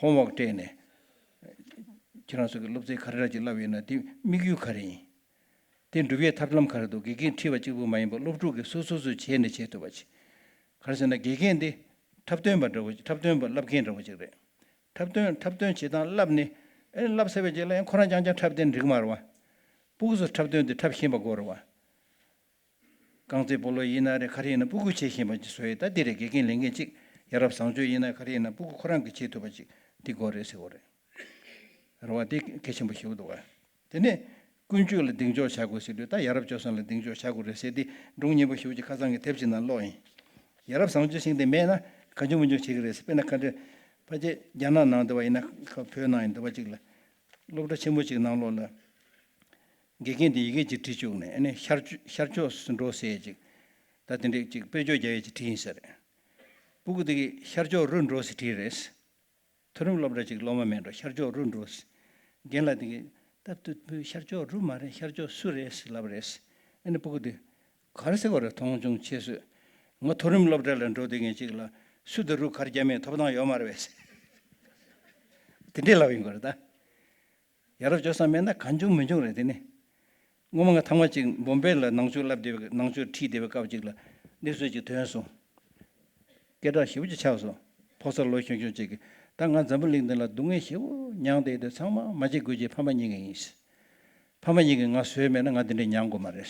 ཧོམ་ཝོག་སྤྲད་ནས། ཁྱེད་རང་ཚོ་གི་སློབ་ཚན་ག་རེ་ར་ཅིག་བསླབ་ཡོད་ན་དེ་དམིགས་ཡུལ་ག་རེ་ཡིན། དེ་འགྲུབ་ཡས་ཐབས་ལམ་ག་རེ་འདུག། དགེ་རྒན་ཁྲིད་པ་གཅིག་པུ་མ་ཡིན་པར་སློབ་ཕྲུག་གིས་སོ་སོ་སོས་བྱས་ནས་བྱེད་ཐུབ་པ་ཅིག། ག་རེ་ཟེར་ན་དགེ་རྒན་དེ་འཁྲབ་སྟོན་པ་འདྲ་བོ་ཅིག། འཁྲབ་སྟོན་པ་བསླབ་མཁན་འདྲ་བོ་ཅིག་རེད། འཁྲབ་སྟོན་འཁྲབ་སྟོན་བྱེད་སྟངས་བསླབ་ནས། ཨེ་བསླབ་ཚར་བའི་རྗེས་ལ་ཡང་ཁོ་རང་རྐྱང་རྐྱང་འཁྲབ་སྟོན་འགྲིག་མ་རེད་བ། སྤུ་གུ་ཚོ་འཁྲབ་སྟོན་དེ་འཁྲབ་ཤེས་པ་དགོས་རེད་བ། རྐང་རྩེད་སྤོ་ལོ་ཡིན་ན་རེད། ག་རེ་ཡིན་ན་སྤུ་གུ་བྱེད་ཤེས་པ་ཅིག་བཟོ་ཡས་ད་འདི་རེད། དགེ་རྒན་ལས་འགན་གཅིག། ཡ་རབས་བཟང་སྤྱོད་ཡིན་ན་ག་རེ་ཡིན་ན་སྤུ་གུ་ཁོ་རང་གིས་བྱེད་ཐུབ་པ་ཅིག་འདི་དགོས་རེད་ཟེར་བ་རེད། རེད་བ། དེ་གལ་ཆེན་པོ་ཞེ་པོ་འདུག་བ། དེ་ནས་ཀུན་སྤྱོད་ལ་གདེང་འཇོག་བྱ་དགོས་ཟེར་དུས་ད་ཡ་རབས་སྤྱོད་བཟང་ལ་གདེང་འཇོག་བྱ་དགོས་རེད་ཟེར་ཏེ་སྒྲུང་སྙན་པོ་ཞེ་པོ་ཅིག་ཁ་སང་གི་དེབ་ཅིག་ནང་ཀློག་ཡིན། ཡ་རབས་བཟང་སྤྱོད་ཟེར་དེ་མེད་ན་གང་བྱུང་མང་བྱུང་བྱེད་ཀྱི་རེད་ཟེར། དཔེར་ན་ག་འདྲ་ཕལ་ཆེར་རྒྱ་ནག་ནང་དུ་བ་ཡིན་ན་བོད་ནང་ཡིན་དུ་བ་ཅིག་ལ་སློབ་གྲྭ་ཆེན་མོ་ཅིག་ནང་ལོགས་ལ། དགེ་རྒན་དེ་ཡི་གེ་ཅིག་བྲིས་བཅུག་ནས་ཨ་ནི་ཤར་ཕྱོགས་ཤར་ཕྱོགས་སུ་འགྲོ་ཟེར་ཅིག། ད་དེ་འདྲས་ཅིག་དཔེར་བརྗོད་རྒྱག་ཡས་ཅིག་བྲིས་ཡིན་ས་རེད། སྤུ་གུ་དེ་གིས་ཤར་ཕྱོགས་རུ་འགྲོ་ཟེར་བྲིས་རེད། མཐོ་རིམ་སློབ་གྲྭ་ཅིག་སློབ་མ་མེད་འགྲོ། ཤར་ཕྱོགས་རུ་འགྲོ་ཟེར། རྒན་ལགས་དེ་གིས་ད་དུ་བུ་ཤར་ཕྱོགས་རུ་མ་རེད། ཤར་ཕྱོགས་སུ་རེད་ཟེར་ལབ་རེད། ཨ་ནི་སྤུ་གུ་དེ་ག་རེ་ཟེར་བ་རེད། མཐོང་ཆུང་ཆེ་སོས། ང་མཐོ་རིམ་སློབ་གྲྭ་ལ་འགྲོ་དུས་ངས་ཅིག་ལ་སུ་དང་རུ་ག་རེ་རྒྱབ་མེད་ཐོབ་ཐང་ཡོད་མ་རེད་པས་ཟེར། དེ་འདྲས་ལབ་ཡིན་དགོས་རེད་ད། ཡ་རབས་སྤྱོད་བཟང་མེད་ན་གང་བྱུང་མི་འབྱུང་རེད་དེ་ནི། སྔོན་མ་ང་ཐང་བ་ཅིག་བོམ་བེ་ལ་ནང་ཆོས་བསླབ་བསྡད་པའི་ནང་ཆོས་ཁྲིད་བསྡད་པའི་སྐབས་ཅིག་ལ་གནས་ཚུལ་ཅིག་ཐོན་སོང་། སྐད་གྲགས་ཞེ་པོ་ཅིག་ཆགས་སོང་། ཕོ་གསར་ལོ་ཆུང་ཆུང་ཅིག་གིས་ད་ང་འཛམ་བུ་གླིང་འདི་ལ་སྡུག་བསྔལ་ཞེ་པོ་མྱངས་བསྡད་དེ་ཚང་མ་མ་བྱེད་དགོས་ཀྱི་ཕ་མ་གཉིས་ཀ་ཡིན། ཕ་མ་གཉིས་ཀྱིས་ང་བཟོས་མེད་ན་ང་འདི་འདྲ་མྱངས་དགོས་མ་རེད།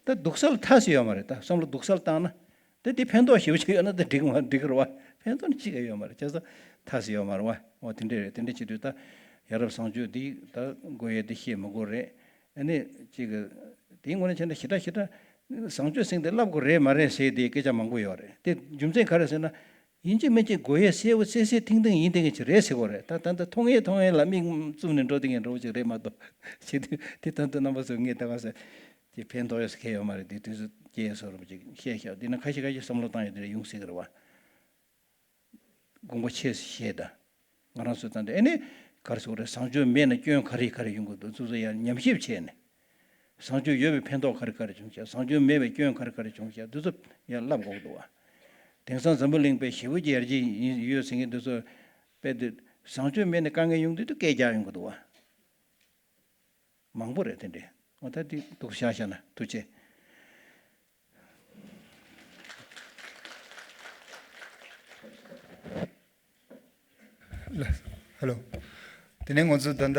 ད་སྡུག་སལ་ཐབས་ཤེས་ཡོད་མ་རེད། ད་བསམ་བློ་སྡུག་སལ་བཏང་ན། ད་དེ་ཕན་ཐོགས་ཞེ་པོ་ཅིག་ཡོད་ན་ད་འགྲིག་མ་འགྲིག་རེད་བ། ཕན་ཐོགས་ནི་ཅིག་ཡང་ཡོད་མ་རེད། བྱས་ཙང་ཐབས་ཤེས་ཡོད་མ་རེད་བ། འོ་དེ་འདྲས་རེད། དེ་འདྲས་བྱེད་དུས་ད་ཡ་རབས་བཟང་སྤྱོད་འདི་ད་དགོས་ཡས་དེ་བཤད་མི་དགོས་རེད། ཨ་ནི་ཅིག་དེའི་ངོས་ནས་བྱས་ན་ཞེ་དྲག་ཞེ་དྲག་བཟང་སྤྱོད་ཟེར་དེ་བསླབ་དགོས་རེད་མ་རེད་ཟེར་དེ་སྐད་ཆ་མང་པོ་ཡོད་རེད། དེ་རྒྱུ་མཚན་ག་རེ་ཟེར་ན། ཡིན་གཅིག་མིན་གཅིག་དགོས་ཡས་གསལ་བོ་གསལ་གསལ་ཐིང་ཐིང་ཡིན་བསྡད་མཁན་ཅིག་རེད་ཟེར་དགོས་རེད། ད་ད་ལྟ་མཐོང་ཡས་མཐོང་ཡས་ལ་མིག་བཙུམ་ནས་འགྲོ་བསྡད་མཁན་འདྲ་བོ་ཅིག་རེད་མ་གཏོགས། བྱེད་དུས་དེ་ད་ལྟ་རྣམ་པ་ཚོ་ངས་ད་ག་ཟེར། དེ་ཕན་ཐོགས་ཡས་ཁེལ་ཡོད་མ་རེད། དེ་དུས་ཚོད་སྐྱེལ་ཡས་བཟོ་འདྲ་བོ་ཅིག་བཤད་ཤག། དེ་ན་ཁ་ཤས་ཁ་ཤས་བསམ་བློ་བཏང་ཡས་དེ་འདྲ་ཡོང་སྲིད་ཀྱི་རེད་བ། དགོངས་པ་ཆེ་ཞེས་དང་། ང་རང་ཚོ་ད་ལྟ་ཨེ་ནས་ག་རེ་ཟེར་དགོས་རེད། བཟང་སྤྱོད་མེད་ན་སྐྱོན་ག་རེ་ག་རེ་ཡོང་གི་འདུག། ཚོ་ཚོ་ཡང་ཉམས་ཞིབ་བྱས་ནས། བཟང་སྤྱོད་ཡོད་པའི་ཕན་ཐོགས་ག་རེ་ག་རེ་བྱུང་ཤག། བཟང་སྤྱོད་མེད་པའི་སྐྱོན་ག་རེ་ག་རེ་བྱུང་ཤག། འདི་ཚོ་ཡང་བསླབ་དགོས་འདུག་བ། དེང་སང་འཛམ་བུ་གླིང་པའི་ཞི་བའི་རྒྱལ་སྤྱི་ཡིན་ཡོད་ཟེར་མཁན་འདི་ཚོ་དཔེ་དེ་བཟང་སྤྱོད་མེད་ནས་དཀའ་ངལ་ཡོང་དུས་དུ་སྐད་རྒྱག་ཡོང་གི་འདུག་བ། མང་པོ་རེད་དེ་འདྲས། འོ་ད་དེ་འདུག་བཞག་བཞག་ན་ཐུགས་རྗེ་ཆེ། ཧེ་ལོ། དེ་ནས་ང་ཚོ་ད་ལྟ་